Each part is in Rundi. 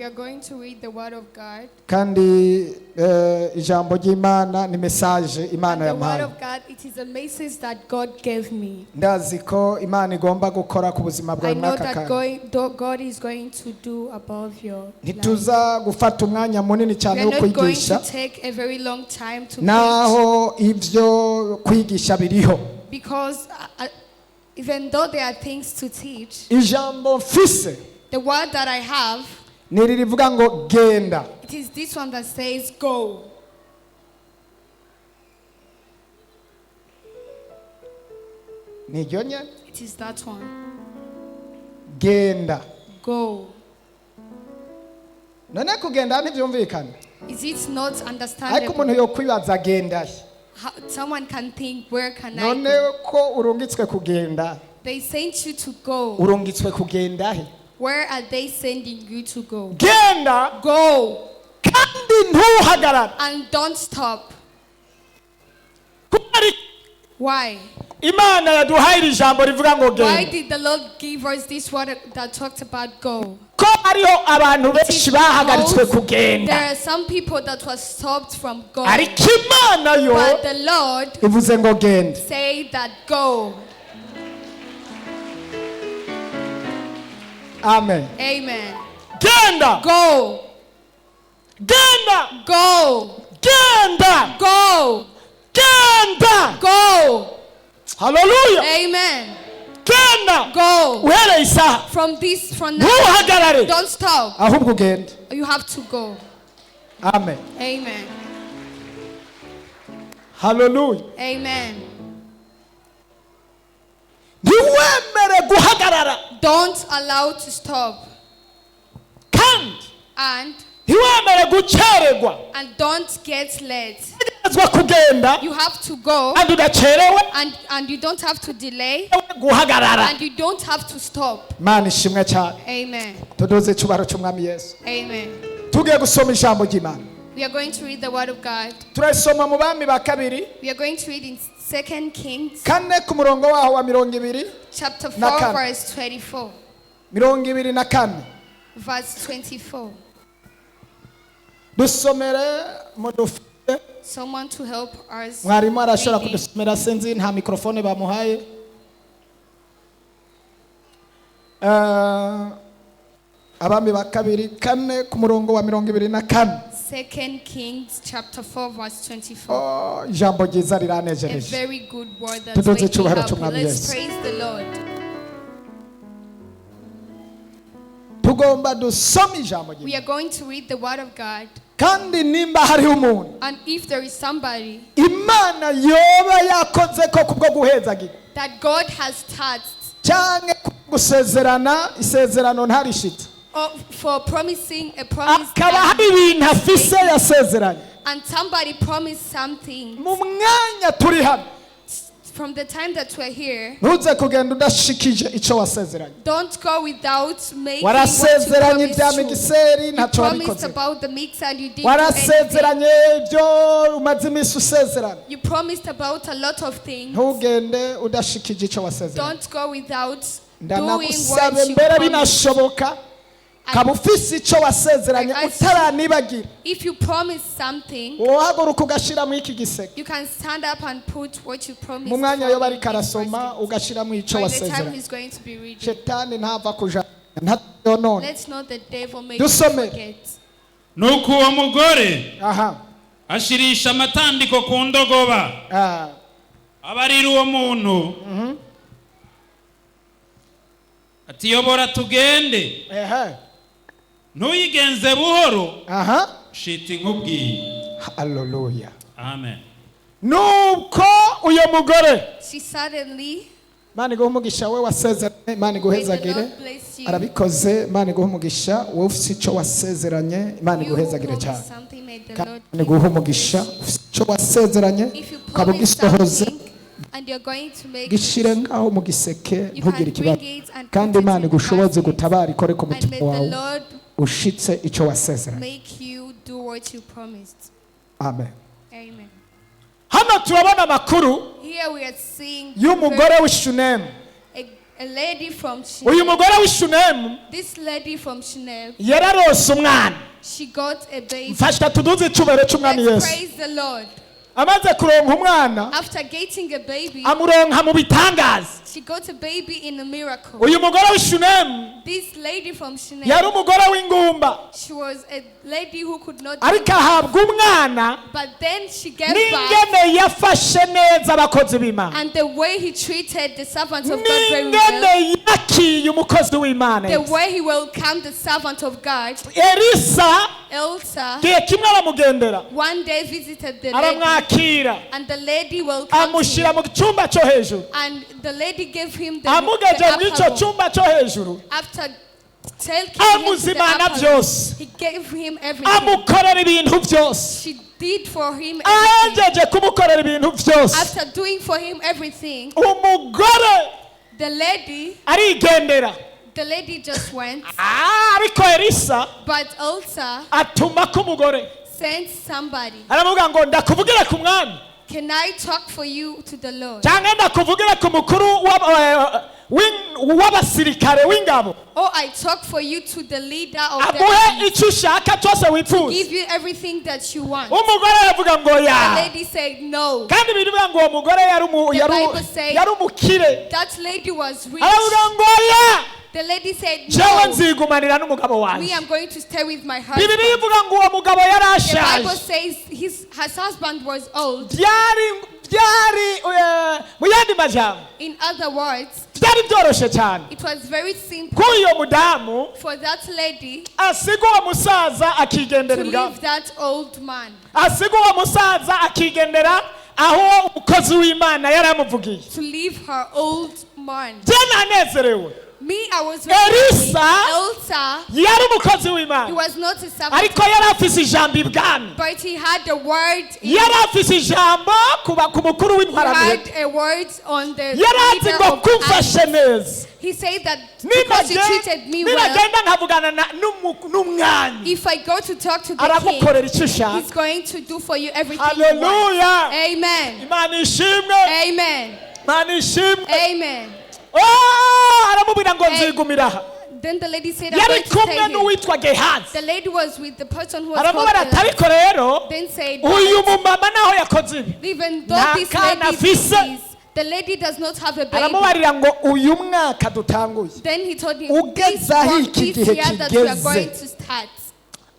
We are going to read the Word of God. Kandi ijambo ry'Imana ni message And Imana the Word yampaye. of God, it is a message that God gave me. Ndazi ko Imana igomba gukora ku buzima I bwawe know mwaka that kanya. God is going to do above your life. Ntituza gufata umwanya munini We cyane are wo not going to kwigisha, take a very long time to preach naho ibyo kwigisha biriho. because even though there are things to teach, Ijambo mfise the word that I have, ni iri rivuga ngo genda. it is this one that says go. Ni iryo nyene. It is that one. Genda. Go. None kugenda ntibyumvikana. Is it not Ariko umuntu understandable? yokwibaza genda he? Someone can think, where can I None go? ko urungitswe kugenda, They sent you to go. urungitswe kugenda he? Where are they sending you to go? Genda Go kandi ntuhagarare. and don't stop. Kubera iki? Why? Imana yaduhaye iri jambo rivuga ngo Why genda. did the Lord give us this word that talked about go? Ko hariho abantu It is benshi bahagaritswe because kugenda, there are some people that were stopped from going. ariko Imana yo But the Lord ivuze ngo genda. said that go. Amen. Amen. Genda. Go. Genda. Go. Genda. Go. Genda. Go. Hallelujah. Amen. Genda. Go. Uhereye isaha From now, ntuhagarare, don't stop. ahubwo ugende. You have to go. Amen. Amen. Hallelujah. Amen. Ntiwemere guhagarara, Don't allow to stop. kandi And ntiwemere gucererwa. and don't get late. Utegerezwa kugenda You have to go kandi udacerewe and you don't have to delay guhagarara. and you don't have to stop. Imana ishimwe cyane. Amen. Tuduze icyubahiro cy'Umwami Yesu. Amen. Tugiye gusoma ijambo ry'Imana. We are going to read the word of God. Turasoma mu Bami ba kabiri We are going to read in 2 Kings 4 ku murongo waho wa 24. chapter 4 Na kane. verse 24. 24. Verse 24. Dusomere mudufite. Someone to help us. Mwarimu arashobora reading. kudusomera, sinzi nta mikrofone bamuhaye. Abami ba kabiri 4 ku murongo wa 24. 2 Kings chapter 4 verse 24. Oh, ijambo ryiza A riranejereje. very good word that Tuduze made me icyubahiro happy. cy'Umwami Let's Yesu. praise the Lord. Tugomba dusome ijambo We ry'Imana. are going to read the word of God. Kandi nimba hariho umuntu And if there is somebody Imana yoba yakoze ko kubwo guhezagira that God has touched canke gusezerana isezerano ntarishitse, or for promising a promise akaba that- hari ibintu afise yasezeranye, and somebody promised something mu mwanya turi hano from the time that we're here, ntuze kugenda udashikije ico wasezeranye. don't go without making what you Warasezeranye ibya promised. migiseri, You ntaco promised wabikoze. about the mixer and you didn't do anything. Warasezeranye ibyo umaze iminsi usezerana. You promised about a lot of things. Ntugende udashikije ico wasezeranye. Don't go without doing Ndanagusabe what you mbere promised. binashoboka kaba ufise ico wasezeranye I ask- utaranibagira, If you promise something, wohaguruka ugashiramo iki giseke. you can stand up and put what you promised. Mu mwanya for yo in bariko this arasoma basket. ugashiramo ico By the time wasezeranye. he's going to be reading. Shetani ntava kuja ntayonone. Let's not the devil make you Dusome. forget. Nuko uwo mugore Aha. ashirisha amatandiko ku ndogoba, abarira uwo muntu ati yobora tugende, Ehe. ntuyigenze buhoro, Aha. shita inkubwiye. Hallelujah. Amen. Nuko uyo mugore, She suddenly, Imana iguhe umugisha we wasezeranye, Imana may the iguhezagire. Lord bless you. Arabikoze, Imana iguhe umugisha wowe ufise ico wasezeranye, Imana You who iguhezagire cyane. promised something, may the Kandi Lord Imana iguhe umugisha ufise ico wasezeranye, If you ukaba promise ugisohoze, something and you're going to make gishire it, ngaho mu giseke, you ntugire can ikibazo. bring it and Kandi put it Imana in the igushoboze basket. gutabara ikore ku And mutima may the wawe Lord ushitse ico wasezeranye. make you do what you promised. Amen. Amen. Hano turabona amakuru Here we are seeing y'umugore w'Ishunemu. A lady from Uyu Shunem. mugore w'Ishunemu This lady from Shunem, yararose umwana. she got a baby. Mfasha tuduze icyubahiro cy'umwami Let's Yesu. praise the Lord. Amaze kuronka umwana, After getting a baby, amuronka mu bitangaza. she got a baby in a miracle. Uyu mugore w'Ishunemu This lady from Shunem, yari umugore w'ingumba, she was a lady who could not ariko ahabwa umwana. but then she gave birth. N'ingene yafashe neza abakozi b'Imana, And the way he treated the servants of God very well, n'ingene yakiye umukozi w'Imana, the way he welcomed the servant of God, Elisa Elsa gihe kimwe aramugendera, one day visited the lady, aramwakira, and the lady welcomed amushyira him, mu cyumba cyo hejuru. and the lady gave him the Amugeje muri icyo upper room. cyumba cyo hejuru, After taking him to the amuzimana upper room, byose, he gave him everything. amukorera ibintu byose. She did for him everything. Ahejeje kumukorera ibintu byose, After doing for him everything, umugore the lady, arigendera. the lady just went. Ah, ariko Elisa But Elsa atuma ko umugore sent somebody. aramuvuga ngo ndakuvugira ku mwami, Can I talk for you to the Lord? cyangwa ndakuvugira ku mukuru w'abasirikare w'ingabo, Or I talk for you to the leader of the aguhe army, icyo ushaka cyose wifuza. give you everything that you want. Umugore aravuga ngo The ya. lady said no. Kandi birivuga ngo uwo mugore yari The Bible says- yari umukire. That lady was rich. Aravuga ngo ya, The lady said jewe no. nzigumanira n'umugabo Me, wanjye. I'm going to stay with my Bibiliya husband. ivuga ngo uwo mugabo yari The Bible ashaje. says her husband was old. Byari mu yandi majambo, In other words, byari byoroshye cyane it was very simple ko uyo mudamu for that lady asiga uwo musaza to akigendera ibwami, leave that old man, asiga uwo musaza akigendera aho umukozi w'Imana yari amuvugiye. to leave her old man. Jye nanezerewe. Me, I was very happy. Elisa Elsa, yari umukozi he w'Imana, was not a servant, ariko yari afise ijambo ibwami. but he had a word. He Yari afise ijambo kuba ku mukuru w'intwaramiheto. had a word on the Yari azi leader ngo of the army. kumfashe neza, He said that because you treated me well, ninagenda nkavugana n'umwami, if I go to talk to the king, aragukorera icyo ushaka. he's going to do for you everything you want. Haleluya. Amen. Imana ishimwe. Amen. Imana ishimwe. Amen. Oh, aramubwira ngo nzigumira aha. Then the lady said, I'm Yari going to kumwe stay here. n'uwitwa Gehazi. The lady was with the person who was called Aramubwira ati Elisa. ariko rero Then said, uyu mumama naho yakoze ibi, even though nta this kana lady afise. is, the lady does not have a baby. Aramubarira ngo uyu mwaka dutanguye, Then he told him, ugeze this, aho one, iki this gihe year that we are kigeze, going to start,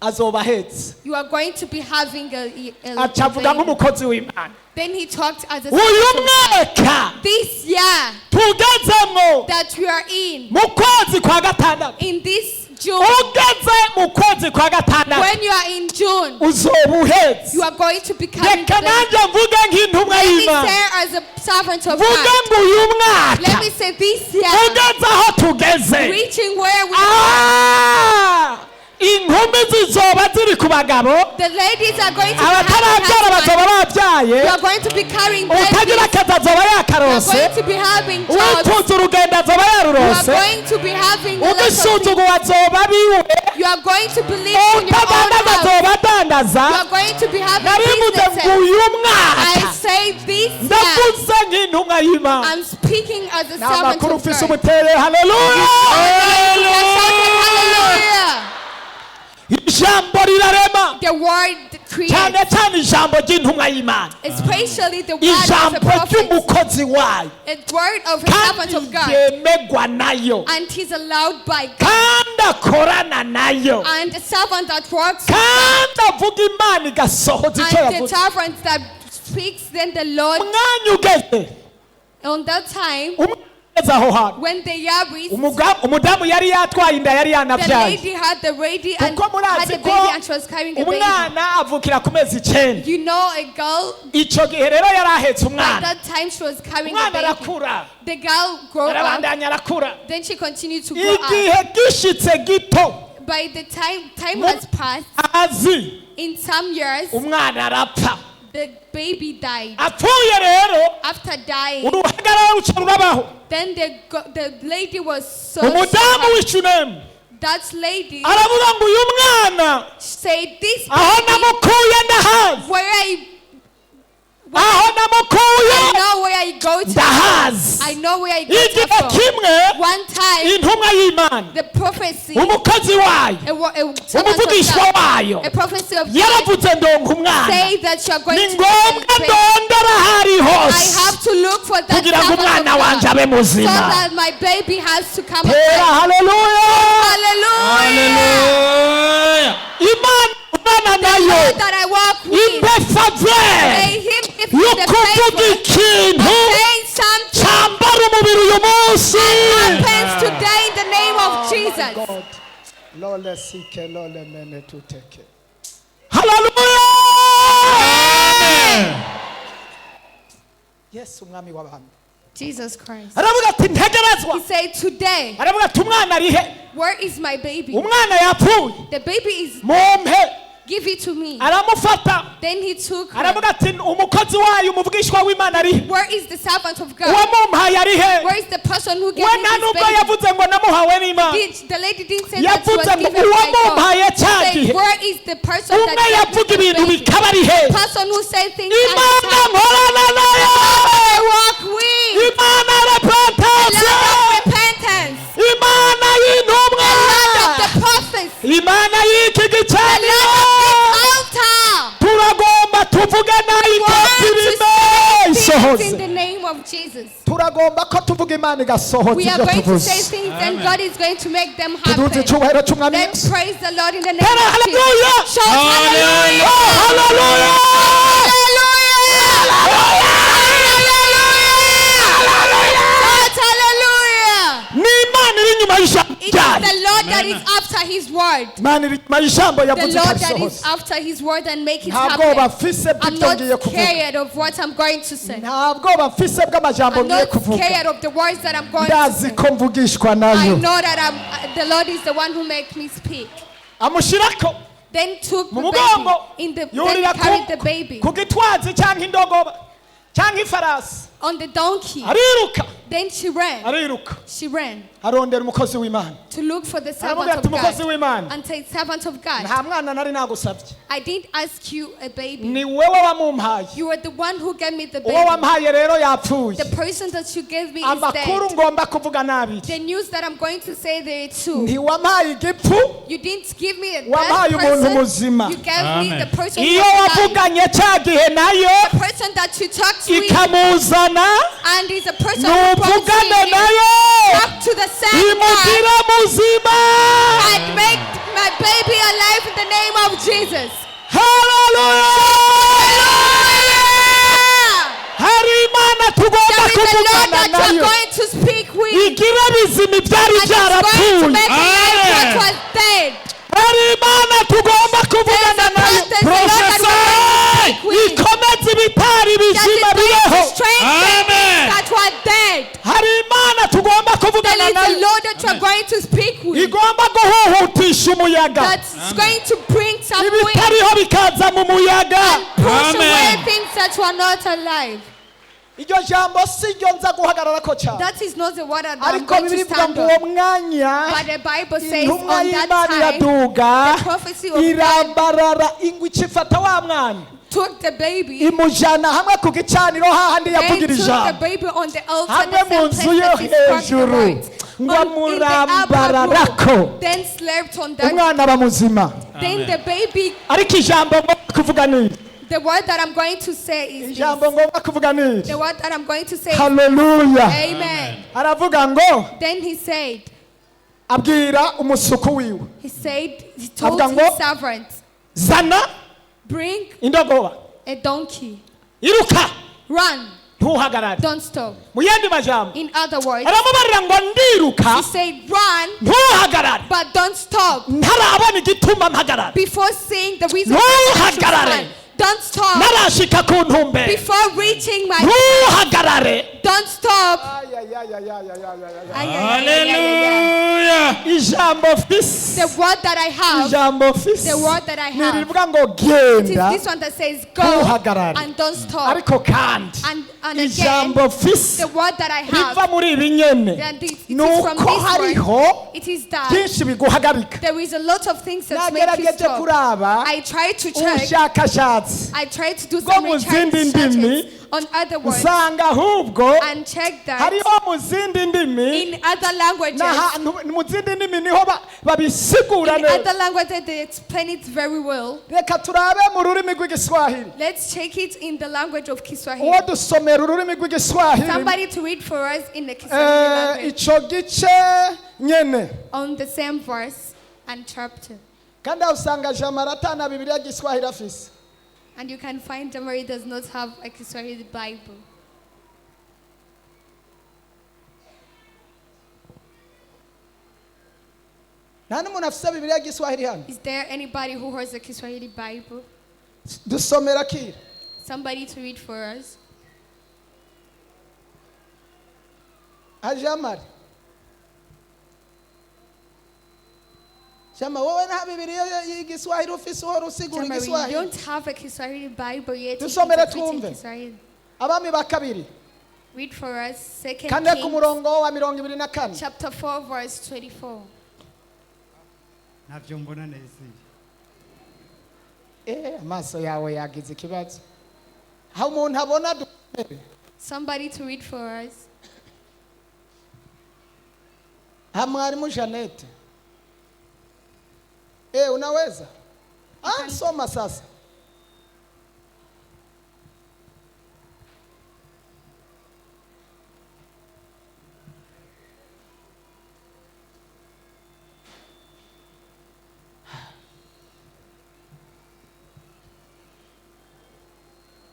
azoba ahetse. you are going to be having a Aca avuga baby. nk'umukozi w'Imana, Then he talked as a uyu servant of God. mwaka This year tugezemwo, that we are in, mu kwezi kwa gatandatu, in this June, ugeze mu kwezi kwa gatandatu, when you are in June, uzoba uhetse. you are going to be carrying Reka the baby. nanjye mvuge nk'intumwa Let me y'Imana, say as a servant of mvuge God, ngo uyu let mwaka me say this year, ugeze aho tugeze, reaching where we are, Ah! Inkumi zizoba ziri ku bagabo, the ladies are going to be having abatarabyara husbands. bazoba babyaye, You are going to be carrying babies. utagira akazi azoba You are yakarose, going to be having jobs. uwifuza urugendo azoba You are yarurose, going to be having a lot of things. ugisuzuguwe azoba abiwe, You are going to believe in your own utadandaza house. azoba adandaza. You are going to be having Narivuze ngo businesses. uyu I mwaka, say this year, ndavuze nk'intumwa y'Imana. I'm speaking as a Ni servant amakuru of ufise God. umutere. Haleluya. Hallelujah. Ijambo rirarema, The word creates, cyane cyane ijambo ry'intumwa y'Imana, especially the word of a ijambo prophet, ry'umukozi wayo, a word of a servant kandi of God, yemegwa nayo, and he's allowed by God, kandi akorana nayo, and a servant that works, kandi avuga Imana igasohoza icyo and the yavuze. servant that speaks, then the Lord, Umwanya ugeze, on that time, umwanya ugeze aho hantu, when the year reached, umudamu yari yatwaye inda, yari the yanabyaye, lady had the ready and kuko had murazi a ko baby and she was carrying a baby. umwana avukira ku mezi 9. You know, a girl Icyo gihe rero yari ahetse at umwana. that time she was carrying a Umwana baby. arakura, The girl grew up. arabandanya arakura. Then she continued to grow up. Igihe gishitse gito, By the time has passed, azi in some years, umwana arapfa. the baby died. Apfuye rero, After dying, uruhagarara ruca rurabaho. then the lady was so Umudamu sad. w'Ishunemu That lady aravuga ngo uyu mwana said, "This aho baby, namukuye ndahazi, where I aho namukuye I know where I go to, Ndahazi. I know where I got Igihe her from. kimwe One time, intumwa y'Imana, the prophecy, umukozi wayo, a servant of umuvugishwa God, wayo a prophecy of God, yaravuze ndonka umwana. say that you are going Ni to ngombwa be ndondora ahari I hose have to look for that kugira ngo servant of umwana wanje God abe so muzima. that my baby has to come Tera alive. haleluya. Hallelujah. Hallelujah. Imana umwana nayo Lord that I walk with, impe faveur may him give me yo the kuvuga favor ikintu saying something cyambara umubiri uyu munsi. happens today in the name of Jesus. God. Lole sike lole mene tuteke. Haleluya. Amen. Yesu umwami w'abami Jesus Christ. aravuga ati ntegerezwa. He said, today, Aravuga ati umwana ari he? where is my baby? Umwana yapfuye. The baby is, Mumpe. give it to me. Aramufata. Then he took her. Aravuga ati umukozi wayo umuvugishwa w'Imana ari he? Where is the servant of God? Uwamumpaye ari he? Where is the person who gave We me nta this nubwo baby? yavuze ngo namuhawe n'Imana. The lady didn't say that she was Yavuze ngo given by God. uwamumpaye cya Said, gihe. where is the person that Umwe gave me yavuga the ibintu baby? bikaba ari he. Person who said things at the Imana time. nkorana nayo. I walk with Imana the repentance. Lord of repentance, Imana y'intumwa. the Lord of the prophets, Imana y'iki the gicaniro. Lord of this altar. Turagomba tuvuge nayo Want to ikopirime say things in isohoze. the name of Jesus. Turagomba ko tuvuga Imana igasohoza We are ibyo going to say tuvuze. things and Amen. God is going to make them Tuduze happen. icyubahiro cy'umwami Let's Yesu. praise the Lord in the name Tera of Jesus. haleluya. Shout hallelujah. Oh, haleluya. Hallelujah. Shout hallelujah. Ni Imana iri inyuma y'ijambo It is ryayo. the Lord that is after his word. Imana iri inyuma y'ijambo The yavuze Lord that is ikarisohoza. after his word and make it Nta bwoba happen. mfise I'm bw'ibyo not ngiye kuvuga. scared of what I'm going to say. Nta bwoba mfise bw'amajambo I'm ngiye not kuvuga. scared of the words that I'm going to Ndazi say. ko mvugishwa I nayo. know that the Lord is the one who makes me speak. Amushyirako Then took mu the baby mugongo in the then yurira carried the baby ku gitwazi cyangwa indogoba cyangwa ifarasi on the donkey. ariruka Then she ran. ariruka She ran arondera umukozi w'Imana. to look for the servant Aramubwira of ati umukozi God. w'Imana, And say, servant of God, nta mwana nari nagusabye, I didn't ask you a baby. ni wewe wamumpaye. You were the one who gave me the Uwo baby. wampaye rero yapfuye. The person that you gave me is Amakuru dead. ngomba kuvuga nabi. The news that I'm going to say there too. Ntiwampaye igipfu, You didn't give me a dead wampaye umuntu person. muzima. You gave me Amen. the person who Iyo was alive. wavuganye cya gihe nayo The person that you talked with ikamuzana, and is a person who promised nuvugane you. nayo Talk to the same God imugire muzima. and make my baby alive in the name of Jesus. Haleluya. Hallelujah! Hari Imana tugomba There is a Lord kuvugana that you are nayo going to speak with. igira bizima ibyari And it's going to byarapfuye. make alive what Amen. was dead. Hari Imana tugomba kuvugana There's a nayo God, there's a Lord that we're going to speak with. ikomeze ibitari That is bizima going to bibeho. strengthen Amen. things that were dead. Hari Imana tugomba There kuvugana is a nayo Lord that you are going to speak with. igomba guhuhutisha umuyaga, That's going to bring some wind ibitariho bikaza mu muyaga. and push away Amen. things that were not alive. Iryo jambo si ryo nza guhagararako cyane, That is not the word that I'm ariko going to Bibiliya ivuga stand ngo uwo on. mwanya But the Bible says intumwa on that y'Imana time, iraduga the prophecy of God irambarara ingwe icifata wa mwana took the baby, imujana hamwe ku gicaniro hahandi then yavugira took the ijambo baby on the altar, hamwe the mu same nzu place yo that he spoke the hejuru words. ngo In the upper amurambararako room, then slept on that. umwana aba muzima. Then the baby, Ariko ijambo ngomba kuvuga ni iri. the word that I'm going to say is this. Ijambo ngomba kuvuga ni iri. The word that I'm going to say is Haleluya. Amen. Aravuga ngo Then he said, abwira umusuku wiwe, he said, he told Avuga ngo, his servant, zana bring indogoba, a donkey, iruka, run, ntuhagarare. don't stop. Mu yandi majambo In other words, aramubarira ngo ndiruka, he said, run, ntuhagarare, but don't stop. ntarabona igituma mpagarara, Before seeing the reason why I should Ntuhagarare. run, don't stop. ntarashika ku ntumbero, Before reaching my, ntuhagarare. don't stop. Ay, ay, ay, ay, ay, ay, ay. Hallelujah. Ijambo mfise, The word that I have, ijambo mfise the word that I have, nirivuga ngo it is genda this one that says go ntuhagarare. and don't stop. Ariko kandi And again, ijambo mfise the word that I have, riva muri ibi nyene and it is from nuko this word, hariho it is that byinshi biguhagarika. there is a lot of things that make you Nagerageje stop. kuraba I tried to check. ubushakashatsi I tried to do bwo some mu research zindi ndimi searches On other words, nsanga ahubwo and check that hariho mu zindi ndimi in other languages, n'ahantu mu zindi ndimi niho babisigura in neza. other languages they explain it very well. Reka turabe mu rurimi rw'igiswahili. Let's check it in the language of Kiswahili. Uwo dusomera ururimi rw'igiswahili Somebody to read for us in the Kiswahili language ico gice nyene. On the same verse and chapter. Kandi aho usanga jamara atana bibiliya giswahili afise. And you can find Jamari does not have a Kiswahili Bible. Nta n'umuntu afise bibiliya giswahili hano? Is there anybody who has a Kiswahili Bible? Dusomera kira. Somebody to read for us. Ajamari jama wowe nta bibiliya y'igiswahili ufise uhora usigura Jamari, you igiswahili. don't have a Kiswahili Bible yet. You Tusomere interpret in twumve. Kiswahili. Abami ba kabiri Read for us Second 4 ku Kings murongo wa 24. chapter 4 verse 24. Ntabyo mbona neza. Amaso yawe yagize ikibazo aho umuntu abona dusomere. Somebody to read for us. Ha mwalimu Jeanette. Unaweza? Soma sasa.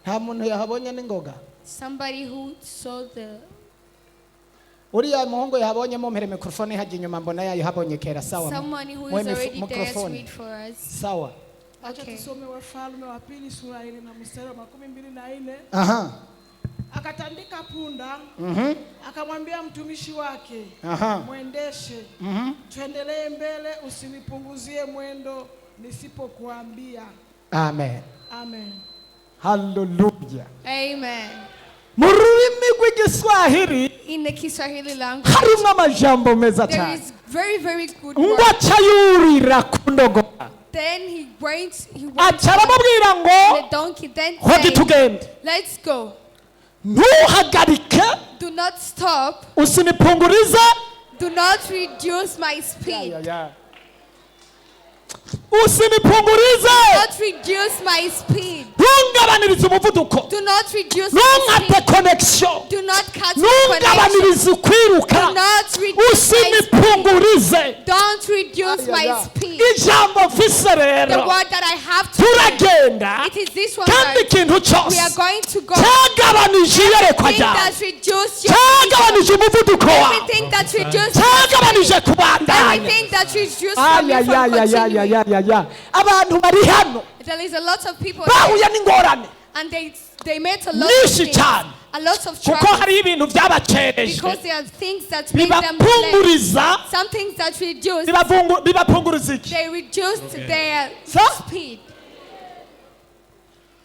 Nta muntu yahabonye n'ingoga. Somebody who saw the Uriya muhungu yahabonye mumpere mikrofone hajya inyuma mbona yayihabonye kera sawa. Someone who Mwe is already there to mikrofone. read for us. Sawa. Acha Okay. tusome Wafalme wa Pili sura ile na mstari wa 24. Aha. Akatandika punda, akamwambia mtumishi wake, mwendeshe, tuendelee mbele, usinipunguzie mwendo nisipokuambia. Amen. Amen. Hallelujah. Amen. Mu rurimi rw'igiswahili In the Kiswahili language, harimo amajambo meza there cyane. is very, very good Ngo word. aca yurira ku ndogoba. Then he went Aca on aramubwira ngo the donkey. Then hogi said, tugende. let's go. Ntuhagarike. Do not stop. Usinipungurize. Do not reduce my speed. Usinipungurize. Do not reduce my speed. Ntungabanirize umuvuduko. Do not reduce my Ntunkate speed. connection. Do not cut my connection. Ntungabanirize ukwiruka. Do not reduce my speed. Usinipungurize. Don't reduce my speed. Ijambo mfise The rero word that I have to turagenda it is this one kandi word. ikintu We cyose are going to go. cyagabanije iyerekwa Everything ryawe, that reduced your cyagabanije umuvuduko wawe, everything that reduced your cyagabanije kubandanya. everything that reduced from you from continuing. Ayayayayayayaya. Abantu bari hano There is a lot of people bahuye here, n'ingorane and they met a lot of nyinshi things, cyane a lot of kuko trouble, hariho ibintu byabacereje because there are things that made them late. bibapunguriza Some things that reduced, bibapunguruza iki? they reduced their Sa? speed.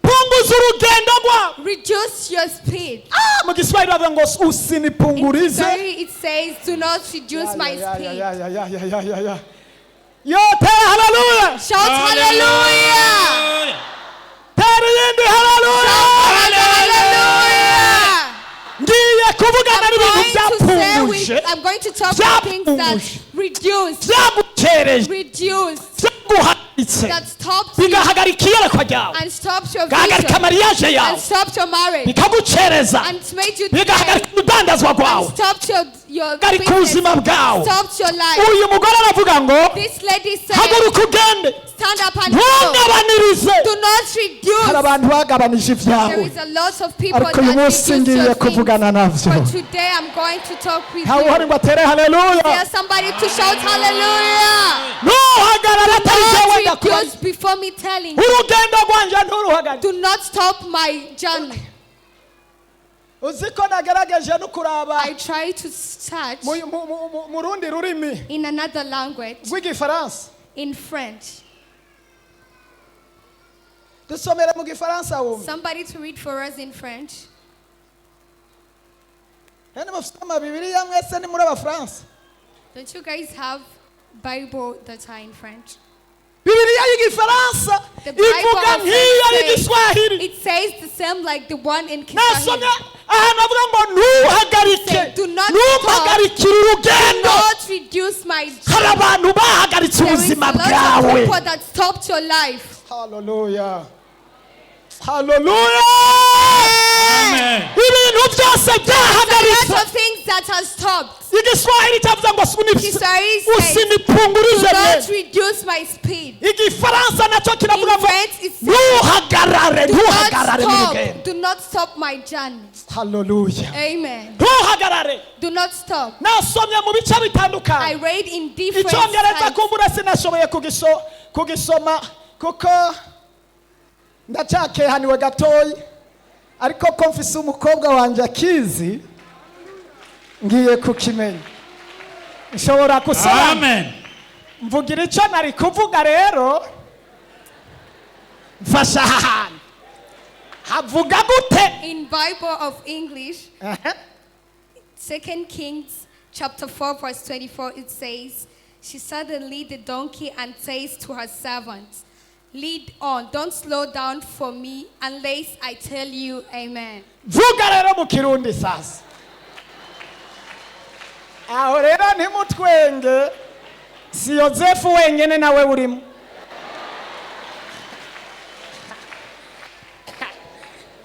Punguza urugendo rwabo. Reduce your speed. Ah, mu giswahili bavuga ngo In usinipungurize. Kiswahili it says, do not reduce my speed. Ya. Yo, tera haleluya. Shout hallelujah! Tera iyindi haleluya. Hallelujah! Ngiye kuvugana I'm n'ibintu going to say byapunguje, with, I'm going to talk about things that byapunguje, reduced, byagukereje, reduced, byaguhagaritse, that stopped you bigahagarika iyerekwa ryawe, and stopped your bigahagarika vision mariage yawe, and stopped your marriage bikagucereza, and made you delay bigahagarika urudandazwa rwawe, and stopped your bigahagarika business, ubuzima bwawe. stopped your life. Uyu mugore aravuga ngo This lady said, haguruka ugende, stand up and go. ntungabanirize. Do not Hari reduce. abantu bagabanije There ibyawe, is a lot of people ariko uyu that munsi reduce ngiye your things. kuvugana navyo. But today I'm going to talk with Ntawe uhari you. ngo atere haleluya. There's somebody to shout hallelujah. Ntuhagarara atari jewe Don't ndakubaza. reduce before me telling you. Urugendo rwanje nturuhagarike. Do not stop my journey. Uzi ko nagerageje no kuraba I try to search mu rundi rurimi in another language, rw'igifaransa. in French. Dusomere mu gifaransa wumve. Somebody to read for us in French. Hano mufite amabibiriya mwese ni muri abafaransa. Don't you guys have Bible that are in French? Bibiliya y'igifaransa The Bible ivuga of nk'iyo French y'igiswahili. It says the same like the one in Nasomye Kiswahili. ahantu havuga ngo ntuhagarike, Say, do not ntumpagarikire urugendo. Do not reduce my Hari abantu bahagaritse There is a ubuzima lot of bwawe. people that stopped your life. Haleluya, haleluya. Amen. Ibintu byose A lot byahagaritse. of things that have stopped. Igiswahili cyavuze ngo Kiswahili says, do usinipungurize not mwene. reduce my speed. Igifaransa nacyo kiravuga In ngo French, it says, ntuhagarare, do not ntuhagarare mu rugendo. stop. Do not stop my journey. Haleluya. Amen. Ntuhagarare. Do not stop. Nasomye mu bice I bitandukanye. read in different Icyongereza sites. kumbura sinashoboye kugisoma kuko ndacyakehaniwe gatoya, ariko ko mfise umukobwa wanjye akizi, ngiye kukimenya, nshobora gusoma. Amen. Mvugira icyo nari kuvuga rero. Mfasha, aha hantu havuga gute? In Bible of English, 2 Kings chapter 4 verse 24, it says, she suddenly the donkey and says to her servant, lead on, don't slow down for me unless I tell you, amen. Vuga rero mu Kirundi sasa. Aho rero ntimutwenge, si Yozefu wenyine, nawe urimo.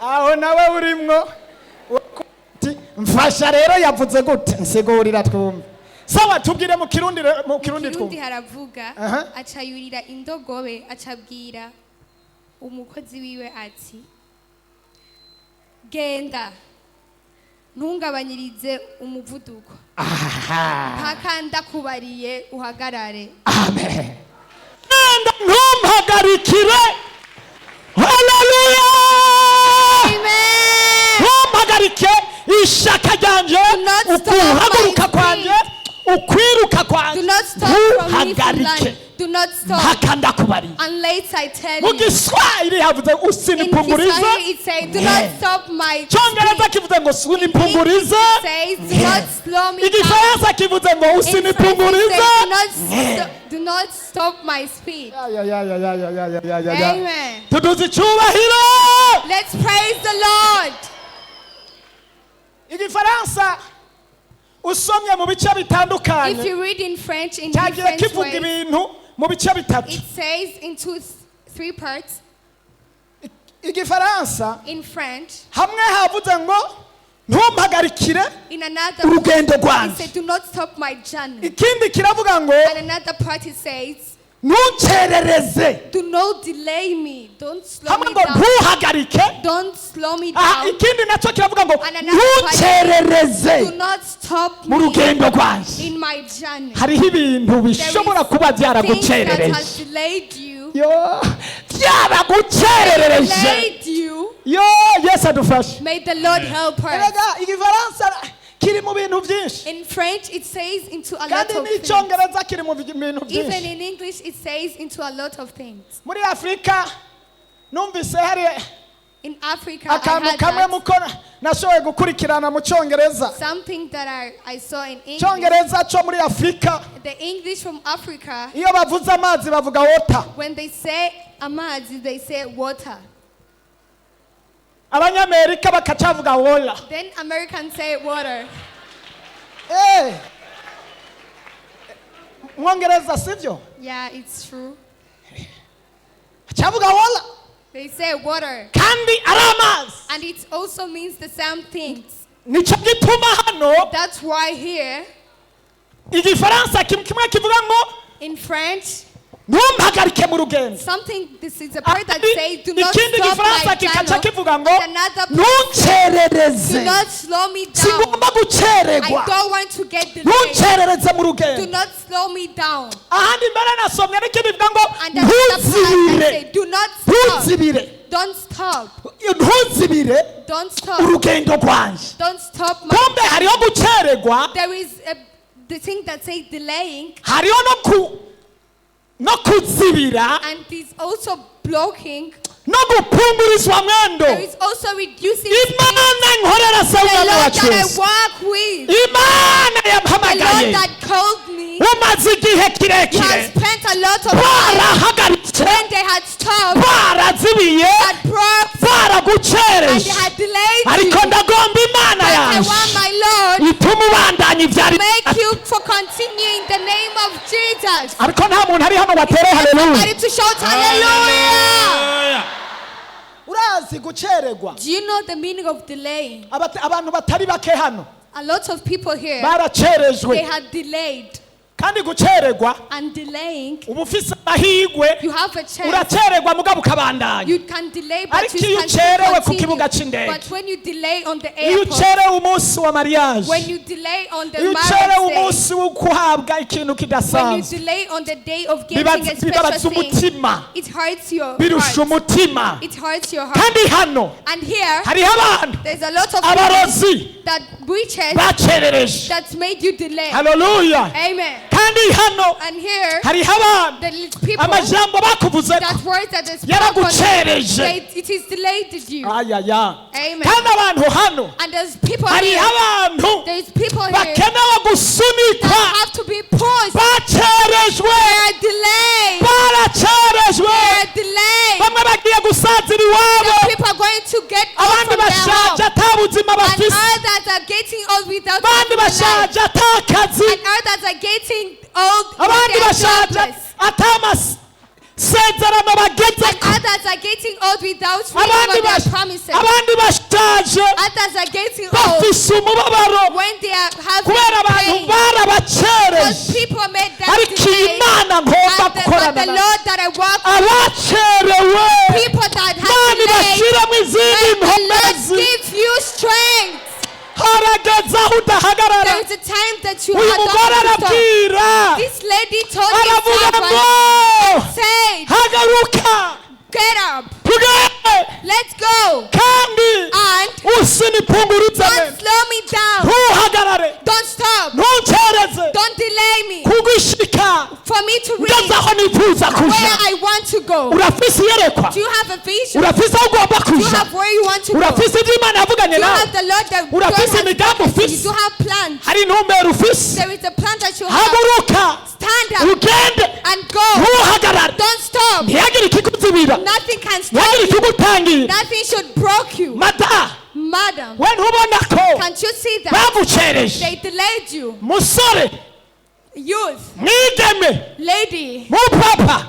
Aho nawe urimwo. Uti, mfasha rero, yavuze gute? Nsigurira twumve. Sawa, tubwire mu Kirundi mu Kirundi Kirundi twumve. Haravuga, Aha. aca yurira indogobe, acabwira umukozi wiwe ati, genda, ntungabanyirize umuvuduko mpaka ndakubariye uhagarare. Amen. Nenda, ntumpagarikire. Haleluya. Amen. Ntumpagarike ishaka ryanje, Do not stop ukuhaguruka my kwanjye, ukwiruka Do kwanjye. not stop from me from Ntuhagarike lying. Do not stop mpaka ndakubariye. unless I tell Mu you. Giswahili havuze In usinipungurize. Kiswahili it says, do not stop my Cyongereza speed. kivuze ngo usinipungurize. It says, do not slow me down. Igifaransa kivuze ngo In French, it usinipungurize. says, do not stop my speed. Ya, ya, ya, ya, ya, ya, ya, ya, ya, ya. Amen. Tuduze icyubahiro. Let's praise the Lord. Igifaransa usomye mu bice If bitandukanye, you read in French in cyagira different kivuga ways, ibintu mu bice bitatu. it says in three parts. Igifaransa In French, hamwe havuze ngo ntumpagarikire in another urugendo it rwanjye. said, do not stop my journey. Ikindi kiravuga ngo And another part it says, ntukerereze. do not delay me. Don't slow Hamwe me ngo down. ntuhagarike. Don't slow me Aha, down. ikindi nacyo kiravuga ngo And another part, ntukerereze do not stop mu me rugendo rwanjye. in my journey. Hariho ibintu There is bishobora kuba things that byaragucerereje. has delayed you. Yo, byaragucerereje. Delayed you. Yo, Yesu adufashe. May the Lord help us. Erega igifaransa kiri mu bintu byinshi, In French, it says into a lot kandi of things. n'icyongereza kiri mu bintu Even byinshi. in English, it says into a lot of things. Muri Afurika numvise hari In Africa, I akantu had kamwe that, muko nashoboye gukurikirana mu Cyongereza. something that I saw in English. Icyongereza cyo muri Afurika, The English from Africa, iyo bavuze amazi bavuga water. when they say amazi, they say water. Abanyamerika bakacavuga wola. Then Americans say water. Eh. Mwongereza sivyo? Yeah, it's true. Acavuga wola They say water. kandi ari amazi. And it also means the same things. Nicyo gituma hano That's why here igifaransa kimwe kivuga ngo in French, ntumpagarike mu rugendo. something, this is a part that says, do not Ikindi stop gifaransa my kikaca journey. kivuga ngo And another part, ntukerereze. do not slow me down. Singomba gucererwa. I don't want to get delayed. Ntukerereze mu Do rugendo. not slow me down. Ahandi mbere nasomye n'ikindi bivuga ngo And another part that ntuzibire. says, do not stop. Ntuzibire. Don't stop. Ntuzibire Don't stop. urugendo rwanjye. Don't stop my. Kumbe hariho gucererwa, There is the thing that says delaying, hariho no kuzibira, and is also blocking. No gupungurizwa mwendo. There is also reducing speed. Imana nkorera se The umwami Lord wacu that I Yesu, work with, Imana the yampamagaye, Lord that called me, Umaze igihe You have kirekire spent a lot of time barahagaritse, when they had stopped, barazibiye, had broke, and baragucereje, they had delayed ariko you. ndagomba Imana But I yanje want my Lord ituma ubandanya ibyari. make you for continue in the name of Jesus. Ariko nta muntu ari hano watere haleluya. Somebody to shout hallelujah. Hallelujah. Urazi gucererwa? Do you know the meaning of delay? Abantu batari bake hano A lot of people here, baracerejwe. They had delayed. Kandi gucererwa, And delaying, uba ufise amahirwe. You have a chance. Uracererwa mugabo ukabandanya. You can delay, but Ariko you iyo can still ucerewe ku continue. kibuga c'indege, But when you delay on the iyo airport, ucerewe umunsi wa mariage, when you delay on the iyo ucerewe marriage day, umunsi wo guhabwa ikintu when you kidasanzwe, delay on the day of getting a special bibabaza thing, umutima, it hurts your birusha heart. umutima. It hurts your heart. Kandi hano And here, hariho abantu, there's a lot of people abarozi that witches bacerereje. that made you delay. Haleluya. Amen. Kandi hano And here, hariho abantu, the little people amajambo bakuvuze that words that they spoke on yaragucereje. they, it is delayed you. Ayaya. Amen. Kandi abantu hano, And there's people hariho here. abantu There's people here bakenewe gusunikwa, that have to be pushed. bacerejwe. They are delayed. Baracerejwe. They are delayed. Bamwe bagiye gusazira iwabo, The people are going to get old abandi from their bashaje home. ata buzima And bafise, others are getting old without abandi having a life. bashaje ata kazi, And others are getting old with abandi their bashaje jobless. ata amasezerano And bagezeko, others are getting old without abandi remembering their promises. abandi bashaje Others are getting old bafise umubabaro when they are having kubera abantu pain. barabacereje. Because people made them Ariko iyi delay. Mana ngomba And the, but gukorana the nayo, Lord that I work with, abacerewe, people that have Mana delayed, ibashyiremo izindi may the Lord nkomezi. give you strength. Harageze aho udahagarara. There is a time that you Uyu are mugore not to stop. arabwira, This lady told his aravuga servant, ngo said, hagaruka, get up, tugende, let's go, kandi and usinipungurize, don't slow me down, ntuhagarare, don't stop, ntuncereze, don't delay me, kugushika for me to reach ngeze aho nifuza where kuja. I want to go. Urafise iyerekwa? Do you have a vision? Urafise aho ugomba Do you kuja? have where you want to go? Urafise ibyo Imana yavuganye Do you nawe? have the Lord that God Urafise has imigambi spoken to you? ufise? Do you have plans? Hari intumbero ufise? There is a plan that you have. Haguruka, Stand up ugende, and go. ntuhagarare. Don't stop. Ntihagire ikikuzibira, Nothing can stop ntihagire you. ikigutangira. Nothing should broke you. Mada, Madam, we ntubona ko can't you see that? bagucereje? They delayed you. Musore, Youth, mwigeme, lady, mupapa,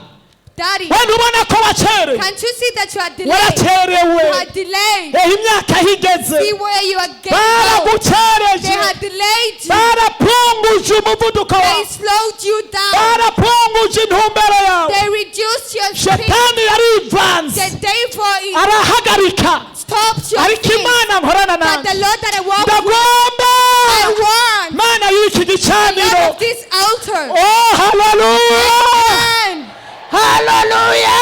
daddy, we ntubona ko wacerewe? can't you see that you are delayed? Waracerewe. You are delayed. Eho imyaka aho igeze, See where you are getting old. baragucereje, They had delayed you. barapunguje umuvuduko They wawe, slowed you down. barapunguje intumbero yawe. They reduced your speed. Shetani yarivanze, The devil is arahagarika, stopped your ariko speed. Imana nkorana But nanjye, the Lord that I walk with, ndagomba I want Mana y'iki the Lord gicaniro. of this altar. Oh, haleluya. Amen. Haleluya.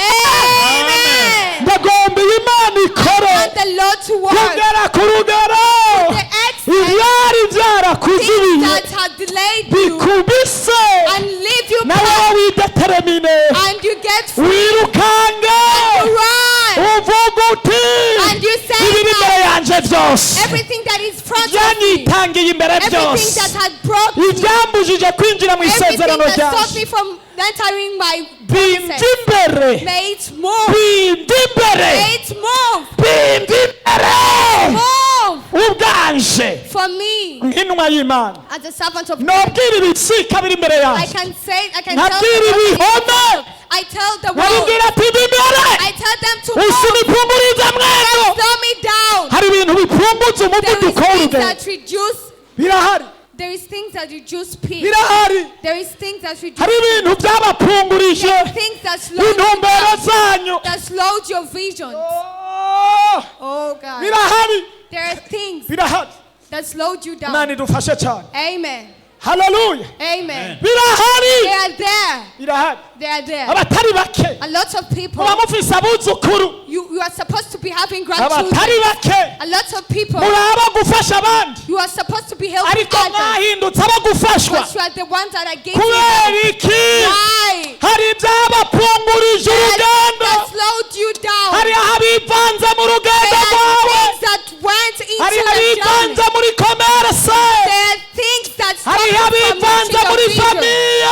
Amen. Ndagomba iyi Mana ikore Want the Lord to work. kugera ku rugero The extent ibyari things byarakuzibiye that have delayed you bikubise, and leave you nawe back wideteremine, and you get free. wirukange, You run uvuga uti and you say ibiri imbere that yanje byose, everything that is front of me, byanyitangiye imbere everything byose, that had broke me, ibyambujije kwinjira mu everything isezerano that stopped ryanje, me from entering my bimva process, imbere, may it move, bimva imbere, may it move, bimva imbere move ubwanje for me nk'intumwa y'Imana. as a servant of God. Nobwira ibisika biri imbere I yanjye, can say, I can tell nkabwira the world, ibihome, I tell the world, nkabibwira ati "Mva imbere, I tell them to move, usinipungurize mweno." slow me down. Hari ibintu bipunguza There is umuvuduko things w'urugendo. that reduce, Birahari. there is things that reduce speed. Birahari. There is things that reduce Hari ibintu byabapungurije things that slowed you intumbero down, zanyu. that slowed your vision. Oh, Oh God. birahari. There are things Birahari. that slowed you down. Imana idufashe cyane. Amen. Haleluya. Amen. They Birahari. are there. Birahari. They are there. Abatari bake A lot of people, muba mufise abuzukuru, you are supposed to be having grandchildren. abatari bake A lot of people, muri abo gufasha abandi, you are supposed to be helping ariko others. mwahindutse abo gufashwa. But you are the ones that are getting Kubera help. iki? Why? Hari ibyabapungurije urugendo, That slowed you down. hari abivanze mu rugendo There are rwawe, things that went into hari the abivanze journey. muri komerse, There are things that stopped hari you from abivanze reaching muri your vision. famiye.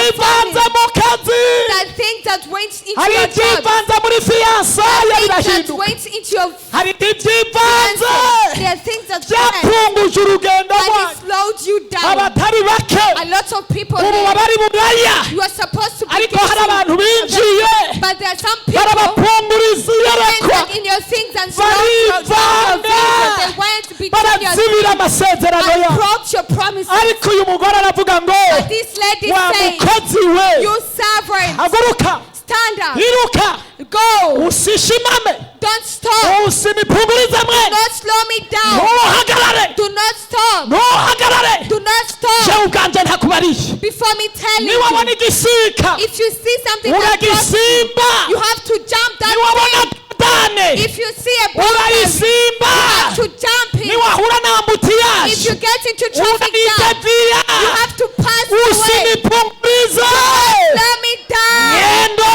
ibyivanze family. mu kazi, That things that went into hari your job. ibyivanze muri fiançailles Things that birahinduka, went into your hari ibyivanze fiancé. There are things that went byapfunguje urugendo and rwanyu. it slowed you down. Abatari bake A lot of people ubu there, baba ari buraya, you are supposed to be ariko hari getting, abantu binjiye but there are some people barabapfunguriza iyerekwa, entered in your things and slowed your down your barivanga, vision. They went between your barazibira amasezerano and yabo. broke your promises. Ariko uyu mugore aravuga ngo, But this lady wa said, mukozi we, you servant, haguruka, stand up, iruka, go, usishimame, don't stop, usinipungurize do mwe, not slow me down, ntuhagarare, do not stop, ntuhagarare. do not stop. Jewe ubwanje ntakubariye. Before me telling Niwabona you, igisika if you see something that drops you, uragisimba, you have to jump that niwabona thing. dane If you see a boundary, urayisimba, you have to jump it. niwahura na If you ambutiyaje get into traffic jam, urayideviya, you have to pass the way. usinipungurize Slow me down. mwendo.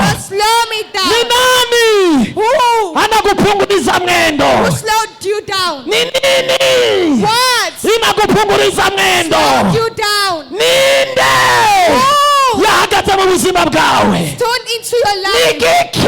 Don't slow me Ni down. nani Who? anagupunguriza mwendo? Who slowed you down? Ni nini What? inagupunguriza mwendo? Slowed you down. Ninde Who? yahagaze mu buzima bwawe? Turned into your Ni life. igiki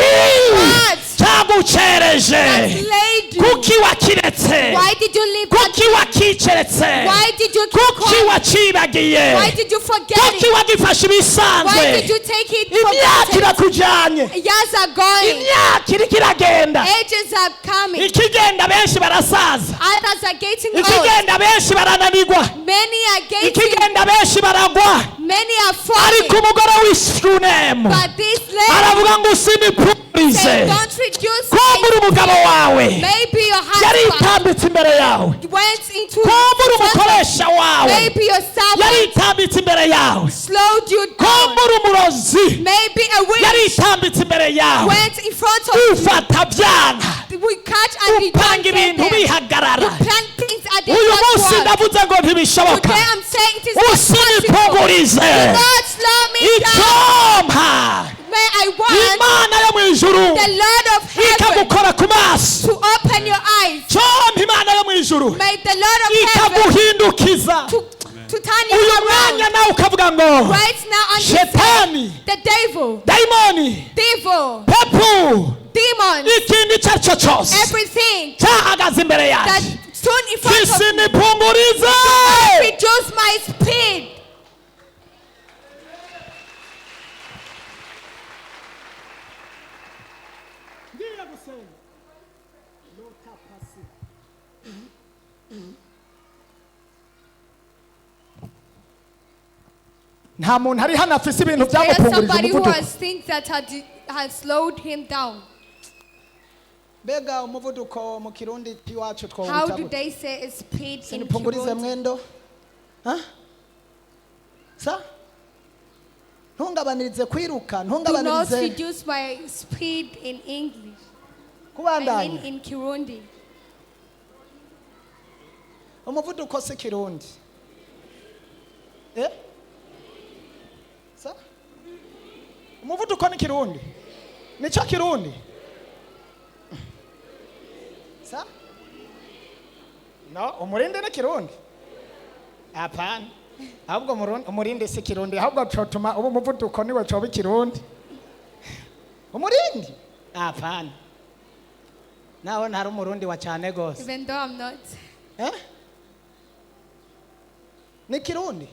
What? cyagucereje? That laid you. Kuki wakiretse? Why did you leave that? Kuki wakiceretse? Why did you keep Kuki quiet? wacibagiye? Why did you forget Kuki it? wagifashe Why ibisanzwe? did you take it for Imyaka granted? irakujyanye, Years are going. imyaka iriko iragenda. Ages are coming. Ikigenda benshi barasaza, Others are getting old. ikigenda benshi barananirwa, Many are getting, ikigenda benshi baragwa. many are Ariko falling. umugore w'Ishunemu But this lady aravuga ngo usinipurize. said, don't reduce Kumbura my. umugabo wawe Maybe your husband yaritambitse imbere yawe, went into kumbura umukoresha wawe Maybe your servant yaritambitse imbere yawe, slowed you down. kumbura umurozi Maybe a witch yaritambitse imbere yawe. went in front of you. Ufata byanga, We catch and we don't upanga get ibintu them. You bihagarara. plan things at the Uyu not munsi work. ndavuze ngo ntibishoboka. Today I'm saying it is not possible. Usinipungurize. Do not slow me down. Icyompa May I want Imana yo mu ijuru the Lord of heaven ikagukora ku maso. to open your eyes. Cyompa Imana yo mu ijuru May the Lord of heaven ikaguhindukiza. to turn you Uyu around. mwanya nawe ukavuga ngo Right now on this shetani, the devil, dayimoni, devil, pepu, demons, ikintu icyo ari cyo cyose everything cyahagaze imbere that yanjye stood in front of me, kisinipungurize. reduce my speed. Nta muntu ari hano afise ibintu There is byamupungurije somebody who umuvuduko. has things that had slowed him down. Mbega umuvuduko mu Kirundi iwacu How twawita do gute? they say a speed in Sinipungurize Kirundi? mwendo. Ha? Sa ntungabanirize kwiruka, Do not ntungabanirize reduce my speed in English. I mean kubandanya. in Kirundi. Umuvuduko si Kirundi, eh? Sa umuvuduko ni Kirundi, nico Kirundi. Sa no, umurindi ni Kirundi. Hapana, ahubwo umurindi si Kirundi, ahubwo cotuma ubu umuvuduko niwe coba Ikirundi. Umurindi hapana, naho ntari umurundi wa cyane gose. Even though I'm not. Eh? Ni Kirundi.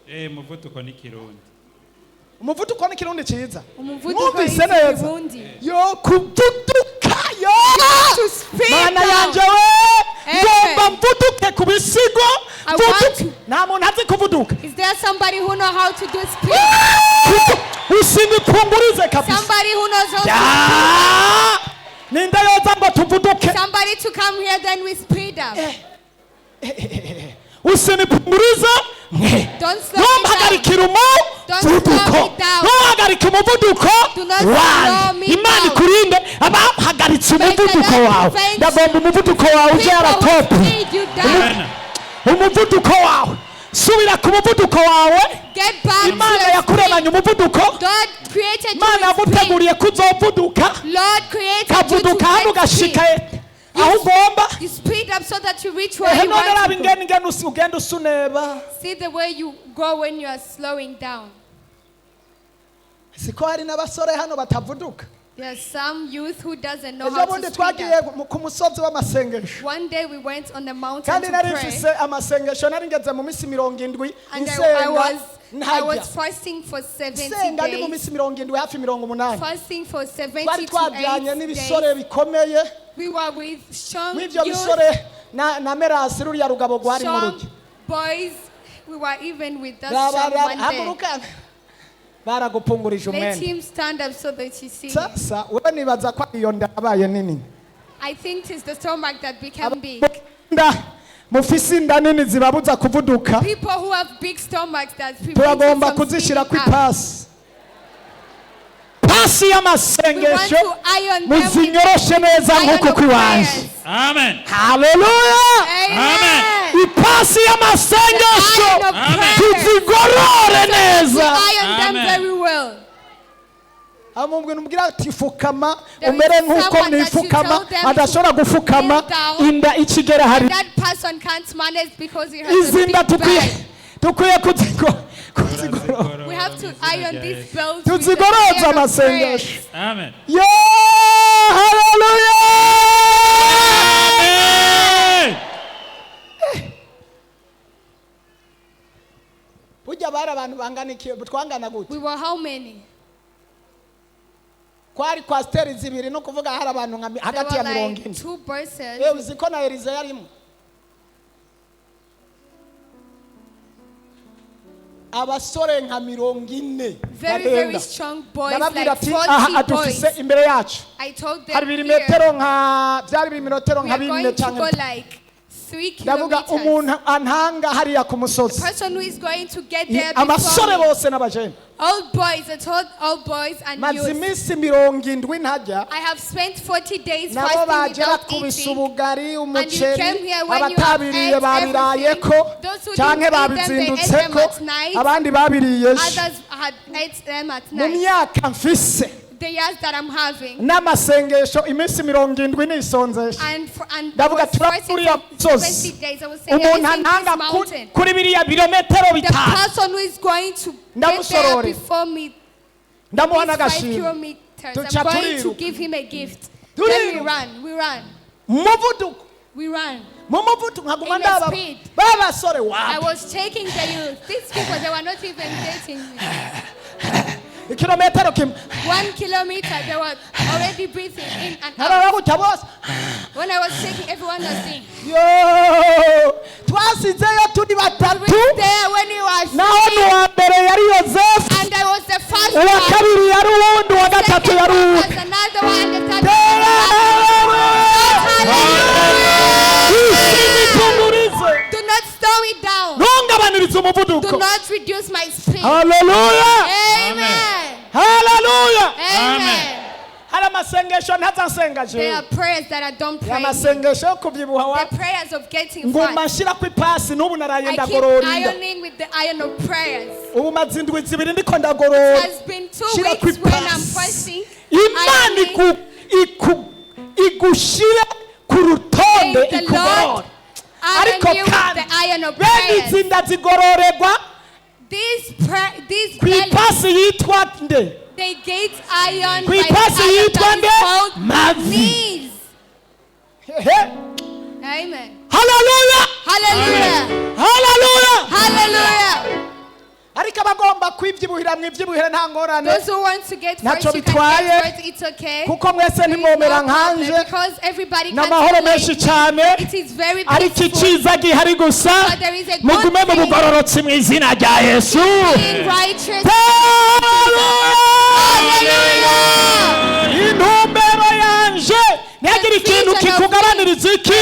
Muvuduko ni Kirundi. Umuvuduko ni Kirundi cyiza. Umuvuduko Mwumvise is neza. Kirundi. Yo kuvuduka yo. To speed Mana down. yanje we, Amen. ngomba mvuduke ku bisigo. I Mvuduke. want to- Nta muntu azi kuvuduka. Is there somebody who knows how to do speed? Usinipungurize kabisa. Somebody who knows how to Ya! Ninde yoza ngo tuvuduke? Somebody to come here, then we speed up. Usinipungurize mwe. Don't slow me down. Ntumpagarikire Don't slow umuvuduko, me down. ntuhagarike umuvuduko Do not slow wanjye. me Imana down. ikurinde abahagaritse May the umuvuduko Lord wawe. prevent Ndagomba umuvuduko wawe uje People who yaratopu. speed you down. Amen. Umuvuduko wawe, subira ku muvuduko wawe. Get back to Imana your speed. yakuremanye umuvuduko. God created you Imana with speed. yaguteguriye kuzovuduka, Lord created you to kavuduka hano get ugashika speed. aho ugomba. You speed up so that you reach where Ehe, you none want raba to go. ingene ingene ugenda usuneba. See the way you go when you are slowing down. Siko hari n'abasore hano batavuduka. There are some youth who doesn't know Ejo how to bundi speed twagiye up. ku musozi w'amasengesho. One day we went on the mountain Kandi to nari pray. mfise amasengesho, nari ngeze mu minsi 70 And I nsenga was I ntajya was fasting for 70 nsenga ndi mu days. minsi 70, hafi 80. Fasting for Twari 70 to twajyanye 8 n'ibisore days. bikomeye. We were with strong Mw'ivyo youth, bisore na Merasi, ruriya rugabo rwari mu strong rugi. boys. We were even with that Raba- strong raba- one there. Haguruka, baragupungurije Let umwenda. him stand up so that you see. Sasa wewe nibaza ko iyo nda yabaye nini. I think it's the stomach that became big. Nda mufise inda nini zibabuza kuvuduka, People who have big stomachs that prevent you turagomba from kuzishyira ku speeding up. ipasi, pasi We want y'amasengesho. to iron them with Muzinyoroshe neza iron nk'uku of kw'iwanje. prayers. Amen. Haleluya! Amen. Ipasi y'amasengesho, Iron of Amen. prayers. tuzigorore We neza. iron them Amen. very well. Amubwira, umubwira ati fukama There umere is nk'uko someone that you nifukama, tell them to adashobora gufukama, kneel down. inda ikigera hari. That person can't manage because he has a Izi nda big tukwiye belly. tukwiye kuzigorora. We have to iron these belts with the Tuzigoroza iron of amasengesho. prayers. Amen. Yo, haleluya! Amen. Burya bari abantu bangana iki? Twangana gute? We were how many? Kwari kwasiteri zibiri, no kuvuga hari abantu nka There hagati ya were mirongo like ine two buses. Yewe, uzi ko na Elize yarimo, abasore nka 40 Very, very barenga. strong boys, Ndababwira like ati aha 40 adufise boys. imbere yacu I told them hari here, ibirometero nka byari ibirometero we nka are 4 going to cyangwa go like 3 ndavuga kilometers. umuntu antanga hariya ku musozi, Person who is going to get there amasore before me. bose n'abajene. All boys, I told all boys and Maze youth. iminsi 70 ntajya. I have spent 40 days Nabo fasting baje without bakubise eating. ubugari, And you umuceri, came here when you have abatabiriye ate babirayeko everything. Those who canke didn't eat them, they ate them babizindutseko, at night. abandi babiriye ejo. Others had ate them at Mu night. myaka mfise The years that I'm having. n'amasengesho iminsi 70 nisonzesha, And ndavuga was fasting turakuriya for musozi, 20 days. I was saying, umuntu I this antanga mountain. kuri biriya birometero The 5, person who is going to get there Ndamusorore. before me, ndamuha these 5 n'agashimwe. kilometers, Tuca I'm going to turiruka. give him a gift. Then we Turiruka. ran, we ran, Muvuduko, we ran. mu muvuduko nkaguma In the ndaba speed. ba basore I wapi. was taking the youth. These people, they were not even dating me. Ikirometero kimwe, 1 kilometer, they were already breathing in and out. nkarora gutya bose. When I was taking, everyone was saying, Yo, twasizeyo turi we batatu. were there when we were Naho three, uwa mbere yari Yozefu, and I was the first uwa one. kabiri yari uwundi, uwa gatatu Second yari one uwundi. was another one, and the third one was Isingitungurize. Do not slow it down. Ntungabanirize Do umuvuduko. not reduce my speed. Haleluya! Amen. Haleluya! Amen. Hari amasengesho ntaza nsenga There jewe. are prayers that I don't pray. Amasengesho yo kubyibuha wa The prayers of getting nguma fat. nshira ku ipasi n'ubu naraye I keep ndagorora inda. ironing with the iron of prayers. Ubu maze indwi 2 ndiko ndagorora. It has been 2 Shira ku weeks when I'm ipasi. fasting. Imana ironing. igushire ku rutonde, May the ikugorora. Lord iron Ariko you with kandi the iron of bene prayers. izi nda zigororerwa These ku bellies, ipasi yitwa nde? they get iron Ku by the ipasi iron yitwa that nde? is called Mavi. knees. Hehe. Amen. Haleluya! Hallelujah. Haleluya! Hallelujah. Ariko abagomba kwibyibuhira mwibyibuhire, nta ngorane. Those who want to get Ntacyo first, you can bitwaye, get first. It's okay. kuko mwese There is ntimwomera no problem nkanje. because everybody Ni can't amahoro relate. menshi cyane. It is very Ariko peaceful. icyiza gihari gusa, But there is a good mugume mu thing. bugororotsi mu izina rya Yesu. Being righteous. Haleluya! Intumbero yanje ntihagire ikintu kikugabaniriza iki?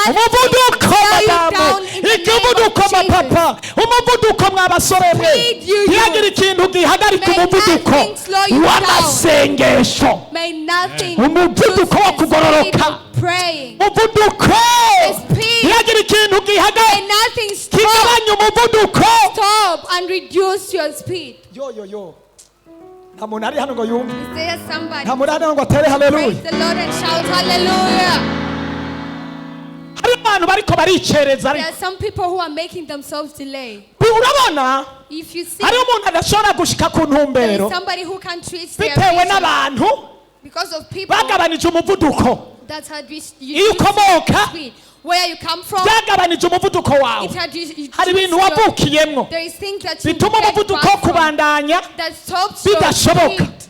Umuvuduko, madamu, ikivuduko, mapapa, umuvuduko, mwa basore mwe. Ntihagire ikintu gihagarika May umuvuduko nothing slow you down. w'amasengesho, May nothing umuvuduko wo reduce the speed kugororoka, of praying. umuvuduko. The speed. Ntihagire ikintu May nothing stop, kigabanya umuvuduko. stop and reduce your speed. Yo yo yo, nta muntu ari hano ngo yumve. Is there somebody? Nta muntu ari hano ngo atere haleluya. Praise the Lord and shout hallelujah. Hari abantu bariko baricereza, There ariko are some people who are making themselves delay. buri Urabona If you see, hariho umuntu adashobora gushika ku there ntumbero is somebody who can't reach their bitewe vision n'abantu because of people bagabanije umuvuduko. That had reached you. Iyo ukomoka Speed. Where you come from, byagabanije umuvuduko wawe. It had reached Hari ibintu wavukiyemwo There is things that you bituma get umuvuduko back wo from kubandanya that stops your bidashoboka. speed.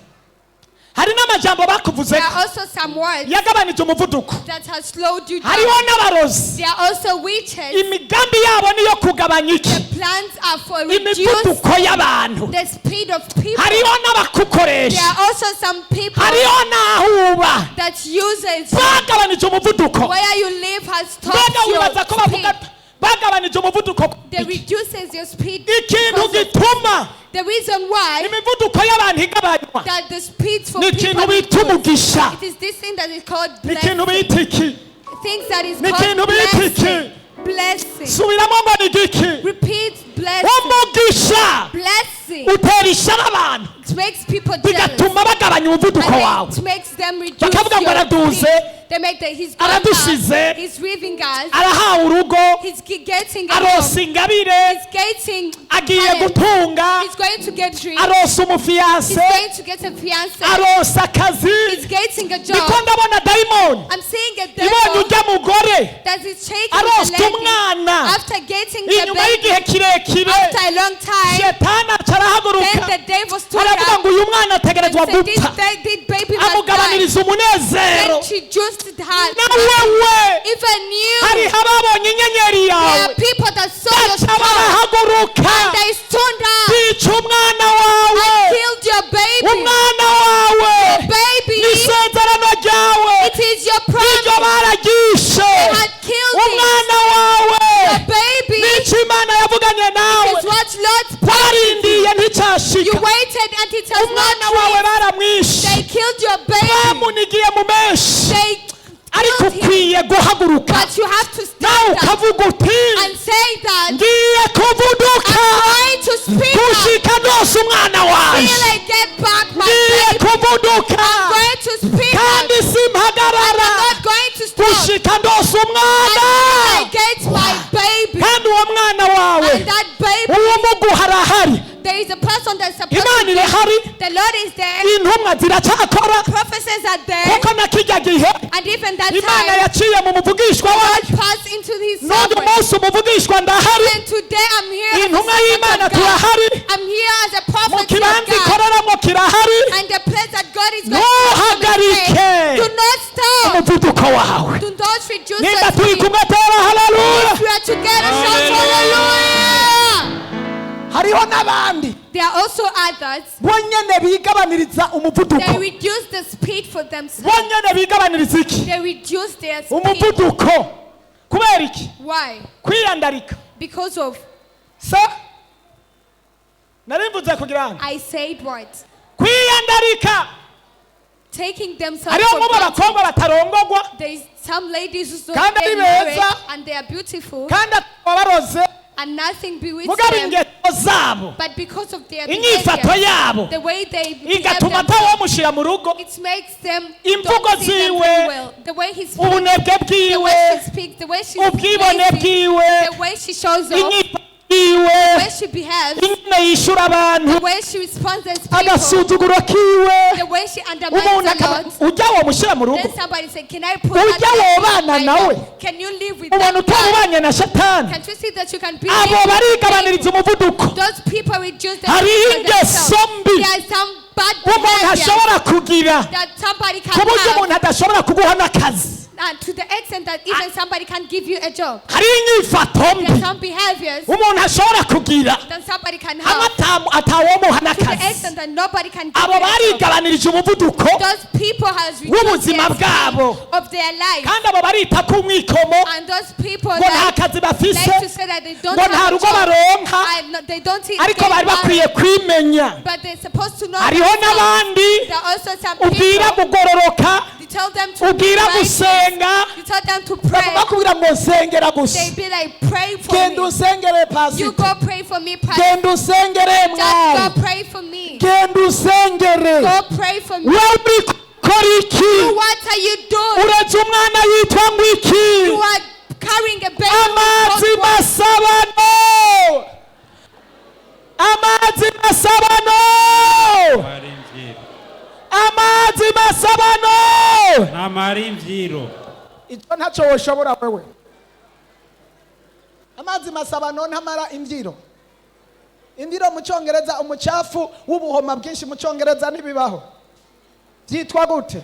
Hari n'amajambo bakuvuze There are also some words yagabanije umuvuduko. That has slowed you down. Hariho n'abarozi There are also witches. imigambi yabo niyo kugabanya iki The plans are for reduce imivuduko y'abantu. The speed of people. Hariho There n'abakukoresha are also some people hariho n'aho uba that uses bagabanije umuvuduko. Where you live has stopped Mbega your wibaza ko bavuga speed. bagabanije umuvuduko They reduces your speed. ikintu because of- gituma The reason why imivuduko y'abantu igabanywa that the speed for ni people ikintu bita reduce, umugisha it is this thing that is called ni ikintu blessing. bita iki Things that is ni called ikintu bita iki blessing. Blessing. Subiramo ngo ni igiki Repeat blessing. Umugisha Blessing. utera ishyari abantu It makes people jealous. bigatuma bagabanya umuvuduko And wawe. then it makes them reduce Bakavuga ngo your araduze, speed. They make that he's gone aradusize, up, he's leaving us, arahawe urugo he's getting a home, aronsa ingabire he's getting agiye talent, gutunga he's going to get rich, aronsa he's umufiyanse going to get a fiance, aronsa akazi he's getting a niko job. Ndabona dayimoni I'm seeing a ibonye devil ujya mugore that is taking the aronsa lady umwana after getting the inyuma baby y'igihe kirekire after a long time. Shetani aca arahaguruka Then the devil stood aravuga up ngo uyu mwana ategerezwa and said, this, gupfa this baby must die. amugabaniriza umunezero. Then she juiced her. Na wewe Even you, hariho ababonye inyenyeri there yawe are people that saw your baca star barahaguruka and they stoned up bica umwana wawe and killed your baby. umwana wawe Baby, ni isezerano ryawe it is your iryo promise. bararyishe They had killed it. umwana wawe Your baby n'icyo Imana yavuganye nawe is what Lord's promised. wararindiye You nticyashika waited and it has umwana not wawe reached. baramwishe They killed your baby. bamunigiye mu menshi They ariko killed him. ukwiye guhaguruka But you have to nawe stand up ukavuga uti and say that ngiye kuvuduka I'm going to speak up gushika ndose umwana wanjye till I get back my ngiye baby. kuvuduka I'm going to speak up. kandi simphagarara I'm not going to stop gushika ndose umwana until I get my baby. Kandi uwo mwana wawe And that baby, uwo muguha arahari there is a person that's supposed Imana to give. irahari The Lord is there. intumwa ziracyakora Prophecies are there. kuko na kijya gihe And even that Imana time, yaciye mu muvugishwa wayo God passed into his n'uyu servant. munsi umuvugishwa ndahari And today I'm here as a intumwa servant y'Imana of God. turahari I'm here as a mu prophet of kibanza God. ikoreramo kirahari And the place that God is going to Ntuhagarike do not stop. Umuvuduko wawe Do not reduce nimba your turi speed. kumwe tera haleluya If we are together, shout Hallelujah. hallelujah. Hariho n'abandi There are also others. Bonyene bigabaniriza umuvuduko They reduce the speed for themselves. bonyene bigabaniriza iki They reduce their speed. umuvuduko kubera iki Why? kwiyandarika Because of sa narimvuze kugira ngo I said what? Kwiyandarika Taking themselves hariho for nk'ubu granted. abakobwa batarongogwa There is some ladies who don't Kandi get ari married beza. and they are beautiful kandi akaba baroze and nothing bewitches mugabo them. ingeso zabo But because of their inyifato behavior, yabo the way they behave igatuma themselves, atawomushyira mu rugo it makes them Imvugo don't see them ziwe, very well. The way he speaks, ubunebwe the bwiwe way she speaks, the way she's ubwibone lazy, bwiwe the way she shows off, inyifato yiwe the way she behaves, ingene yishyura abantu the way she responds as people, agasuzuguro kiwe the way she undermines umuntu a akaba lot. ujya womushyira mu rugo Then somebody said, "Can I put Ujya that wobana in my nawe. life? Can you live with ubona that utaba man? ubanye na shetani Can't you see that you can be abo living with barigabaniriza people?" umuvuduko Those people reduce the Hariho speed for themselves. ingeso mbi There are some bad umuntu behaviors ashobora kugira that somebody can ku buryo have, umuntu adashobora kuguha n'akazi and to the extent that even somebody can give you a job. Hariho inyifato There mbi are some behaviors umuntu ashobora kugira that somebody can hamwe have atawomuha to the n'akazi extent that nobody can give abo you a job. barigabanirije umuvuduko Those people has reduced w'ubuzima their bwabo. speed of their life. Kandi abo barita ku mwikomo And those people ngo nta like, kazi bafise like to say that they don't ngo nta have a rugo job baronka and they don't eat, ariko get bari bakwiye married, kwimenya but they're supposed to know hariho themselves. n'abandi There are also some ubwira people kugororoka you tell them to be ubwira righteous. gusenga You tell them to pray. bakubwira ngo nsengera gusa They be like, "Pray for genda me. usengere You pasita go pray for me, pastor. genda usengere Just mwari go pray for me. genda usengere Go pray for me." Wowe uri gukora iki What are you doing? uretse umwana yitwa ngo iki You are carrying a baby amazi with cold water. masabano Amazi masabano. Namara imvyiro. Amazi masabano. Namara imvyiro. Icyo ntacyo woshobora wewe. Amazi masabano ntamara imbyiro. Imbyiro mu cyongereza, umucafu w'ubuhoma bwinshi mu cyongereza ntibibaho. Byitwa gute?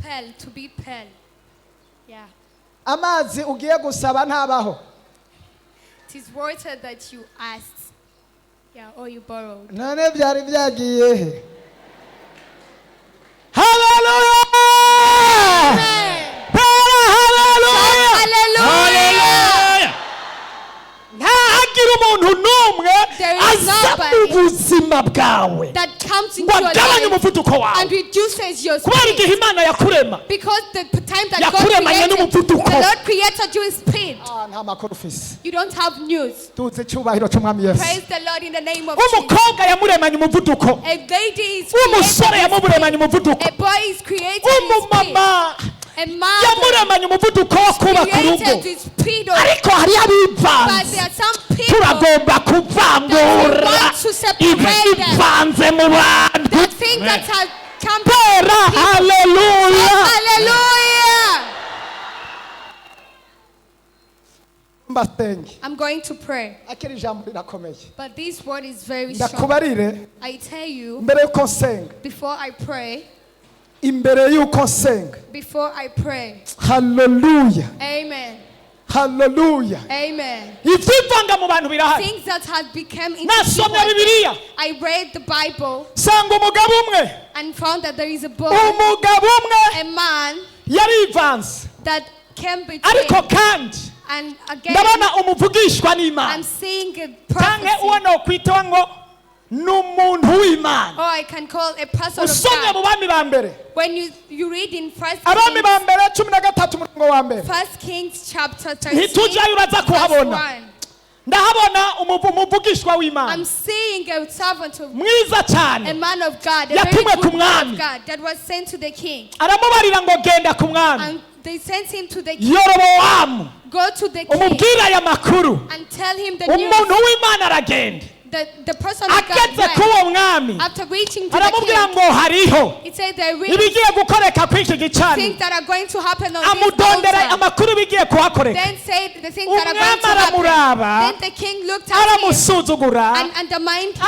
Pearl, to be pearl. Yeah. Amazi ugiye gusaba ntabaho. It is water that you asked. Yeah, or you borrowed. None byari byagiye he? Haleluya! Pera haleluya! Hallelujah! Hallelujah. Ntahagira umuntu n'umwe There is aza mu nobody buzima bwawe that comes into ngo your agabanye life umuvuduko wawe, and reduces your kubera speed. igihe Imana yakurema, Because the time that God yakuremanye created, n'umuvuduko. the Lord created you with speed. Ah, nta makuru ufise. You don't have news. Tuzi icyubahiro cy'umwami Yesu. Praise the Lord in the name of Jesus. Umukobwa yamuremanye umuvuduko, A lady is umusore created with yamuremanye speed. umuvuduko, A boy is created with speed. umumama A mother yamuremanye umuvuduko wo kubaka urugo. created with speed. Ariko hariyo But abivanze. there are some people Turagomba kuvangura that we want to separate them. ibivanze mu bantu. That think that have come. Pera haleluya! Hallelujah! Mbasenge. I'm going to pray. Akiri ijambo rirakomeye. But this word is very strong. Ndakubarire I tell you, mbere yuko nsenga, before I pray, imbere yuko nsenga. Before I pray. Haleluya! Amen. Haleluya! Amen. Ibyivanga mu bantu birahari. Things that have become into Nasomye people. Bibiliya, I read the Bible sanga umugabo umwe, and found that there is a boy, umugabo umwe a man yarivanze, that came between. ariko kandi And again, ndabona umuvugishwa n'Imana, I'm seeing a canke uwo prophecy. nokwitwa ngo ni umuntu w'Imana. Or I can call a person of Usomye mu God. Bami ba Mbere, When you read in First Abami Kings, ba Mbere 13 umurongo wa mbere. First Kings chapter 13, ntitujyayo, uraza verse kuhabona. 1. Ndahabona umuvugishwa w'Imana I'm seeing a servant of mwiza a cyane man of God, a very yatumwe ku good man mwami. of God that was sent to the king. Aramubarira ngo genda ku mwami And they sent him to the king. Yorobowamu, Go to the king umubwire aya makuru. and tell him the news. Umuntu w'Imana aragenda. The person of God Ageze went. ku uwo mwami, After reaching to the aramubwira king, ngo hariho he said there is ibigiye gukoreka kuri iki gicaniro. things that are going to happen on this Amudondera altar. amakuru bigiye kuhakoreka. Then said the things that are going Umwami to happen. aramuraba, Then the king looked at him aramusuzugura, and undermined him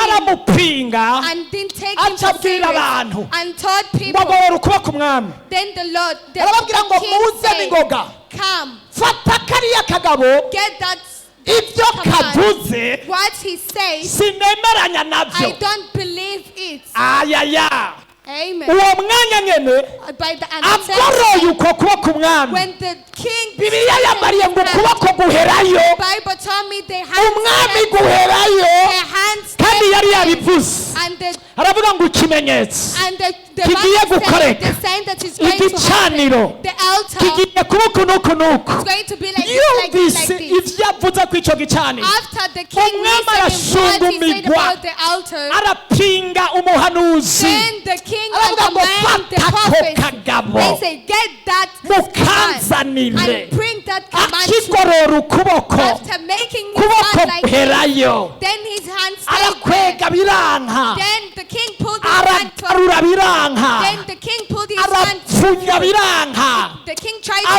aramupinga, and didn't take him aca for abwira serious abantu and taught ngo people. agorora ukuboko umwami. Then the Lord, the, Arababwira ngo the king muze said, n'ingoga. come, Fata kariya kagabo, get that ibyo command. kavuze What he says, sinemeranya nabyo. I don't believe it. Ayaya! Amen. Uwo mwanya nyene By the and the same agoroye time, uko kuboko umwami, when the king Bibiliya yambariye ngo the ukuboko guherayo, Bible told me they hands umwami guherayo, their hands kandi yari yabivuze. and the Aravuga ngo ikimenyetso and the kigiye man said gukoreka, the sign that is going to igicaniro happen, the altar kigiye kuba uku n'uku n'uku. is going to be like this, like this, Yumvise like this. ibyo avuze ku icyo gicaniro, After the king umwami listened what he said arashungumigwa, about the altar, arapinga umuhanuzi. then the king Aravuga ngo undermined the fata ako prophet. kagabo, They say, get that command mukanzanire. and bring that command to me. Akigorora ukuboko, After making his kuboko hand like this, guherayo, then his hand stayed arakwega there. biranka, Then the king pulled his hand aragarura biranka, Then the king pulled his hand. arapfunya biranka, The king tried to make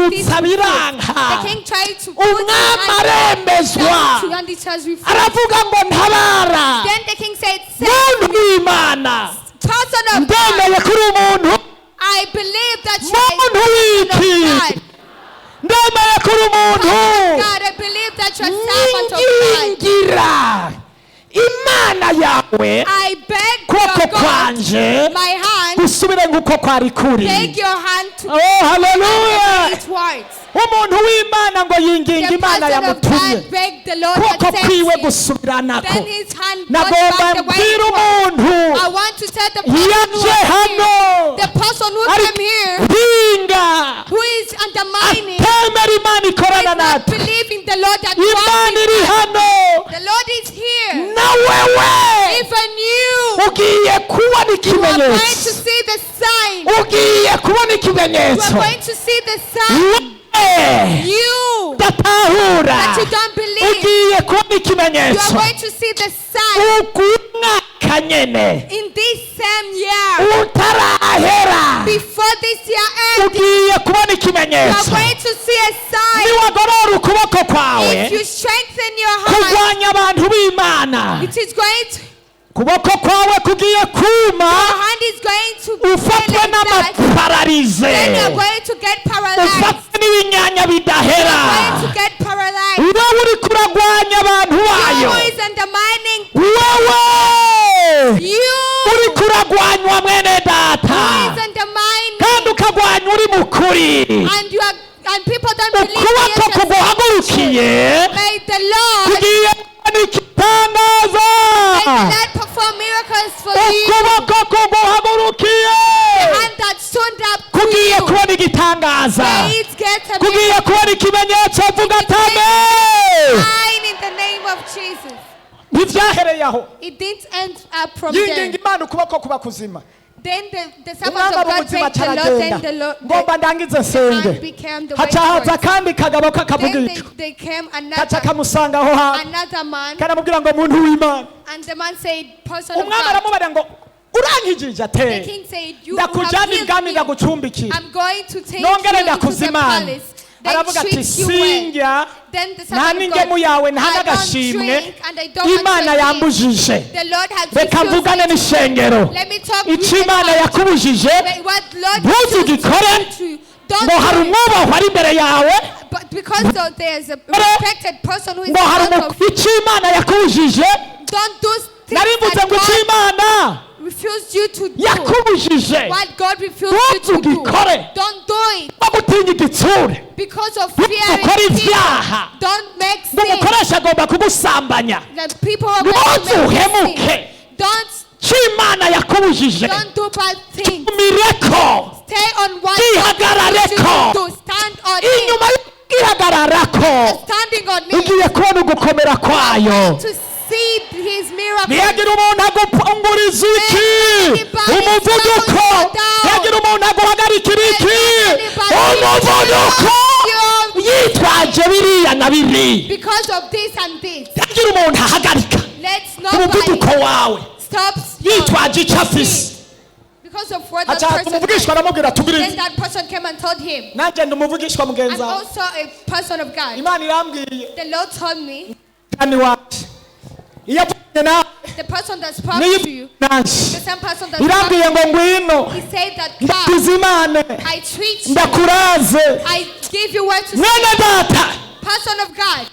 this arururutsa foot. biranka. The king tried to put his Umwami hand aremezwa, down to and it has refused. aravuga ngo ntabara, Then the king said, "Say, muntu w'Imana, person of God, ndemeye kuri umuntu, I believe that you are muntu a person of w'iki, God. ndemeye kuri umuntu, God, I believe that you are servant of God. nyingingira Imana yawe, I beg kuboko your God, kwanje my hand, gusubire nk'uko kwari kuri." take your hand to Oh, haleluya! it words. Umuntu w'Imana ngo yinginga The Imana person of yamutumye, God begged the Lord kuboko that sent kwiwe him. gusubiranako. Then his hand got Nagomba back the way mbwira it was. umuntu I want to tell the person who yaje was here, hano the person who ari came here, mpinga, who is undermining, atemera Imana who ikorana is not natwe. believing the Lord that Imana wants iri him. hano. The Lord is here. Na wewe Even you, ugiye kubona you are going to ikimenyetso, see the sign. ugiye kubona You ikimenyetso. are going to see the sign. Wewe You udatahura that you don't believe, ugiye kubona you are ikimenyetso going to see the sign uku mwaka nyene in this same year. utarahera Before this year ends, ugiye kubona you are ikimenyetso going to see a sign. niwagorora ukuboko kwawe If you strengthen your hand, kurwanya abantu b'Imana it is going to, ukuboko kwawe kugiye kuma your hand is going to be ufatwe like that. n'amapararize Then you are going to get paralyzed. ufatwe n'ibinyanya You bidahera are going to get paralyzed. wowe uri kuragwanya abantu You bayo who is undermining wowe you uri kuragwanywa mwene data who is undermining kandi ukagwanywa uri mu kuri and you are and people don't believe ukuboko you. kuguhagurukiye May the Lord kugiye kubona igitangaza may the Lord perform miracles for you. ukuboko kuguhagurukiye The hand that stood up to kugiye you. kubona igitangaza May it get a kugiye miracle kubona ikimenyetso vuga atame sign in the name of Jesus. Ntivyahereye aho It didn't end up from there. yinginga Imana ukuboko kuba kuzima Then the servant umwami of aba God muzima begged the Lord, then acaragenda the Lord ngomba ndangize the nsenge hand became the haca haza white kandi kagabo kakavuga Then icyo they came kaca another, kamusanga aho hantu another man, karamubwira ngo muntu w'Imana and the man said, Person of umwami God. aramubara ngo urankijije The ate king said, You who have ndakujana healed ibwami me, ndagucumbikira I'm going to take nongere you into ndakuza the Imana palace. Then aravuga ati treat you well. sinjya Then the nta servant of n'ingemu God, yawe nta I don't n'agashimwe drink and I don't want Imana your gift. yambujije The Lord has reka refused mvugane me. n'ishengero Let me talk with icyo the Imana church. yakubujije But what Lord ntuzugikore refused to don't ngo hari do it. umwubahwa ari imbere yawe But because though there's a respected person who is ngo hari in front of icyo Imana yakubujije don't do things nari mvuze that ngo icyo God Imana refused you to do. yakubujije What God refused you to do. ntuzugikore Don't do it no gutinya igitsure because of fearing ntuzukore people. ibyaha Don't make ngo sin. umukoresha agomba kugusambanya The people are going to make you ntuzuhemuke sin. Don't icyo Imana yakubujije don't do bad things. mireko Stay on what Gihagarareko. God refused you to do. Stand on it. inyuma y'igihagararako Standing on it. ugiye kubona ugukomera kwayo To see his miracle. ntiyagira umuntu agupunguriza iki umuvuduko ntiyagira umuntu aguhagarikira iki umuvuduko yitwaje biriya na biriya Because of this and this. ntiyagira umuntu ahagarika Let's nobody umuvuduko wawe stop yitwaje icyo afise because of what that haca haza person umuvugishwa had. aramubwira Then tubirize that person came and told him, nanjye ndi umuvugishwa mugenzi I'm wawe also a person of God. Imana irambwiye The Lord told me, kandi wacu iyo avuganye nawe the person that spoke niyo to you, nanjye the same person that spoke, irambwiye ngo ngwino he said that come, ndakuza Imana I treat you, ndakuraze I give you where to mwene sleep. data Person of God.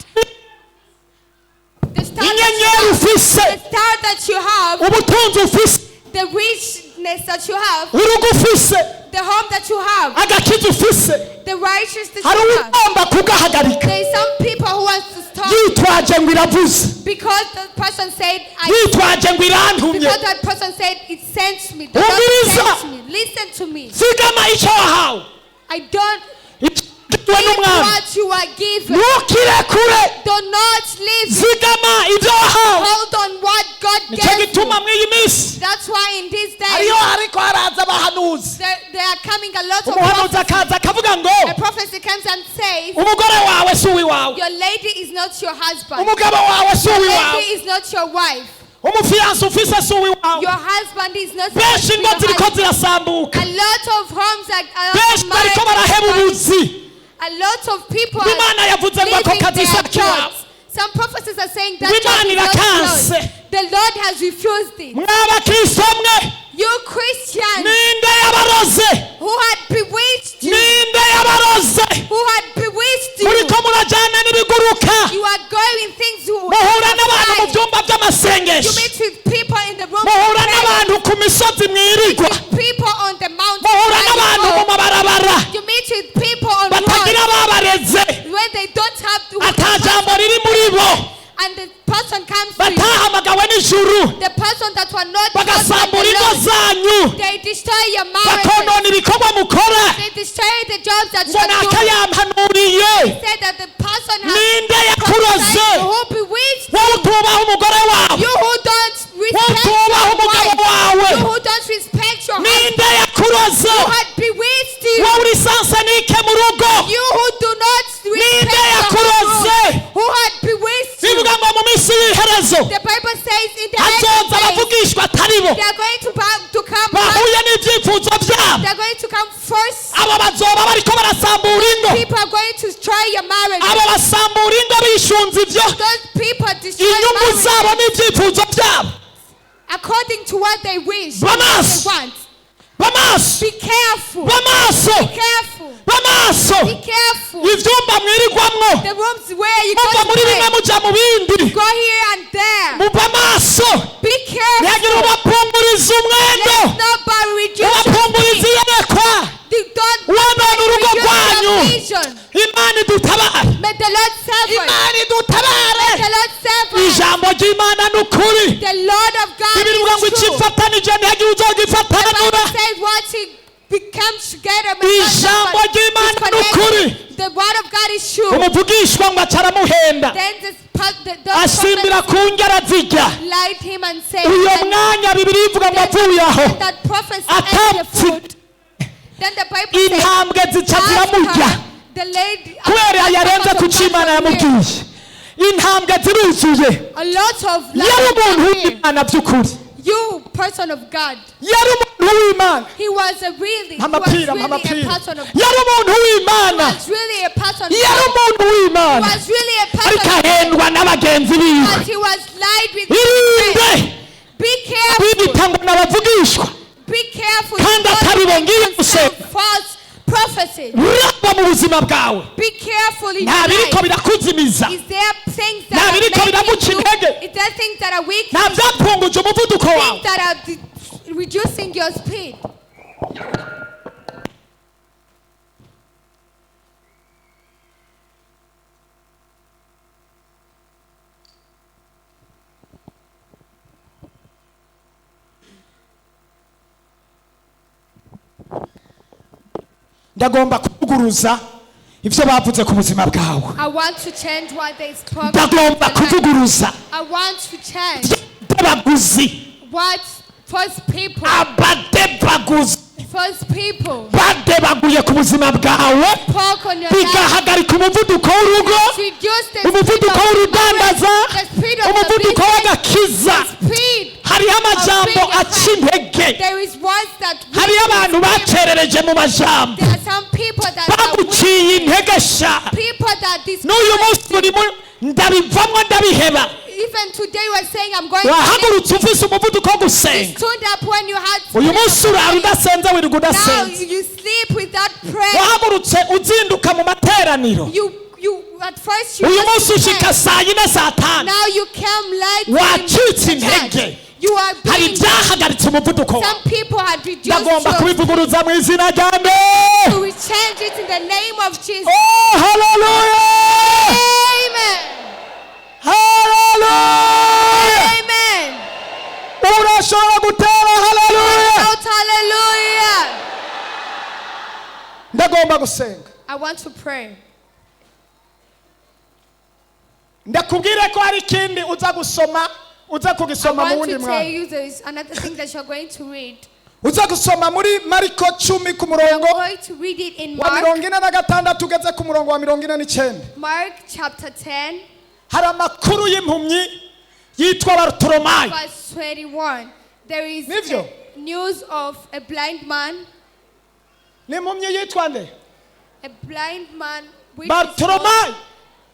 The star that you inyenyeri have, ufise the star that you have, ubutunzi ufise the richness that you have, urugo ufise the home that you have, agakiza ufise the righteousness hari you have. ugomba kugahagarika There is some people who wants to stop yitwaje ngo iravuze because the person said I yitwaje ngo irantumye because that person said it sent me. The Lord Umviriza. sent me. Listen to me. zigama icyo wahawe I don't icyo give n'umwami what you are given. ntukirekure Do not leave. zigama ibyo wahawe Hold on what God nicyo gave you. gituma muri iyi minsi That's why in these days hariyo ariko haraza abahanuzi there are coming a lot of umuhanuzi prophecies. akaza akavuga ngo A prophecy comes and says, umugore wawe si uw'iwawe your lady is not your husband. umugabo wawe si Your uw'iwawe lady is not your wife. umufiyanse ufise si uw'iwawe Your husband is not benshi your ingo ziriko husband. zirasambuka A lot of homes are a lot benshi of bariko baraheba marriages are ubuzi A lot of people are Imana yavuze ngo ako leaving kazi their si akiwawe jobs. Some prophecies are saying that Imana job is not irakanse. yours. The Lord has refused it. mw'abakristo mwe You Christians ninde yabaroze who had bewitched you, ninde yabaroze who had bewitched you, muriko murajyana n'ibiguruka you are going things you muhura n'abantu mu fly. byumba You by'amasengesho meet with people in the room of muhura prayer, n'abantu ku misozi mwirirwa with people on the mountain. muhura where you n'abantu mu go. mabarabara You meet with people on batagira roads ababareze where they don't have to. ata jambo riri muri bo And the person comes to you. batahamagawe n'ijuru The person that were not called by bagasambura the ingo Lord, zanyu they destroy your marriage. bakonona ibikorwa mukora They destroy the jobs that ngo you are doing. nakayampanuriye Said that the person has ninde yakuroze prophesied who bewitched wowe utubaha umugore wawe you who don't wowe respect utubaha your umugabo wife, wawe you who don't respect your husband, ninde yakuroze who had bewitched you. you. Wowe uri sansanike mu rugo. You who do not Ninde respect the yakuroze? rules, who had bewitched you. Bivuga ngo mu minsi y'iherezo The Bible says in the end hazoza of days, abavugishwa atari bo they are going to come back. bahuye n'ibyifuzo byabo. They are going to come first. Abo bazoba bariko barasambura ingo. People are going to try your marriage. Abo basambura ingo bishunze ivyo Those people destroy inyungu zabo marriage n'ibyifuzo byabo. according to what they wish, what Vamos! they want. Bamaso. Be careful. Bamaso. Be careful. Bamaso. Be careful. Ivyumba mwirigwamwo The rooms where you go muva to muri bimwe pray, muja mu bindi. go here and there. Muva amaso. Be Ntihagire careful. ubapunguriza umwendo, Let nobody reduce your ubapunguriza speed. iyerekwa. Don't Wonona urugo reduce rwanyu. your vision. Imana idutabare. May the Lord save us. Imana idutabare. The Lord save us. Ijambo ry'Imana ni ukuri. The Lord of God Bibiliya ivuga ngo is true. icifatanije ntihagire The uzogifatanura. Bible says what he becomes together may not Ijambo nobody ry'Imana ni disconnect. ukuri. The word of God is true. Umuvugishwa ngo acaramuhenda Then this the asimbira prophet ku ngera zijya. lied him and said, Uyo and mwanya Bibiliya ivuga ngo avuye aho that prophet ate the atamutse food. Then the Bible says, intambwe zica ziramurya after the lady, kubera yarenze ku cyo Imana yamubwiye. Intambwe ziruzuye. a lot of Yari umuntu lies came. w'Imana by'ukuri. You, person of God, Yari umuntu w'Imana. he was a really, he was Amapira, really a amapira. person of Yari umuntu w'Imana. was really a person of Yari God. umuntu w'Imana Was really a person ariko of God. ahendwa n'abagenzi biwe. But he was lied with his Irinde friends. Be careful. biyita ngo n'abavugishwa Be careful. kandi Don't atari bo ngiye confess gusenga. false prophecies. Raba mu buzima bwawe. Be careful in Nta your biriko life. birakuzimiza. Is there things that Nta are biriko making biraguca you? intege. Is there things that are weak? Nta byapfunguje umuvuduko wawe. Things that are reducing your speed. Ndagomba kuvuguruza ibyo bavuze ku buzima bwawe. I want to change what they spoke. Ndagomba kuvuguruza I want to change abaguzi what first people, abadebaguzi first people badebaguye ku buzima bwawe spoke on your life. bigahagarika umuvuduko w'urugo, Reduce the speed umuvuduko of w'urudandaza, marriage, the speed of the umuvuduko business, w'agakiza. speed. Hariho amajambo aca intege. There is words that Hariho abantu bacerereje mu majambo there are some people that are weak, baguciye intege sha. people that N'uyu munsi urimo ndabivamwo ndabiheba. Even today you are saying I'm going to Wahagurutse ufise umuvuduko wo gusenga. stood up when you had Uyu spirit munsi of urara prayer. udasenze, wirirwa Now udasenze. you sleep without prayer. Wahagurutse uzinduka mu materaniro. You at first you Uyu used munsi to ushika pray. saa yine saa tanu. Now you came late in Wacitse the intege. church. You are Hari being ibyahagaritse umuvuduko wawe. some people had reduced Ndagomba your kubivuguruza mu izina rya nde. So we change it in the name of Jesus. Oh, haleluya! Amen. Haleluya! Amen. Urashobora gutera haleluya. Shout hallelujah. Ndagomba gusenga. I want to pray. Ndakubwire ko hari ikindi uza gusoma, uza I kugisoma mu want wundi to tell mwanya. you there is another thing that you're going to read. Uza gusoma muri Mariko 10 ku I'm murongo going to read it in wa Mark, 46 ugeze ku murongo wa 49. Mark chapter 10, Hari amakuru y'impumyi yitwa Barutolomayo. verse 21. There is Nivyo. a news of a blind man, Ni impumyi yitwa nde? a blind man which is called Barutolomayo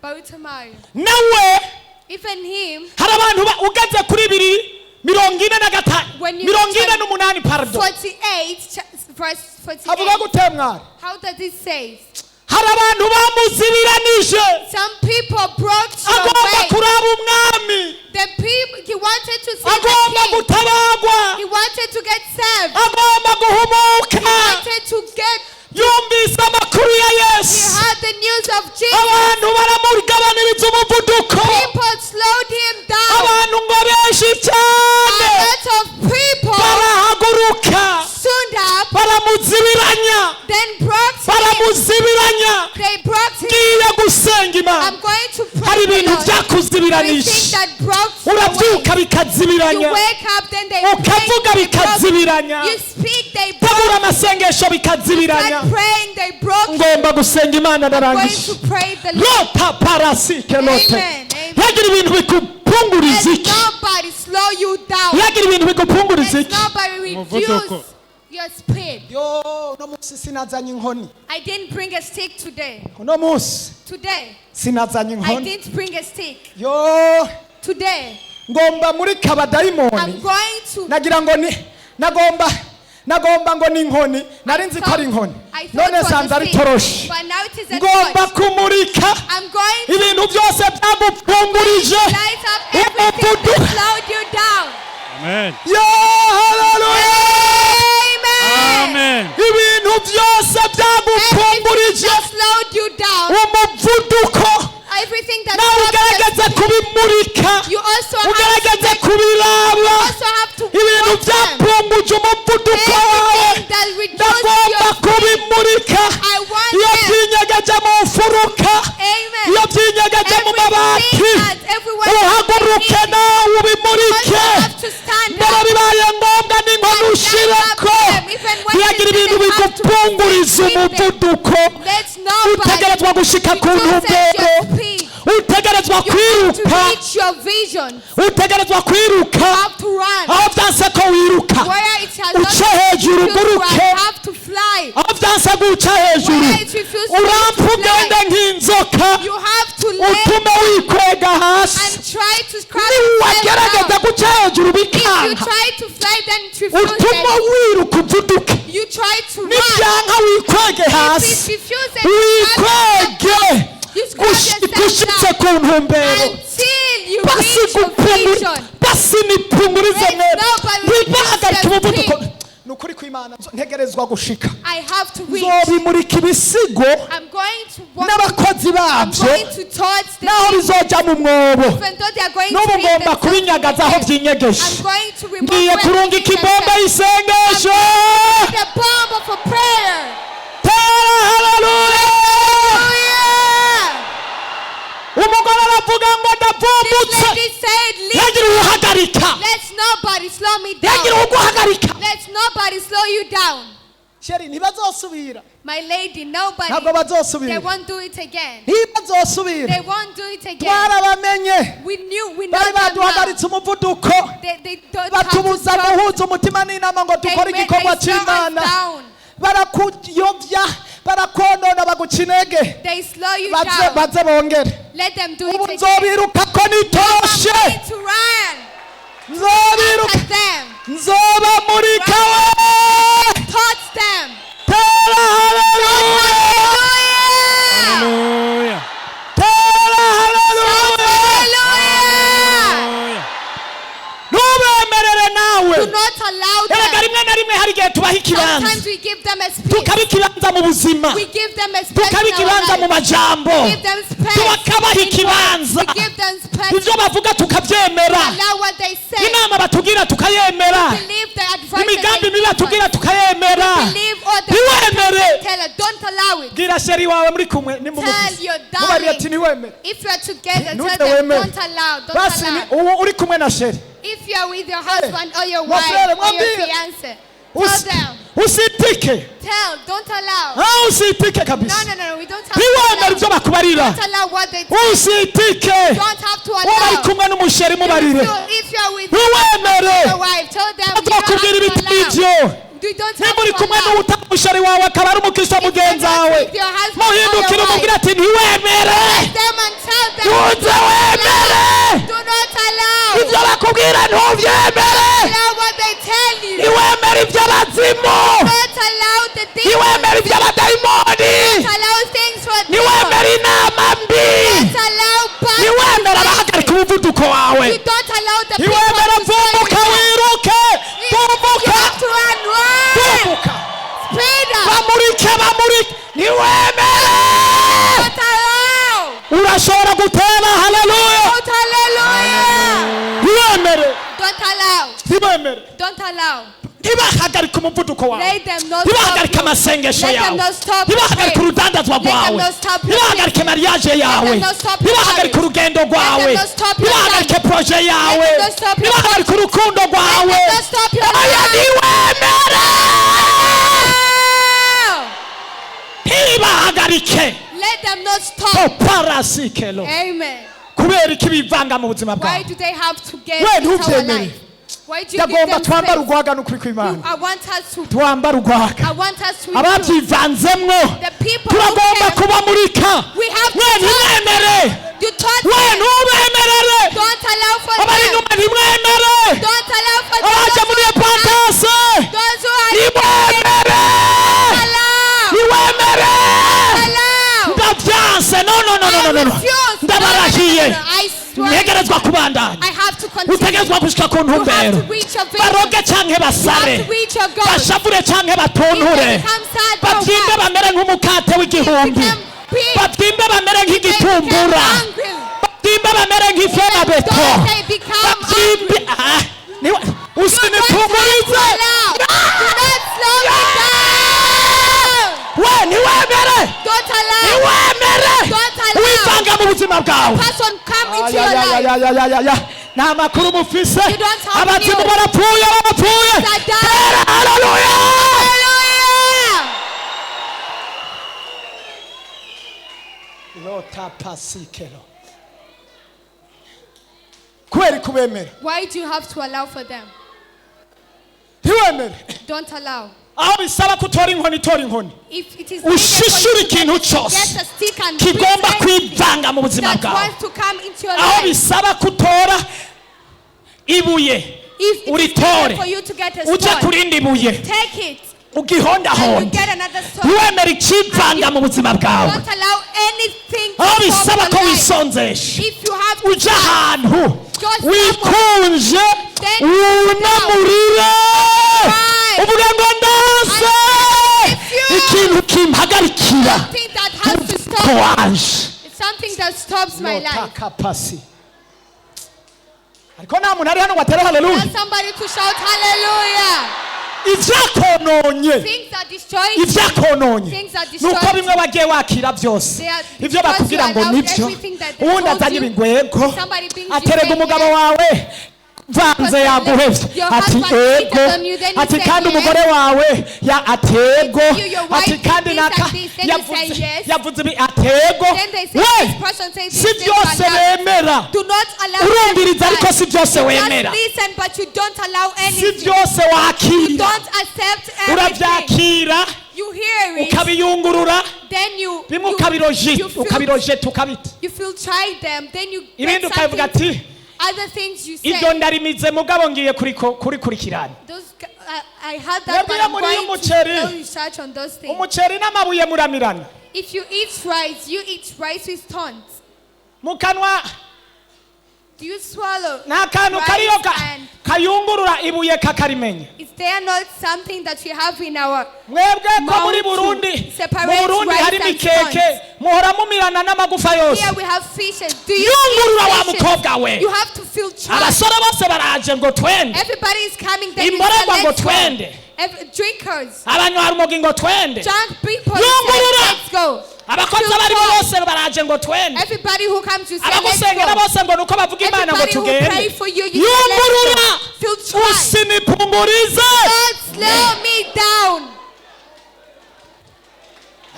Bartimaeus. nawe Even him, hari abantu ugeze kuri 45 When you 48 pardon. 48, verse Havuga 48. gute mwari? How does it say? Hari abantu bamuzibiranije. Some people brought your Agomba way. kuraba umwami. The people, he wanted to see the Agomba king. gutabagwa. He wanted to get saved. Agomba guhumuka. He wanted to get, Yumvise amakuru ya he Yesu. heard the news of Jesus. Abantu baramugabaniriza umuvuduko. People slowed him down. Abantu ngo benshi A cyane lot of people barahaguruka stood up. bara Baramuzibiranya. Then brought him. Baramuzibiranya. They brought him. Ngiye gusenga Imana. I'm going to pray. Hari the ibintu Lord. byakuzibiranije. Everything that brought you Urabyuka away. bikazibiranya. You wake up, then they Ukavuga break, they broke. bikazibiranya. You speak, they broke. Tegura amasengesho bikazibiranya. Start praying, they broke. Ngomba gusenga Imana I'm going ndarangije. to pray the Lord. Lota parasike lote. Amen, amen. Yagira ibintu bikupunguriza Let iki? nobody slow you down. Yagira ibintu bigupunguriza Let iki? nobody Umuvuduko. reduce your speed. Yo, uno munsi sinazanye inkoni. I didn't bring a stick today. Uno munsi Today, sinazanye I inkoni. didn't bring a stick. Yo, Today, ngomba muri I'm kabadayimoni. going to. Nagira ngo ni nagomba ngo ni inkoni, nari nzi ko ari inkoni, I thought none it was nsanze a ari stick, toroshi. but now it is a Ngomba torch. kumurika I'm going to ibintu byose byagupfungurije light up everything umuvuduko. that slowed you down. Amen. Yo, haleluya! Amen. Amen. Ibintu byose Everything byagupfungurije that slowed you down. umuvuduko, Everything that nawe stopped your ugerageze speed. kubimurika, You also have ugerageze to, kubiraba. also have to Ibintu watch them. byapfunguje umuvuduko wawe, Everything that reduced ndagomba your speed. kubimurika. I want Iyo them. byinyegeje mu mfuruka, Amen. iyo byinyegeje mu mabati, Everything that everyone uhaguruke nawe ubimurike. also have to stand Mbere up. bibaye ngombwa n'inkoni And ushireko. stand up them, even when Ntiyagira they ibintu didn't have to bigupunguriza with them. umuvuduko. Let nobody Utegerezwa gushika ku reduce ntumbero. your speed. Utegerezwa You have to kwiruka. reach your vision. Utegerezwa kwiruka. You have to run. Aho byanse ko wiruka, Where it has not uce hejuru refused to run, uguruke. you have to fly. Aho byanse guca hejuru, Where it refused to urampe fly, ugende nk'inzoka, you have to lay utume wikwega hasi. and try to scratch yourself Niwagerageza down. guca hejuru If you bikanka, try to fly, then it refuses. utume wiruka uvuduke. You try to run. Nibyanka wikwege If it hasi, refuses, you have to wikwege You scratch yourself gushitse down ku ntumbero. until you Basi reach your gupunguri, vision. basi nipungurize Let mwebwe, nobody ntibahagarike reduce your umuvuduko. speed. Ni ukuri kw'Imana, ntegerezwa gushika. I have to reach. Nzobimurika ibisigo I'm going to walk. n'abakozi I'm babyo, going to touch the naho people. bizoja mu mwobo. Even though they are going to N'ubu read ngomba themselves kubinyagaza aho in the byinyegeje. I'm going to remove Ngiye kurungika everything ibomba that y'isengesho. the bomb of a prayer. Tera haleluya! Hallelujah! Umugore aravuga ngo This ndavumbutse. lady said, "Leave. Yagira uwuhagarika. Let nobody slow me Yagira down. uguhagarika. Let nobody slow you down." Chérie, ntibazosubira. My lady, nobody. Ntabwo They bazosubira. won't do it again. Ntibazosubira. They won't do it again. Twarabamenye. We knew, we know Bari them now. baduhagaritse umuvuduko, They don't have to batubuza stop. guhuza umutima n'inama ngo They, dukore they igikorwa slow us cy'Imana. down. Barakuyobya, barakonona, baguca intege. They slow you Baze down. baze bongere. Let them do Ubu it again. nzobiruka ko I'm nitoroshe. going to run Nzobiruka, after them. nzobamurika we. Touch them. Tera haleluya! Hallelujah! Hallelujah. Tera haleluya! Hallelujah! Hallelujah. Ntubemerere nawe. Do not allow Erega them. rimwe na rimwe hari igihe tubaha ikibanza, Sometimes we give them a space. tukaba ikibanza mu buzima, We give them a space tukaba in our ikibanza mu life. majambo, We give them space. tukabaha in words. ikibanza. We give them space. Ibyo bavuga tukabyemera, Allow what they say. inama batubwira tukayemera, Believe the advice that imigambi they mibi give batubwira us. tukayemera. Believe all the Ntiwemere. tell us. Don't allow it. Bwira chérie wawe muri kumwe nimumuvuze. Tell your Mubarire ati darling. ntiwemere. If you are together, tell Ntuze them wemere. don't allow. Don't Basi ni allow. ubu uri kumwe na chérie. If you are with your husband or your Mon wife frère, or your mwambie. fiance, tell them. Usitike. Tell. Don't allow. Ah, usitike kabisa. No, no, no, no. We don't have to Ntiwemere allow. ibyo bakubarira. Don't allow what they tell. Usitike. Don't have to Uba ari allow. kumwe n'umusheri mubarire. If you are with Ntiwemere. your wife, tell them you don't have Azokubwira to ibitari allow. ibyo. You don't Nimba have uri to kumwe allow. n'utamusheri wawe akaba ari umukristo If you're mugenzi not wawe, with your husband or muhindukire your umubwire wife, ati ntiwemere. them and tell them, Ntuze wemere. do not allow. Ibyo bakubwira ntubyemere. Allow what they tell you. Ntiwemere iby'abazimu. Don't allow the demons. Ntiwemere iby'abadayimoni. Don't allow things for demons. Ntiwemere inama mbi. Don't allow bad Ntiwemere advice. abahagarika umuvuduko wawe. You don't allow the people Ntiwemere to slow you vumbuka down. wiruke. You Vumbuka. have to run, run. Vumbuka. Speed up. Bamurike, bamurike. Ntiwemere. Don't allow. Urashobora gutera haleluya. Don't hallelujah. Ntiwemere. Don't allow. Ntiwemere. Don't allow. Ntibahagarike umuvuduko wawe, Let them not stop ntibahagarike you. amasengesho Let them yawe, not stop your ntibahagarike prayer. urudandazwa Let them rwawe, not stop your ntibahagarike business. mariage yawe, them not stop your ntibahagarike marriage. urugendo Let them rwawe, not stop your ntibahagarike journey. projet yawe, Let them not stop your ntibahagarike urukundo rwawe. Let them not stop your Oya, love. ntiwemere, No! ntibahagarike. Let them not stop. Oparasikelo. Amen. Kubera iki bivanga mu buzima Why bwawe? do they have to get We into our ntubyemere. life? Why do you give Ndagomba them twambare space? urwaga n'ukuri kw'Imana. I want us to. Twambare urwaga. I want us to improve. Ababyivanzemwo The people who turagomba came, kubamurika. we have to We touch. ntimwemere, You touch we them. ntubemerere. Don't allow for Abari them. inyuma ntimwemere, Don't allow for them. abaje Those muri who are epantase Those who are ntimwemere, allow. ntiwemere. Allow. Ndabyanse, no no no no I no no. refuse. Ndabarahiye, No, no, no, no, no. I swear. ntegerezwa kubandanya. I have to continue. Utegerezwa gushika ku You have ntumbero, to reach your vision. baroge canke You basare, have to reach your goal. bashavure canke batonture, If they become sad, don't babyimbe worry. bamere nk'umukate w'igihumbi, Become big. babyimbe bamere They become nk'igitumbura, angry. babyimbe bamere nk'iferabeto, Don't they become babyimbe. angry. Ah, niwe You don't have to usinitumurize. allow. Do not slow me down. We ntiwemere, Don't allow. ntiwemere Don't allow. wivanga mu buzima bwawe. Person come into your life. Ayayayayayaya, nta makuru mufise. You don't have Abazimu news. barapfuye, barapfuye. That died. Tera haleluya. Hallelujah. Lota pasikelo. Kubera kubemera. Why do you have to allow for them? Ntiwemere. Don't allow. Aho bisaba ko utora inkoni, itora inkoni, If it is needed for ushishura you to ikintu get, cyose get a stick and kigomba beat anything kwivanga mu buzima that bwawe. wants to come into your Aho life. bisaba ko utora ibuye, If it is uritore, needed for you to get a uje stone, kurindi buye, take it and you ugihondahonde. get another stone. Ntiwemere ikivanga mu buzima bwawe. Don't allow anything Aho to bisaba stop ko your life. wisonzesha, If you have to uje fast, ahantu go somewhere, wikunje, then wunamurire, Cry. uvuge ngo ndase I refuse. ikintu kimpagarikira something that has to ko stop. wanje. It's something that stops my life. Lota kapasi. Ariko nta muntu ari hano ngo atere haleluya. Tell somebody to shout hallelujah. Ivyakononye, Things that destroy ivyakononye Things that nuko destroy bimwe wagiye wakira byose, They are- ivyo because bakubwira you ngo allowed nibyo, everything that they uwundi told azanye you. ibingwego, Somebody brings you aterega say umugabo yes. wawe vanze Because yaguhevye, your ati husband cheated ego, on you, then you ati say kandi yes. umugore wawe ya atego, You, your wife ati did kandi this naka and this, then you say yavuze yes. yavuze ibi atego. Then they say We this person says si this, then you byose allow. bemera. Do not allow Urumviriza everything. ariko si byose You wemera. just listen, but you don't allow Si anything. byose You wakira, don't accept everything. urabyakira, You hear it, ukabiyungurura, then you bimwe you, you feel, ukabirojeta ukabita, you feel try them, then you get ibindi ukabivuga something, ati other things you ibyo say. ndarimize mugabo ngiye kurikurikirana. Those I had that, but Mwebwe I'm muri going to umuceri. do research on those things. Umuceri n'amabuye muramirana. If you eat rice, you eat rice with stones. Mu kanwa Do you swallow nta kantu rice kariyo and kayungurura ibuye kakarimenya. is there not something that we have in our Mwebwe ko muri mouth to Burundi, mu separate Burundi rice hari and imikeke, stones? muhora mumirana n'amagufa yose. Here we have fishes. Do you Yungurura wa eat fishes? mukobwa we. You have to feel charged. Abasore bose baraje ngo twende, Everybody is coming. Then you say, Imborerwa ngo let's go. twende. Drinkers, Abanywa rumogi ngo twende, drunk people, you Yungurura. say, let's go. Abakozi Feel abaribo charged. bose baraje ngo twende, Everybody who comes, you say, let's abagusengera go. bose ngo nuko bavuga Imana ngo Everybody who pray tugende. for you, you say, let's Yungurura, go. Feel charged. usinipumurize. Don't slow me down.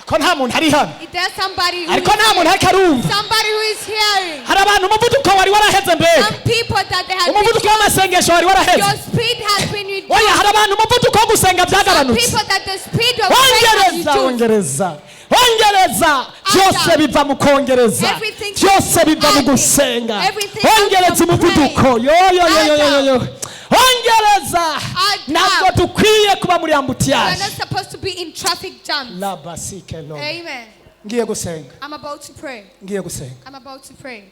Ko nta muntu ari hano, Is there somebody who ariko is nta muntu hearing? ariko arumva. Somebody who is hearing. Hari abantu umuvuduko wari waraheze mbega, Some people that they have umuvuduko reduced. w'amasengesho wari waraheze. Your speed has been reduced. Oya, hari abantu umuvuduko wo gusenga Some byagabanutse. people that the speed of prayer has Ongereza, reduced. ongereza, ongereza, byose biva mu kongereza, Everything byose biva mu adding. gusenga. Everything comes Ongereza from umuvuduko, yo yo yo yo yo yo, ongereza. Add Ntabwo up. dukwiye kuba muri We are ambutiyaje. not supposed to be in traffic jams. Labasikelo. Amen. Ngiye gusenga. I'm about to pray. Ngiye gusenga. I'm about to pray.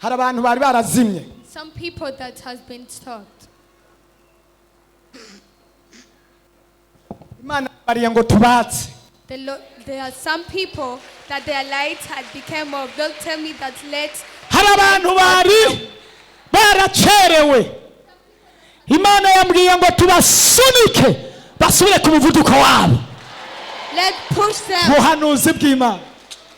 Hari abantu bari barazimye. Some people that has been stopped. Imana bariye ngo tubatse. There are some people that their light had become off. They'll tell me that let Hari abantu bari baracerewe, Imana yambwiye ngo tubasunike basubire ku muvuduko wabo. Let's push them. Buhanuzi bw'Imana.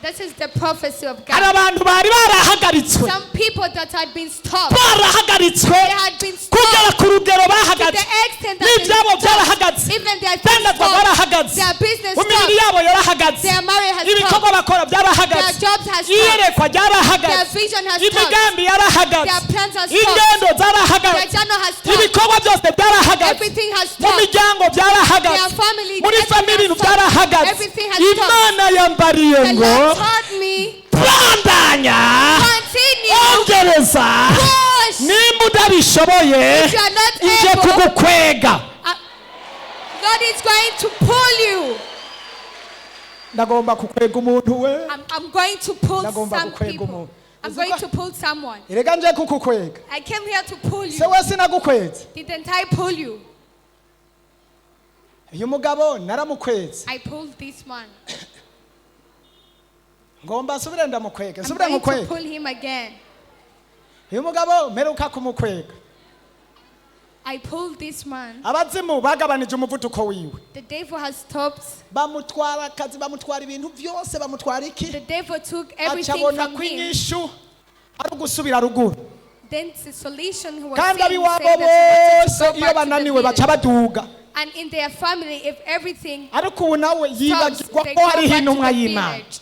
This is the prophecy of Hari God. abantu bari barahagaritswe, Some people that had been stopped, barahagaritswe they had been kugera stopped ku rugero to the bahagaze, extent that they n'ibyabo stopped. byarahagaze, Even their things dandazwa stopped. barahagaze, Their business imibiri stopped. yabo yarahagaze, Their marriage has ibikorwa stopped. bakora Their byarahagaze, jobs has stopped. iyerekwa Their ryarahagaze, vision has stopped. imigambi yarahagaze, Their plans has stopped. ingendo Their zarahagaze, journal has stopped. ibikorwa byose byarahagaze, Everything has mu stopped. miryango byarahagaze, Their family, muri everything famili has ibintu stopped. byarahagaze. Everything has stopped. Imana yambariye The ngo Lord taught me, bandanya, continue, ongereza, push. nimba utabishoboye If you are not nje able, kugukwega. God is going to pull you. Ndagomba kukwega umuntu we. I'm going to pull Ndagomba some kukwega people. umuntu. I'm going to pull someone. Erega nje kukukwega. I came here to pull Se you. we sinagukweze. Didn't I pull you? Uyu mugabo naramukweze. I pulled this man. Ngomba nsubire ndamukwega. I'm Nsubire going to nkukwega. pull him again. Uyu mugabo mperuka kumukwega. I pulled this man. Abazimu bagabanije umuvuduko wiwe. The devil has stopped. Bamutwara akazi, bamutwara ibintu byose, bamutwara iki? The devil took everything Acabona from ko him. inyishu ari ugusubira ruguru. Then the solution he was Kandi saying, abiwabo said that bose he wanted to iyo go back to the bananiwe baca village. baduga. And in their family, if everything Ariko ubu nawe stops, yibagirwa they ko go hariho back to intumwa the y'Imana. village.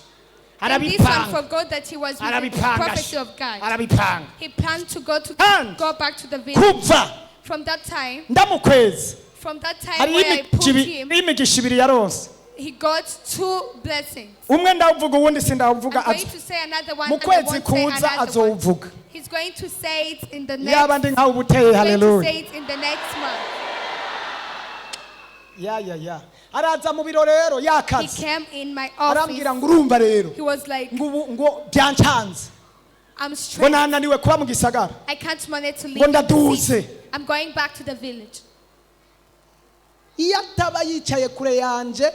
And this one Arabipanga, forgot that he was with the arabipanga, prophecy of God. arabipanga. He planned to go to And go back to the village. Kuva From that time, ndamukweza, from that time hariho where I pulled him, imigisha ibiri yaronse. he got two blessings. Umwe ndawuvuga, uwundi sindawuvuga. I'm going to say another one Mu and I kwezi won't say kuza another one. azowuvuga. He's going to say it in the Yaba next. ndi nkawe ubuteye, He's going to haleluya. say it in the next month. Ya ya ya, araza mu biro rero He yakaze, came in my office. arambwira ngo urumva rero, He was like, ngo ubu ngo byancanze, I'm ngo stressed. nananiwe kuba mu gisagara, I can't manage to ngo leave the ndaduze. city. I'm going back to the village. Iyo ataba yicaye kure yanje,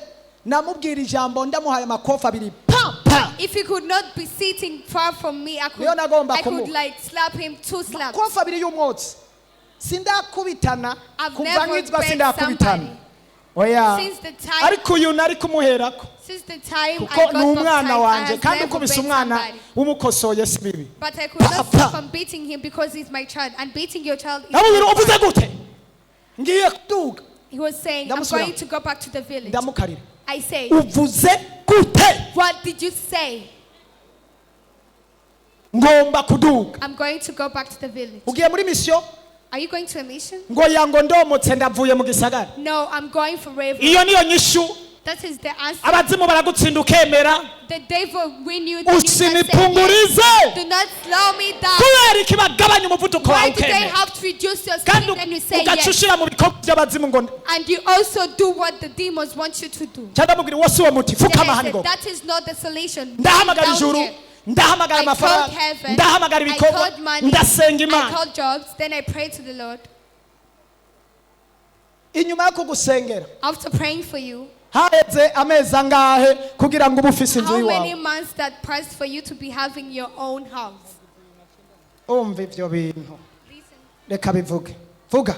namubwira ijambo ndamuhaye amakofi abiri, pa pa. If he could not be sitting far from me, I could, Niyo nagomba I could kumuha. like slap him two slaps. Amakofi abiri y'umwotsi. Sindakubitana I've kuva never nkizwa, beat sindakubitana, somebody. oya. Since the time, Ariko uyu nari kumuherako, since the time I kuko got ni umwana baptized, I wanje, have kandi never ukubise beat umwana somebody. umukosoye si bibi. But I could not Pa, stop pa. from beating him because he's my child, and beating your child is Ndamubwira, not uvuze right. gute? Ngiye kuduga. He was saying, I'm Ndamusubira. going to go back to the village. Ndamukarira, I say, uvuze gute? what did you say? Ngomba kuduga. I'm going to go back to the village. Ugiye muri misiyo? Are you going to a mission? Ngo ya, ngo ndomotse, ndavuye mu gisagara. No, I'm going forever. Iyo niyo nyishu. That is the answer. Abazimu baragutsinda ukemera. The devil win you. Then you must say yes. Usinipungurize. Do not slow me down. Kubera iki bagabanya umuvuduko wawe Why do they ukemera, have to reduce your speed kandi and you say ugaca yes? ushira mu bikorwa by'abazimu ngo And you also do what the demons want you to do. cyangwa ndamubwira, uwo si wo muti, Then fukama I hano said, ngo that is not the solution. ndahamagara Down ijuru, here. ndahamagara I called amafaranga, heaven. ndahamagara I ibikorwa, called money. ndasenga I Imana. called jobs. Then I prayed to the Lord. Inyuma yo kugusengera, After praying for you, haheze amezi angahe kugira ngo ube ufise inzu how many y'iwawe? months that passed for you to be having your own house? Umva ivyo bintu. Listen. Reka bivuge, vuga.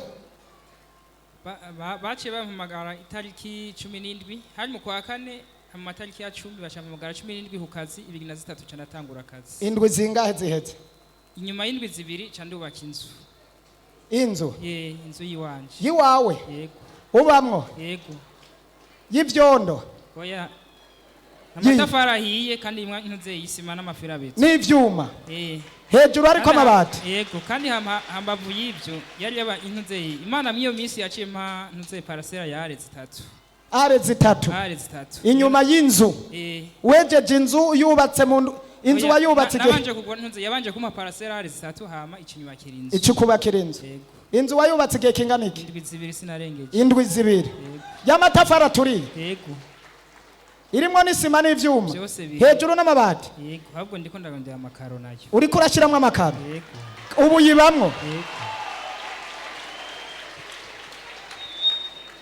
Baciye bampamagara itariki 17, hari mu kwa kane, mu matariki ya 10 bacampamagara 17 ku kazi, 23 ca natangura akazi. Indwi zingahe ziheze? Inyuma y'indwi 2 ca ndubaka inzu. Inzu? Ye, inzu yiwanje. Yiwawe? Yego. Ubamwo? Yego. Y'ivyondo? Oya, amatafari ahiye, kandi imwe ntuze y'isima n'amaferabeto. N'ivyuma? Eh. Hejuru ariko Kandi amabati? Yego, kandi hambavu y'ivyo yari yaba intuze Imana mw'iyo minsi yaciye mpa ntuze parasera yare 3. Are 3? Are 3. Inyuma y'inzu? Eh. Wejeje inzu yubatse mu inzu Oya, wayubatse igihe? nabanje kugura ntuze, yabanje kumpa parasera are 3, hama ikinyubakira inzu. Ico kubakira inzu? Yego. Inzu wayubatse igihe kingana iki? Indwi 2 sinarengeje. Indwi 2 y'amatafari aturiye? Yego. Irimwo n'isima n'ivyuma? Vyose biri. Hejuru n'amabati? Yego, ahubwo ndiko ndarondera amakaro nayo. Uriko urashiramwo amakaro? Yego. Ubu yibamwo? Yego.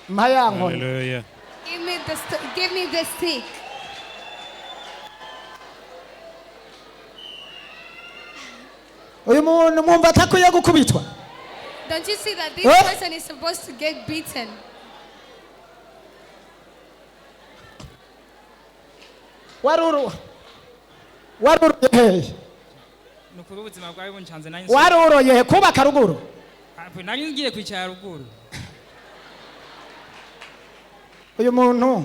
Mpa ya nkoni. Hallelujah. Give me the stick. Uyu muntu mwumva atakwiye gukubitwa? Don't you see that this Huh? person is supposed to get beaten? Waruru waruruye hehe? Ni ukuri ubuzima bwawe buncanze nari Waruroye he kubaka ruguru? Nari ngiye kwicara ruguru. Uyu muntu,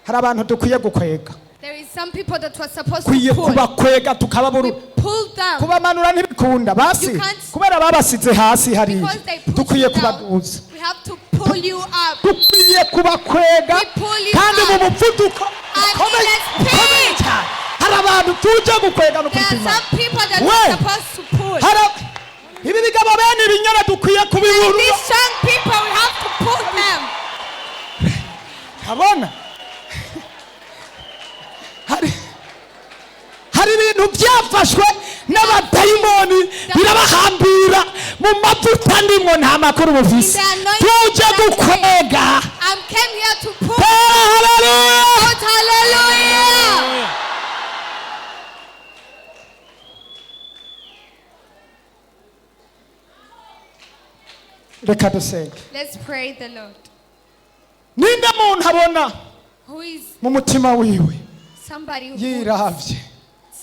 hari abantu dukwiye gukwega. There is some people that were supposed to Kwiye pull. kubakwega tukababura. We pulled them Kubamanura ntibikunda basi You can't- kubera babasize hasi hariya. because they put Dukwiye you down. kubaduza. We have to pull you up. Dukwiye kubakwega We pull you kandi mu up. muvuduko And ukomeye in a speed. ukomeye cyane. Hari abantu tuje gukwega no There are kupima. some people that We. were supposed to pull. Hari ibi bigabo bene ibinyana dukwiye kubiburura. These strong people, we have to pull them. Abona hari ibintu byafashwe n'abadayimoni birabahambira mu mavuta ndimwo, nta makuru bufise. In the anointing Tuje that day. gukwega. I came here to pull. Tera haleluya. Shout hallelujah. Reka dusenge. Let's pray the Lord. Ninde muntu abona Who is mu mutima wiwe somebody who yiravye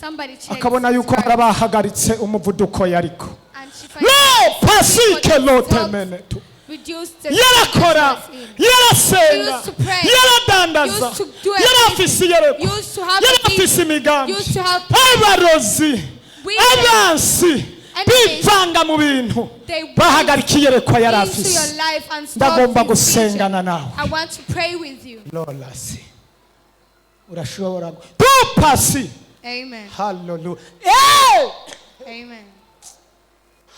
somebody checks akabona his yuko heart hari abahagaritse umuvuduko yariko? and she finds Lo pasike people lote that menetu. reduce the Yarakora, in. yarasenga, Used to pray. yaradandaza, Used to do yarafise everything. iyerekwa, Used to have a yarafise vision. imigambi. Used to have Abarozi, Women. abansi Enemies. bivanga mu bintu, They went bahagarika iyerekwa into yarafise. your life and stop Ndagomba his vision. gusengana nawe. I want to pray with you. Lolasi urashobora tupasi. Amen. Haleluya. Eh! Amen.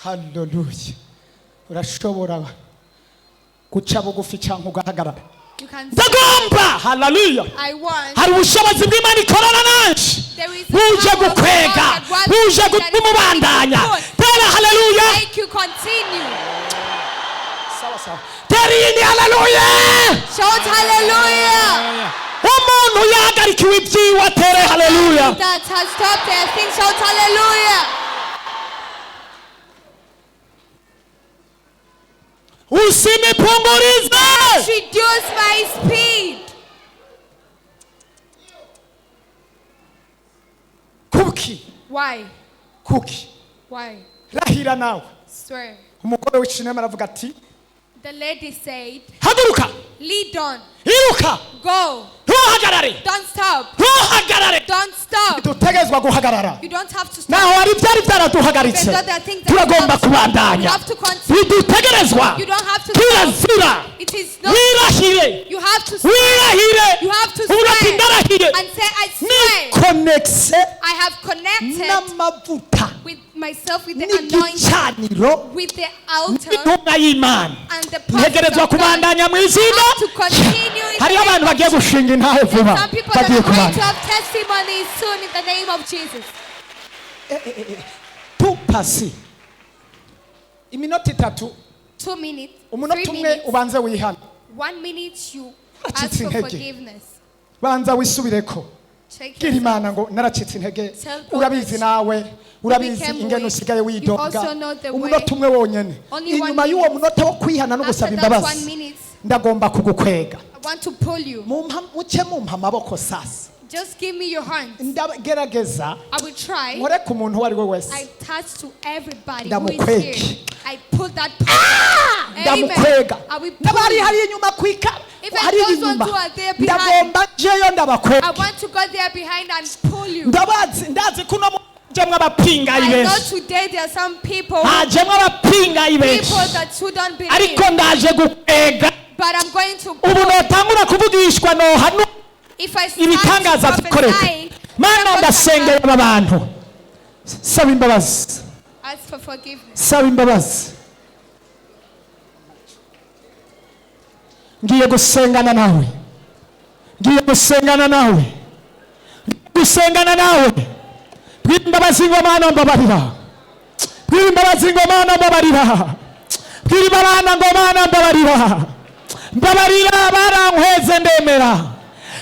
Haleluya. Urashobora guca bugufi cyangwa ugahagarara. You can say, Ndagomba, haleluya. I want. Hari ubushobozi bw'Imana ikorana nanje There is a buje power of God gukwega, that works buje that is kumubandanya. good. Tera haleluya. Make you continue. Sawa sawa. Tera iyindi haleluya. Shout hallelujah. Umuntu yahagarikiwe ibyiwe atere haleluya. That has stopped their thing. Shout hallelujah. Usinipungurize. Reduce my speed. Kuki? Why? Kuki? Why? Rahira nawe. Swear. Umugore w'ishinema aravuga ati, The lady said, Haguruka. Lead on. Iruka. Go. Ntuhagarare. Don't stop. Ntuhagarare. Don't stop. Dutegezwa guhagarara. You don't have to stop. Naho hari byari byaraduhagaritse, Even though there are things that turagomba stop you, kubandanya. you have to continue. Ntidutegerezwa. You don't have to stop. Kirazira. It is not. Wirahire. You have to swear. Wirahire. You have to Uvuga ati swear. ndarahire. And say, I swear. Nikonekise I have connected n'amavuta with myself with the anointing, n'igicaniro with the altar n'intumwa y'Imana. and the prophet Ntegerezwa of God. kubandanya mu izina. Have to continue in the Hariho name abantu of bagiye gushinga intahe vuba. Some people that Bagiye are going to kubandanya. have testimonies soon in the name of Jesus. Tupasi iminota 3. 2 minutes, Umunota 3 umwe minutes, ubanze wihane. 1 minute you ask Naracitse for intege. forgiveness. Banza wisubireko. Check Bwira yourself. Imana ngo naracitse intege. Tell God Urabizi that nawe, urabizi became ingene weak. usigaye You widoga. also know the way. Umunota umwe wonyene. Only one Inyuma y'uwo minute. munota wo kwihana no gusaba After that one imbabazi, minute, ndagomba kugukwega. I want to pull you. Muce mumpa amaboko sasa. Just give me your hand. Ndagerageza I will try. nkore ku muntu uwo ari we wese. I touch to everybody who is Ndamukwege. here. I pull that person. Amen. Ndamukwega. I will pull N'abari you. hariya inyuma kwika Even hariya those ones inyuma, who are there behind. ndagomba njeyo I ndabakwege. want to go there behind and pull you. Ndabazi, ndazi kuno Hajemwo abapingayi I know benshi. today there are some people, Hajemwo abapingayi benshi. people that who don't believe. Ariko ndaje gukwega. But I'm going to Ubu notangura kuvugishwa nohanu if I start ibitangaza bikoreka. prophesying, Mana, miracles ndasengera can aba bantu, saba imbabazi. happen. Ask for forgiveness. Saba imbabazi. Ngiye gusengana nawe, ngiye gusengana nawe, ngiye gusengana nawe. Bwira imbabazi ngo Mana mbabarira. Bwira imbabazi ngo Mana mbabarira. Bwira Imana ngo Mana mbabarira, mbabarira, barankweze ndemera,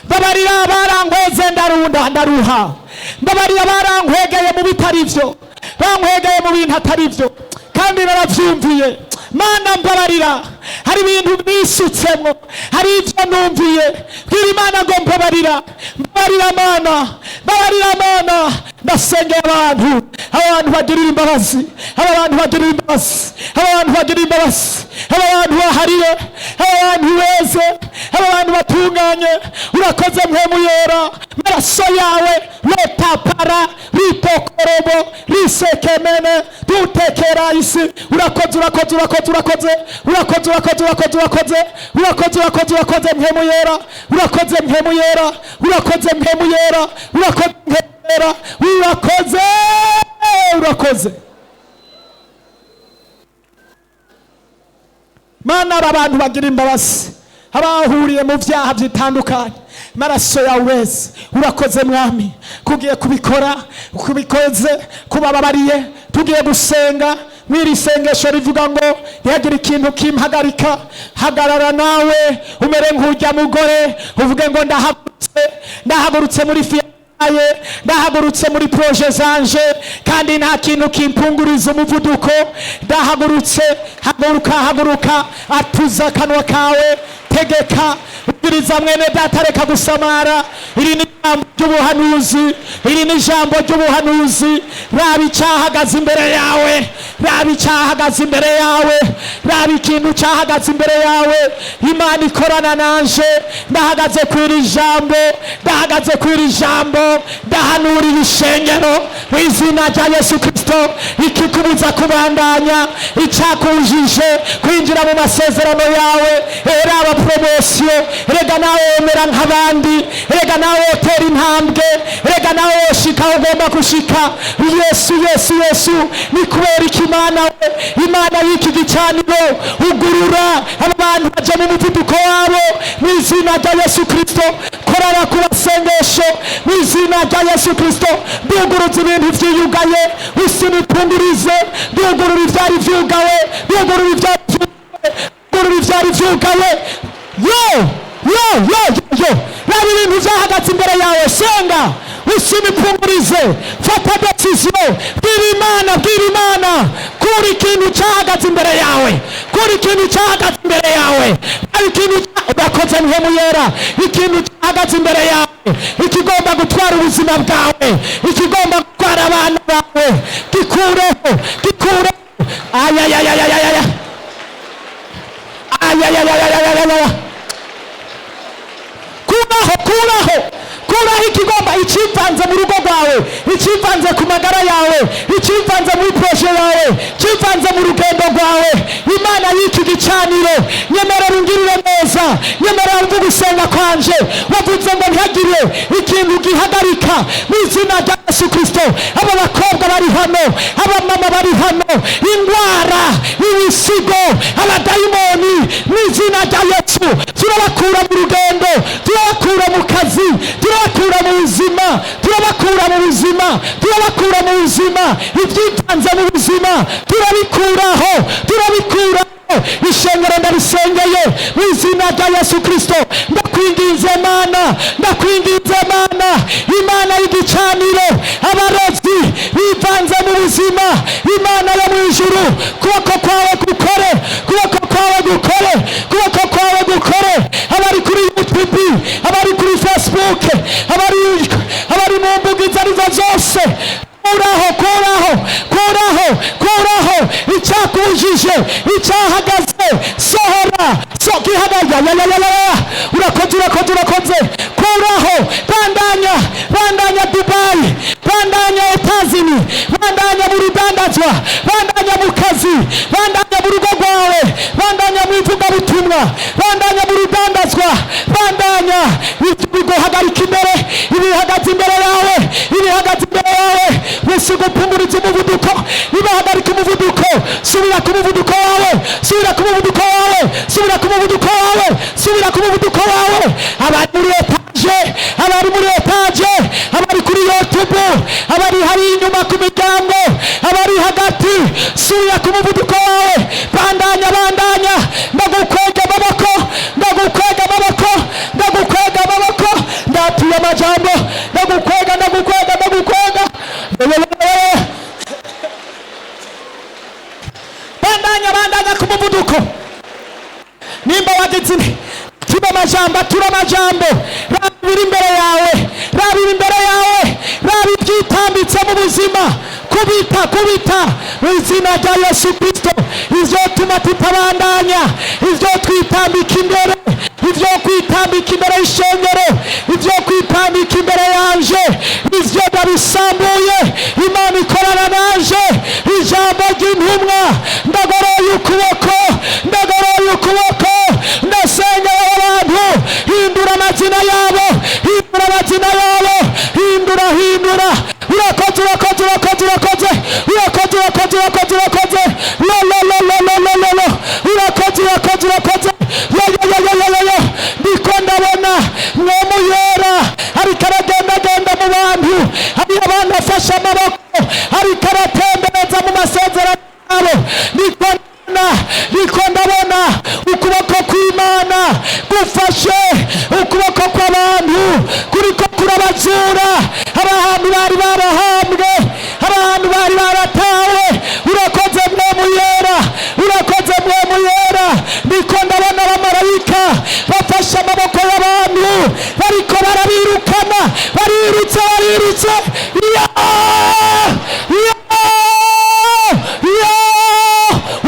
mbabarira, barankweze ndarunda ndaruha, mbabarira, barankwegeye mu bitari byo, bankwegeye mu bintu atari byo kandi narabyumviye. Mana mbabarira, hari ibintu bisutsemo, hari ibyo numviye. Bwira Imana ngo mbabarira, mbabarira Mana, mbabarira Mana. Ndasengera abantu, abantu bagirira imbabazi, aba bantu bagirira imbabazi, aba bantu bagirira imbabazi, aba bantu bahariye, aba bantu beze, aba bantu batunganye. Urakoze Mpwemu Yera, maraso yawe lotapara ritokorobo risekemene dutekera isi. Urakoze, urakoze, urakoze, urakoze, urakoze, urakoze, urakoze, urakoze, urakoze, urakoze, urakoze Mpwemu Yera, urakoze Mpwemu Yera, urakoze Mpwemu Yera, urakoze Mpwemu Yera, urakoze, urakoze Mana. Aba bantu bagira imbabazi, abahuriye mu byaha bitandukanye, maraso yawe wese. Urakoze Mwami kugiye kubikora, kubikoze, kubababariye. Tugiye gusenga mw'iri sengesho rivuga ngo ntihagire ikintu kimpagarika. Hagarara nawe umere nk'ujya mugore, uvuge ngo ndahagurutse, ndahagurutse muri fiyaye, ndahagurutse muri projet zanje, kandi nta kintu kimpunguriza umuvuduko. Ndahagurutse. Haguruka, haguruka, atuza akanwa kawe, tegeka, ubwiriza mwene data, reka gusamara. Iri ni ijambo ry'ubuhanuzi, iri ni ijambo ry'ubuhanuzi. Raba icyahagaze imbere yawe, raba icyahagaze imbere yawe, raba ikintu cyahagaze imbere yawe. Imana ikorana nanje, ndahagaze ku iri jambo, ndahagaze ku iri jambo, ndahanurira ishengero mu izina rya Yesu Kristo. Ikikubuza kubandanya, icyakujije kwinjira mu masezerano yawe, raba promotion, rega nawe wemera nk'abandi, rega nawe wotera intambwe, rega nawe woshika aho ugomba gushika. Yesu, Yesu, Yesu, ni kubera iki Imana we, Imana y'iki gicaniro, ugurura aba bantu baja mu muvuduko wabo mu izina rya Yesu Kristo. Korara ku basengesho mu izina rya Yesu Kristo. Nduguruza ibintu vyiyugaye, usinipungurize, ndugurura ivyari vyugawe, ndugurura ivyari vyugawe, ndugurura ivyari vyugawe. Yo, yo, yo, yo, raba ibintu vyahagaze imbere yawe, senga usinipungurize, fata decision, bwira Imana, bwira Imana, kura ikintu cyahagaze imbere yawe, kura ikintu cyahagaze imbere yawe. Raba ikintu, urakoze Mpwemu Yera, ikintu cyahagaze imbere yawe, ikigomba gutwara ubuzima bwawe, ikigomba gutwara abana bawe, gikureho, gikureho. Ayayayayayaya, ayayayayayaya, kuraho, kuraho, kuraho ikigomba, ikivanze mu rugo rwawe, ikivanze ku magara yawe, ikivanze muri projet yawe, ikivanze mu rugendo rwawe. Imana y'iki gicaniro, nyemerera ungirire neza, nyemerera wumve gusenga kwanje. Wavuze ngo ntihagire ikintu gihagarika mu izina rya Yesu Kristo. Aba bakobwa bari hano, abamama bari hano, indwara, ibisigo, abadayimoni, mu izina rya Yesu turabakura mu rugendo, turabakura mu kazi, turabakura mu buzima, turabakura mu buzima, turabakura mu buzima. Ibyitanze mu buzima turabikuraho, turabikuraho. Ishengero ndarisengeye mu izina rya Yesu Kristo. Ndakwinginze Mana, ndakwinginze Mana, Imana y'igicaniro, abarozi bivanze mu buzima, Imana yo mu ijuru, kuboko kwawe gukore, kuboko kwawe gukore, kuboko kwawe gukore. Abari kuri YouTube, abari kuri Facebook, abari mu mbuga izo arizo zose, kuraho, kuraho, kuraho, kuraho icyakujije, icyahagaze, sohora, so gihagaze. Ya, ya, ya, ya, urakoze, urakoze, urakoze. Kuraho, bandanya, bandanya Dubai, bandanya Etazini, bandanya mu rudandazwa, bandanya mu kazi, bandanya mu rugo rwawe, bandanya mu ivugabutumwa, bandanya mu rudandazwa, bandanya. Biguhagarika imbere, ibihagaze imbere yawe, ibihagaze imbere yawe bisigupunguriza umuvuduko, nibahagarika umuvuduko, subira ku muvuduko wawe, subira ku muvuduko wawe, subira ku muvuduko wawe, subira ku muvuduko wawe. Abari muri etaje, abari muri etaje, abari kuri YouTube, abari hari inyuma ku miryango, abari hagati, subira ku muvuduko wawe, bandanya, bandanya. Ndagukwega amaboko, ndagukwega amaboko, ndagukwega amaboko, ndatuye amajambo, ndagukwega, ndagukwega, ndagukwega. Bandanya, bandanya ku muvuduko. Amajambo, atura amajambo. Raba ibiri imbere yawe, raba ibiri imbere yawe, raba ibyitambitse mu buzima. Kubita, kubita mu izina rya Yesu Kristo ivyotuma tutabandanya, ivyo twitambika imbere, ivyo kwitambika imbere y'ishengero, ivyo kwitambika imbere yanje, ivyo ndabisambuye. Imana ikorana nanje. Ijambo ry'intumwa: ndagoroye ukuboko, ndagoroye ukuboko, ndasengera abantu. Hindura amazina yabo, hindura amazina yabo, hindura, hindura. Urakoze, urakoze, urakoze, urakoze, urakoze, urakoze, urakoze, urakoze. Lo lo lo lo lo lo lo lo. Urakoze, urakoze, urakoze. Yo yo yo yo yo yo yo. Ndiko ndabona Mpwemu Yera ariko aragendagenda mu bantu. Hari abantu afashe amaboko, ariko aratembereza mu masezerano yabo. Ndiko ndabona, ndiko ndabona ukuboko kw'Imana gufashe ukuboko kw'abantu, kuriko kurabazura. Hari ahantu bari barahambwe, hari ahantu bari baratawe. Urakoze, Mpwemu Yera, urakoze, Mpwemu Yera. Ndiko ndabona abamarayika bafashe amaboko y'abantu, bariko barabirukana. Barirutse, barirutse. Ya ya ya!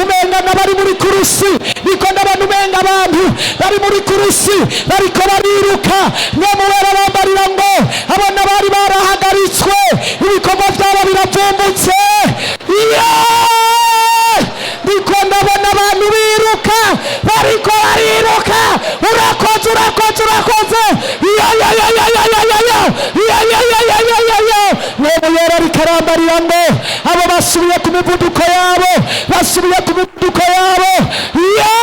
Umenga n'abari muri course. Niko ndabona, umenga abantu bari muri course, bariko bariruka. Mpwemu Wera bambarira ngo abona bari barahagaritswe, ibikorwa byabo biravumbutse. Yeah! Ndiko ndabona abantu biruka, bariko bariruka. Urakoze, urakoze, urakoze. Ya ya ya ya ya ya ya ya ya ya ya ya ya ya ya! Mpwemu Yera ariko arambarira ngo abo basubiye ku mivuduko yabo, basubiye ku mivuduko yabo. Ya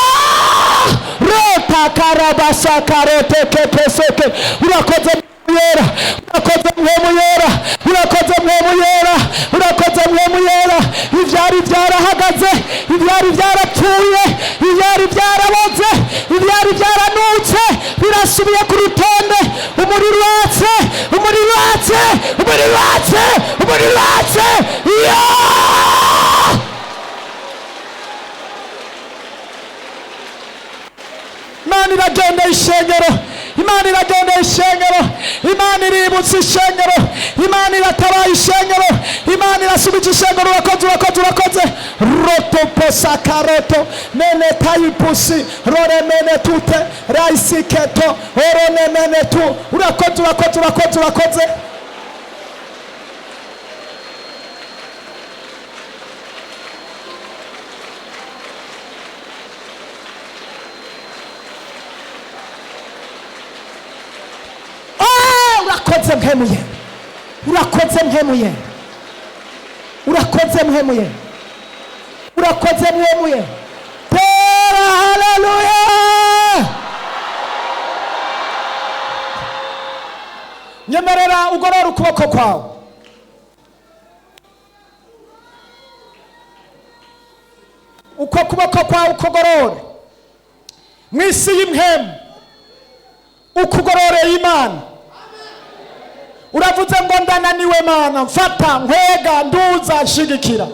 rota karabasakarotekepeseke. Urakoze, Yera, urakoze, Mpwemu Yera, urakoze, Mpwemu Yera, urakoze, Mpwemu Yera. Ivyari byarahagaze, ivyari byarapfuye, ivyari byaraboze, ivyari byaranutse, birasubiye ku rutonde. Umuriro watse, umuriro watse, umuriro watse, umuriro watse. Yeah! Imana iragendeye ishengero, Imana iragendeye ishengero, Imana iributsa ishengero, Imana iratabaye ishengero, Imana irasubije ishengero. Urakoze, urakoze, urakoze. Roto posakaroto mene tayipusi rore mene tute raisiketo orone mene tu. Urakoze, urakoze, urakoze, urakoze. Ah, urakoze, Mpwemu Yera, urakoze, Mpwemu Yera, urakoze, Mpwemu Yera, urakoze, Mpwemu Yera. Tera haleluya! Nyemerera ugorora ukuboko kwawe. Uko kuboko kwawe ukugorore mu isi y'impwemu, ukugororeye Imana. Uravuze ngo: "Ndananiwe Mana, mfata, nkwega, nduza, nshigikira."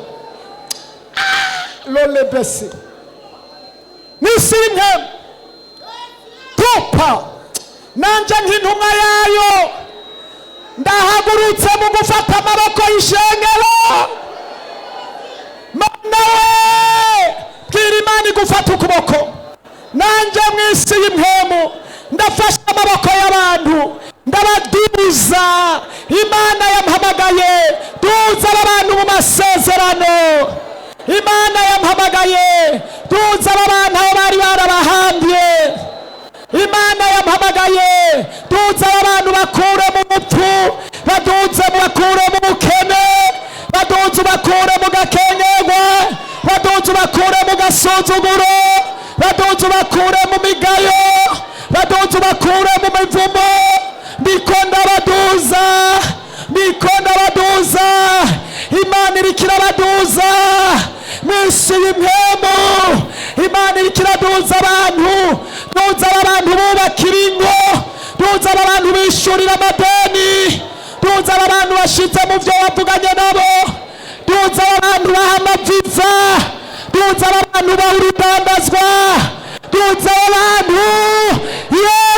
Lole besi mu isi y'impwemu tupa. Nanje nk'intumwa yayo ndahagurutse mu gufata amaboko y'ishengero. Mana we, bwira Imana igufata ukuboko. Nanjye mu isi y'impwemu ndafashe amaboko y'abantu, ndabaduza. Imana yampamagaye duza aba bantu mu masezerano. Imana yampamagaye duza aba bantu aho bari barabahambye. Imana yampamagaye duza aba bantu, bakure mu bupfu, baduze, bakure mu bukene, baduze, bakure mu gakengerwa, baduze, bakure mu gasuzuguro, baduze, bakure mu migayo, baduze, bakure mu mivumo. Ndiko ndabaduza, ndiko ndabaduza. Imana iriko irabaduza mu isi y'impwemu. Imana iriko iraduza abantu. Duza aba bantu bubakira ingo, duza aba bantu bishurira amadeni, duza aba bantu bashize mu byo wavuganye nabo, duza aba bantu baha amaviza, duza aba bantu baha urudandazwa, duza aba bantu. Ye!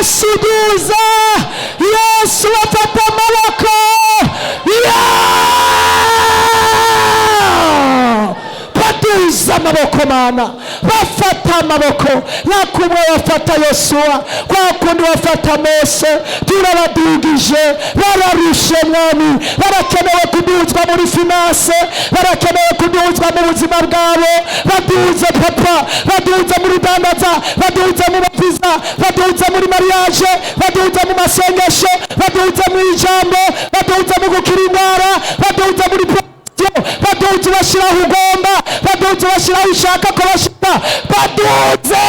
Imana, bafata amaboko nka kumwe bafata Yosuwa, kwa kundi bafata Mose. Turabadugije, bararushe Mwami, barakenewe kuduzwa muri finance, barakenewe kuduzwa mu buzima bwabo. Baduze papa, baduze muri dandaza, baduze mu bapiza, baduze muri mariage, baduze mu masengesho, baduze mu ijambo, baduze mu gukira indwara, baduze muri promotion, baduze bashyiraho ugomba, baduze bashyiraho ushaka ko bashyira, baduze,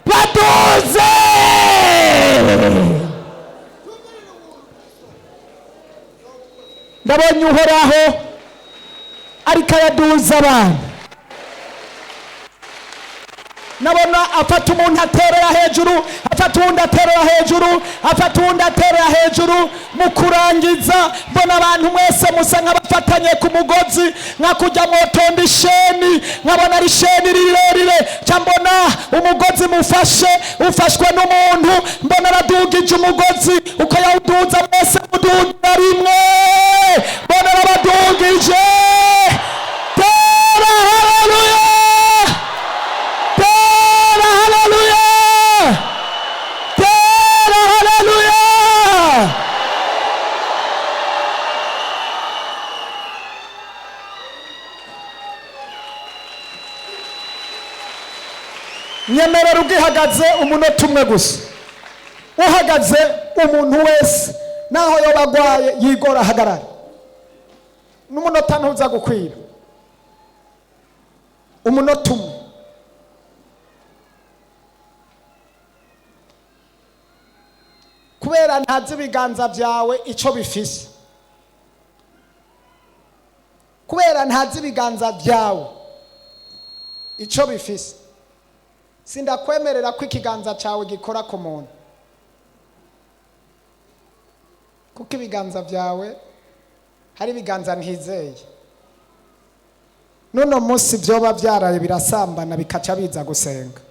baduze. Ndabonye Uhoraho ariko araduza abantu. Nabona afata umuntu aterera hejuru, afata uwundi aterera hejuru, afata uwundi aterera hejuru. Mu kurangiza mbona abantu mwese musa nk'abafatanye ku mugozi, nka kujya mwotonda isheni, nkabona ari isheni rirerire, nca mbona umugozi mufashe ufashwe n'umuntu, mbona aradugije umugozi, uko yawuduza mwese mudugira rimwe, mbona arabadugije. Tera haleluya, tera haleluya, tera haleluya. Nyemerera ugihagaze umunota umwe gusa, uhagaze umuntu wese naho yoba agwaye yigora ahagarara, n'umunota ntuza gukwira, umunota umwe. Kubera ntazi ibiganza byawe icyo bifise, kubera ntazi ibiganza byawe icyo bifise, sindakwemerera ko ikiganza cyawe gikora ku muntu, kuko ibiganza byawe hari ibiganza ntizeye. N'uno munsi byoba byaraye birasambana bikaca biza gusenga,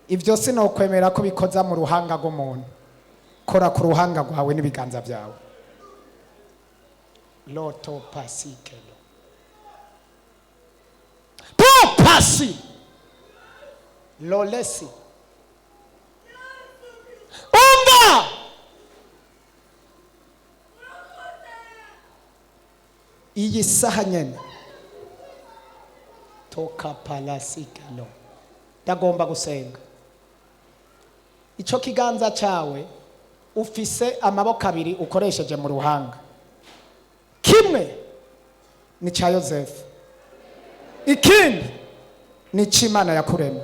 ibyo sinokwemera ko bikoza mu ruhanga rw'umuntu. Kora ku ruhanga rwawe n'ibiganza byawe. Loto pasikelo pasi lolesi umva iyi saha nyene toka palasikelo. Ndagomba gusenga. Ico kiganza cawe ufise amaboko abiri ukoresheje mu ruhanga, kimwe ni ca Yosefu, ikindi ni c'Imana yakuremye.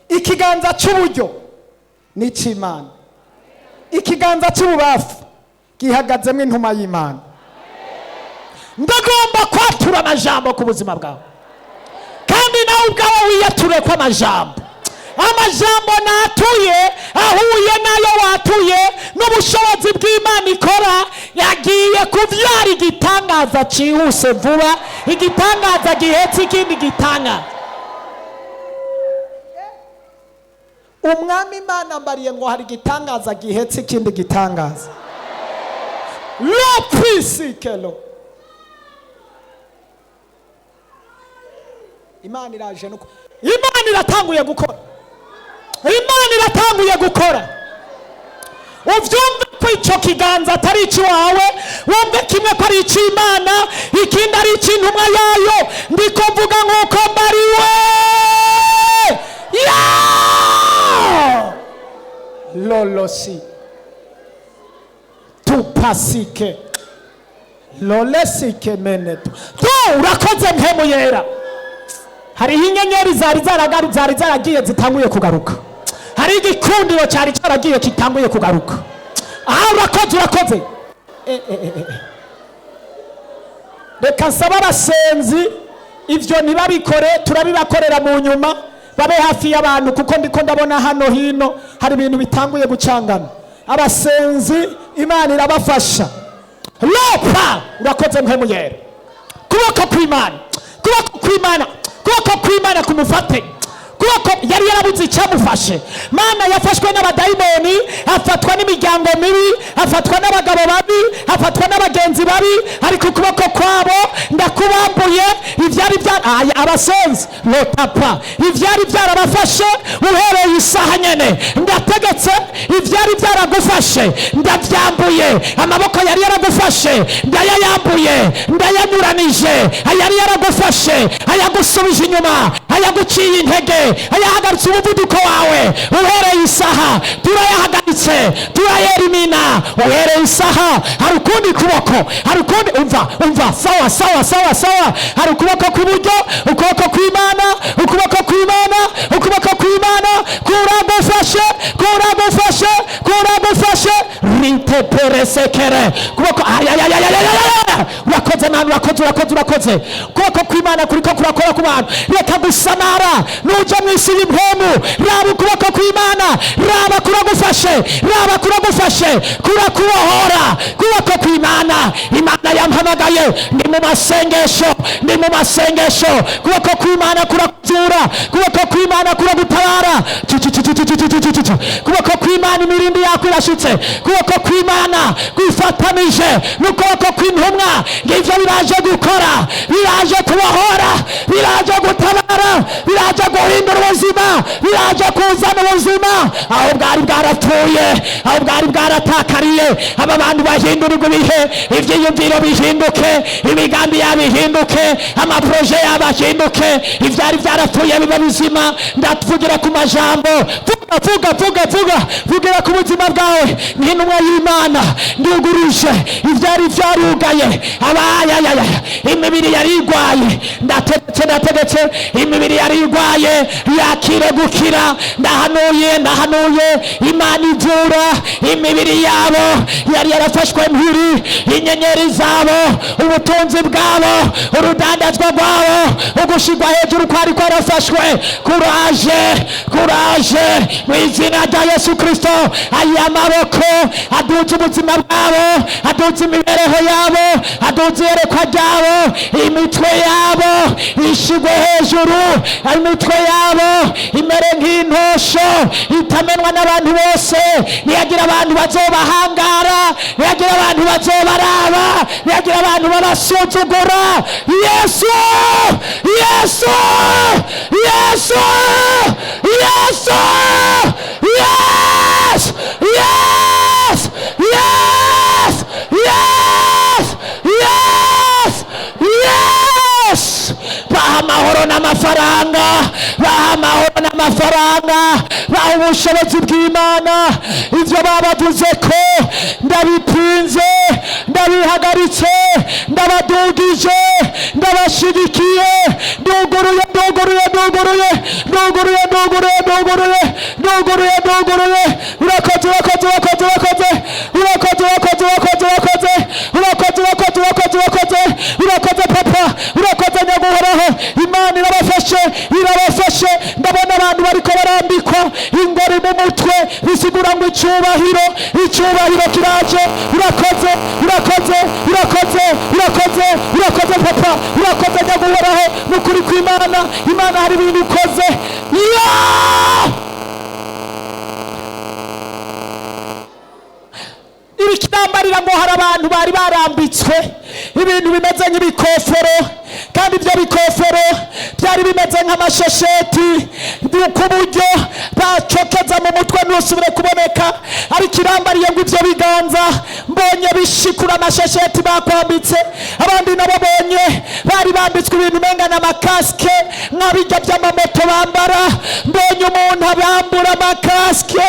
Ikiganza c'uburyo ni c'Imana, ikiganza c'ububafu gihagazemo intuma y'Imana. Ndagomba kwatura amajambo ku buzima bwawe, kandi nawe ubwawe wiyature ko amajambo, amajambo natuye ahuye nayo watuye n'ubushobozi bw'Imana ikora, yagiye kuvyara igitangaza cihuse vuba, igitangaza gihetse ikindi gitangaza. Umwami Imana mbariye ngo hari igitangaza gihetse ikindi gitangaza. Lopisikelo. Imana iraje nuko Imana iratanguye gukora, Imana iratanguye gukora. Uvyumve ko ico kiganza atari ikiwawe, wumve kimwe ko ari ic'Imana, ikindi ari ic'intumwa yayo. Ndiko mvuga nk'uko mbariwe. Ya lolosi tupasike lolesike meneto tu. Urakoze mpemu yera. Hariho inyenyeri zari zari zaragiye zitanguye kugaruka, hari igikundiro cyari cyaragiye kitanguye kugaruka. Aha urakoze, urakoze. Reka nsaba abasenzi ivyo ntibabikore, turabibakorera mu nyuma, babe hafi y'abantu, kuko ndiko ndabona hano hino hari ibintu bitanguye gucangana. Abasenzi Imana irabafasha. Lopa, urakoze mpemu yera. Kuboko kw'Imana, kuboko kw'Imana, kuboko kw'Imana kumufate, Kuko yari yarabuze icyamufashe. Mana, yafashwe n'abadayimoni, afatwa n'imiryango mibi, afatwa n'abagabo babi, afatwa n'abagenzi babi, ariko ukuboko kwabo ndakubambuye. Ibyari bya aya abasenzi lotapa, ibyari byarabafashe, uhereye isaha nyene ndategetse, ibyari byaragufashe ndabyambuye. Amaboko yari yaragufashe ndayayambuye, ndayanyuranije. Ayari yaragufashe, ayagusubije inyuma, ayaguciye intege, ayahagaritse umuvuduko wawe, uhereye isaha turayahagaritse, turayerimina. Uhereye isaha hari ukundi kuboko, hari ukundi. Umva, umva, sawa sawa sawa sawa. Hari ukuboko kw'iburyo, ukuboko kw'Imana, ukuboko kw'Imana, ukuboko kw'Imana kuragufashe, kuragufashe, kuragufashe. Riteperesekere kuboko. Ayayayayayaya, urakoze Mana, urakoze, urakoze, urakoze. Ukuboko kw'Imana kuriko kurakora ku bantu. Reka gusamara. Nuja mu isi y'impwemu, raba ukuboko kw'Imana, raba kuragufashe, raba kuragufashe, kurakubohora. Kuboko kw'Imana. Imana yampamagaye, ndi mu masengesho, ndi mu masengesho. Kuboko kw'Imana kurakuzura, kuboko kw'Imana kuragutabara. Cu, cu, cu, cu, cu, cu, cu, cu, cu. Kuboko kw'Imana, imirindi yako irashitse. Kuboko kw'Imana kwifatanije n'ukuboko kw'intumwa, ngivyo biraje gukora, biraje kubohora, biraje gutabara, biraje guhindura ubuzima, biraje kuzana ubuzima aho bwari bwarapfuye, aho bwari bwaratakariye. Aba bantu bahindurirwa ibihe, ivyiyumviro bihinduke, imigambi yabo ihinduke, amaproje yabo ahinduke, ivyari byarapfuye bibe bizima. Ndavugira ku majambo, vuga, vuga, vuga, vuga, vugira ku buzima bwawe nk'intumwa y'Imana. Nduguruje ivyari vyarugaye, abayayaya, imibiri yari igwaye, ndategetse, ndategetse, imibiri yari igwaye yakire gukira. Ndahanuye, ndahanuye, Imana ivura imibiri yabo yari yarafashwe mpiri, inyenyeri zabo, ubutunzi bwabo, urudandazwa rwabo, ugushirwa hejuru kwari kwarafashwe, kuraje, kuraje mu izina rya Yesu Kristo. Aya maboko aduza ubuzima bwabo, aduza imibereho yabo, aduza iyerekwa ryabo. Imitwe yabo ishigwe hejuru, imitwe yabo imere nk'intosho itamenwa n'abantu bose. Ntiyagira abantu bazobahangara, ntiyagira abantu bazobaraba, ntiyagira abantu babasuzugura. Yesu, Yesu, Yesu, Yesu, Yes, yes, yes, yes, yes, yes. Baha amahoro n'amafaranga, baha amahoro n'amafaranga, baha ubushobozi bw'Imana. Ibyo babavuze ko ndabipinze, ndabihagaritse, ndabadugije, ndabashigikiye. Nduguruye, nduguruye, nduguruye, nduguruye, nduguruye, nduguruye, nduguruye, nduguruye. Urakoze, urakoze, urakoze, urakoze, urakoze, urakoze, urakoze, urakoze, urakoze, urakoze, urakoze, urakoze, urakoze papa, urakoze nyaguhoraho. Imana irabafashe, irabafashe. Ndabona abantu bariko barambikwa ingori mu mutwe, bisigura ngo icyubahiro, icyubahiro kiraje. Urakoze, urakoze, urakoze, urakoze, urakoze papa, urakoze nyaguhoraho. Nukuri kw'Imana, Imana hari ibintu ukoze. Yeah! Ibikirambarira ngo hari abantu bari barambitswe ibintu bimeze nk'ibikofero, kandi ibyo bikofero byari bimeze nk'amashesheti, ku buryo bacokeza mu mutwe ntusubire kuboneka. Ariko irambariye ngo ibyo biganza mbonye bishikura amashesheti bakwambitse. Abandi nabo bonye bari bambitswe ibintu umenga n'amakasike, nk'abijya by'amamoto bambara. Mbonye umuntu abambura amakasike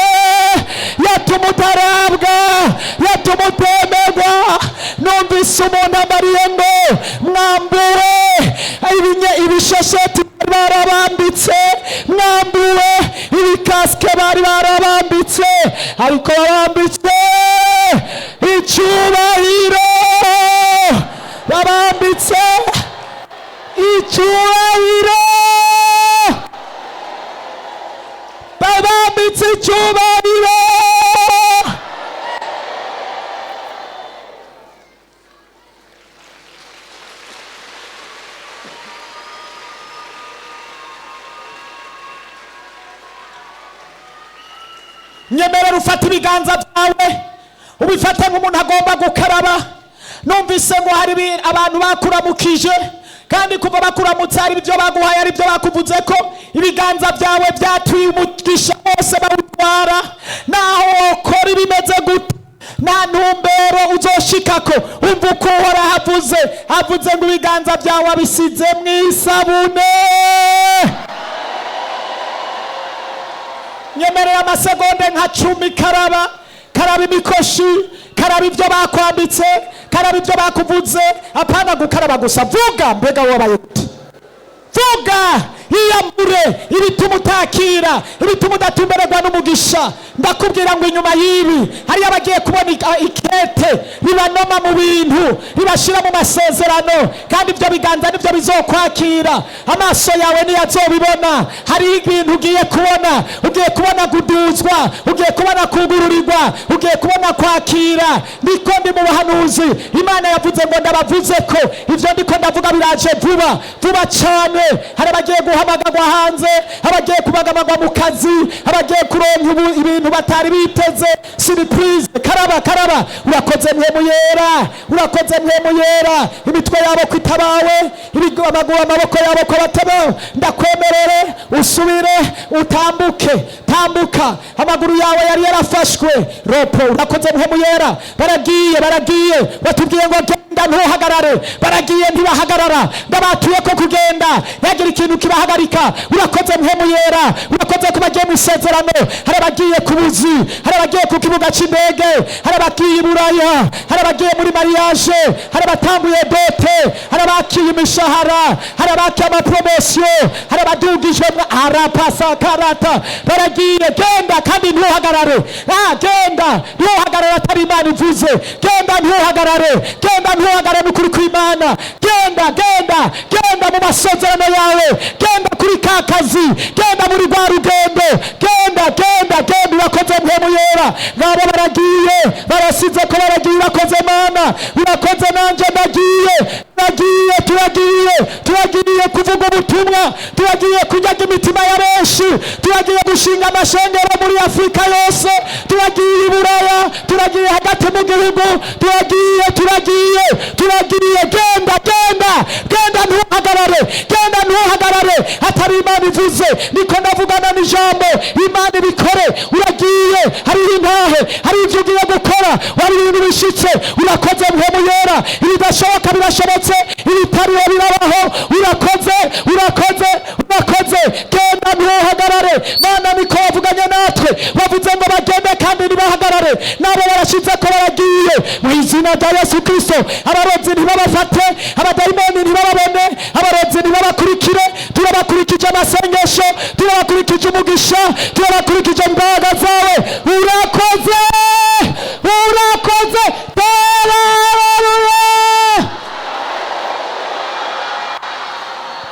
yatuma utarabwa, yatuma utemerwa. Numvise umuntu ambariye ngo mwambuwe ibishesheti bari barabambitse, mwambuwe ibikasike bari barabambitse, ariko babambitse icyubahiro, babambitse icyubahiro, babambitse icyubahiro. Nyemerera ufate ibiganza byawe, ubifate nk'umuntu agomba gukaraba. Numvise ngo hari abantu bakuramukije, kandi kuva bakuramutse hari ibyo baguhaye, hari ibyo bakuvuze ko ibiganza byawe byatuye umugisha wose bawutwara. Naho wokora ibimeze gute, nta ntumbero uzoshikako. Umva uko Uhoraho avuze, avuze ngo ibiganza byawe abisize mu isabune. Nyemerera amasegonde nka 10. Karaba, karaba imikoshi, karaba ibyo bakwambitse, karaba ibyo bakuvuze. Apana gukaraba gusa, vuga. Mbega wabaye gute? Vuga, iyambure ibituma utakira, ibituma udatumbererwa n'umugisha. Ndakubwira ngo inyuma y'ibi hariyo abagiye kubona ikete ribanoma mu bintu, ribashira mu masezerano, kandi ibyo biganza nibyo bizokwakira. Amaso yawe niyo azobibona. Hari ibintu ugiye kubona, ugiye kubona kuduzwa, ugiye kubona kugururirwa, ugiye kubona kwakira. Niko ndi mu buhanuzi, Imana yavuze ngo ndabavuze ko ivyo ndiko ndavuga biraje vuba vuba cyane. Hari abagiye guhamagarwa hanze, abagiye kubagamagwa mu kazi, abagiye kuronka ibintu batari biteze, surprise. Karaba, karaba. Urakoze Mpwemu Yera, urakoze Mpwemu Yera. Imitwe yabo kwitabawe, amaguru, amaboko yabo ko batabawe. Ndakwemerere usubire utambuke, tambuka. Amaguru yawe yari yarafashwe ropo. Urakoze Mpwemu Yera. Baragiye, baragiye. Watubwiye ngo genda ntuhagarare, baragiye ntibahagarara. Ndabatuye ko kugenda yagira ikintu kibahagarika. Urakoze Mpwemu Yera, urakoze ko bagiye mu isezerano. Hari abagiye ku buzi, hari abagiye ku kibuga cy'indege, hari abagiye i Buraya, hari abagiye muri mariage, hari abatanguye dote, hari abakiye imishahara, hari abakiye amapromosiyo, hari abadugijwe arapasakarata. Baragiye. Genda kandi ntuhagarare. Genda ntuhagarare atari Imana ivuze. Genda ntuhagarare, genda ntuhagarare n'ukuri kw'Imana. Genda, genda, genda mu masezerano yawe, genda kuri ka kazi, genda muri rwa rugendo, genda, genda, genda. Urakoze Mpwemu Yera. Ngabo baragiye, barasize ko baragiye. Urakoze Mana, urakoze. Nanjye ndagiye, turagiye, turagiye, turagiye kuvuga ubutumwa, turagiye kunyaga imitima ya benshi, turagiye gushinga amashengero muri Afurika yose, turagiye i Buraya, turagiye hagati mu gihugu, turagiye, turagiye, turagiye. Genda, genda, genda ntuhagarare, genda ntuhagarare atari Imana ivuze. Niko ndavugana n'ijambo, Imana ibikore. Uragiye, hariho intahe, hari ibyo ugiye gukora, wari ibintu bishitse. Urakoze Mpwemu Yera. Ibidashoboka birashobotse, ibitariho birabaho. Urakoze, urakoze, urakoze. Genda ntuhagarare. Mana, niko wavuganye natwe, wavuze ngo bagende kandi ntibahagarare, nabo barashize ko baragiye. Mu izina rya Yesu Kristo, abarozi ntibabafate, abadayimoni ntibababone, abarozi ntibabakurikire. Turabakurikije amasengesho, turabakurikije umugisha, turabakurikije imbaraga zawe. Urakoze, urakoze. Tera haleluya,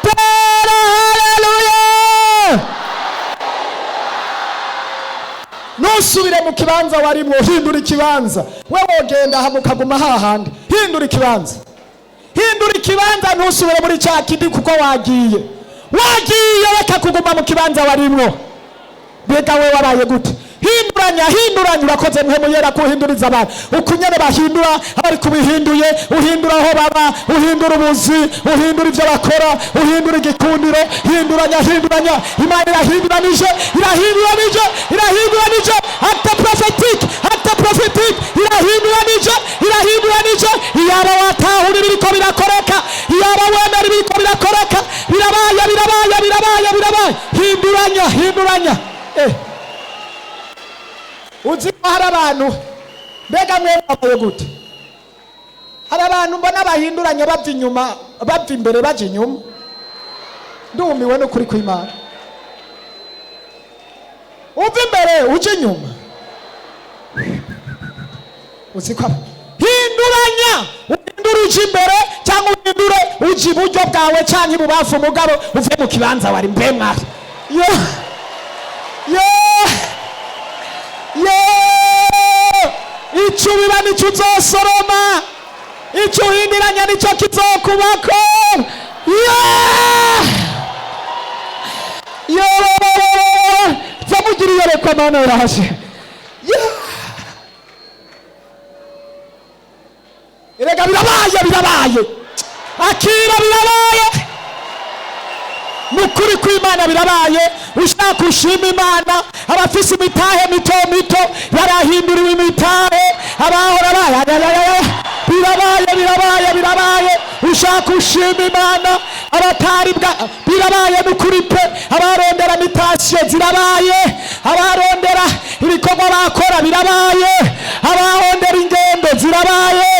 tera haleluya. Ntusubire mu kibanza warimwo, hindura ikibanza. We wogenda aha mukaguma hahandi. Hindura ikibanza, hindura ikibanza, ntusubire muri cya kindi kuko wagiye, wagiye. Reka kuguma mu kibanza warimwo. Mbega we wabaye gute? Hinduranya, hinduranya. Urakoze Mpwemu Yera kuhinduriza abantu. Uko nyene bahindura, abari kubihinduye, uhindura aho baba, uhindura ubuzi, uhindura ibyo bakora, uhindura igikundiro. Hinduranya, hinduranya. Imana irahinduranije, irahinduranije, irahinduranije. Acte prophétique, acte prophétique. Irahinduranije, irahinduranije. Iyaba watahura ibiriko birakoreka, iyaba wemera ibiriko birakoreka. Birabaye, birabaye, birabaye, birabaye. Hinduranya, hinduranya. Uzi ko hari abantu, mbega mwe mwabaye gute? Hari abantu mbona bahinduranya bava inyuma, bava imbere baja inyuma. Ndumiwe n'ukuri kw'Imana. Uva imbere uja inyuma. Uzi ko hinduranya, uhindure uja imbere cyangwa uhindure uja iburyo bwawe cyangwa ibubafu, mugabo uve mu kibanza wari. Mbe mwari yo yo yo. Icyo ubiba nicyo uzosoroma, icyo uhinduranya nicyo kizokubako. Yo yo, zamugira iyerekwa. Mana yaje. Birabaye, akira, birabaye. Ni ukuri kw'Imana, birabaye. Ushaka ushima Imana. Abafise imitahe mito mito barahinduriwe imitahe, abahora baya. Birabaye, birabaye, birabaye. Ushaka ushima Imana. Abatari bwa, birabaye, ni ukuri pe. Abarondera mutation zirabaye, abarondera ibikorwa bakora birabaye, abarondera ingendo zirabaye.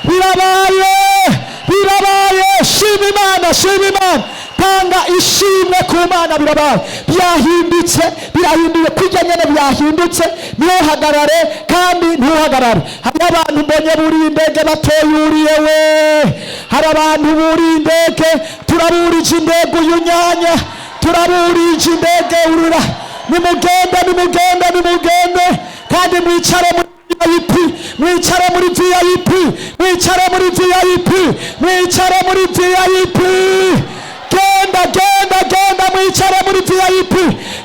Birabaye, birabaye. Shima Imana, shima Imana, tanga ishimwe ku Mana. Birabaye, byahindutse, birahinduye kurya nyene byahindutse. Ntuhagarare kandi ntuhagarare. Hari abantu mbonye buriye indege batoyuriye we. Hari abantu buriye indege. Turaburije indege uyu nyanya, turaburije indege. Urura, nimugende, nimugende, nimugende, kandi mwicare muri VIP, mwicare muri VIP, mwicare muri VIP, mwicare muri VIP. Genda, genda, genda, mwicare muri VIP.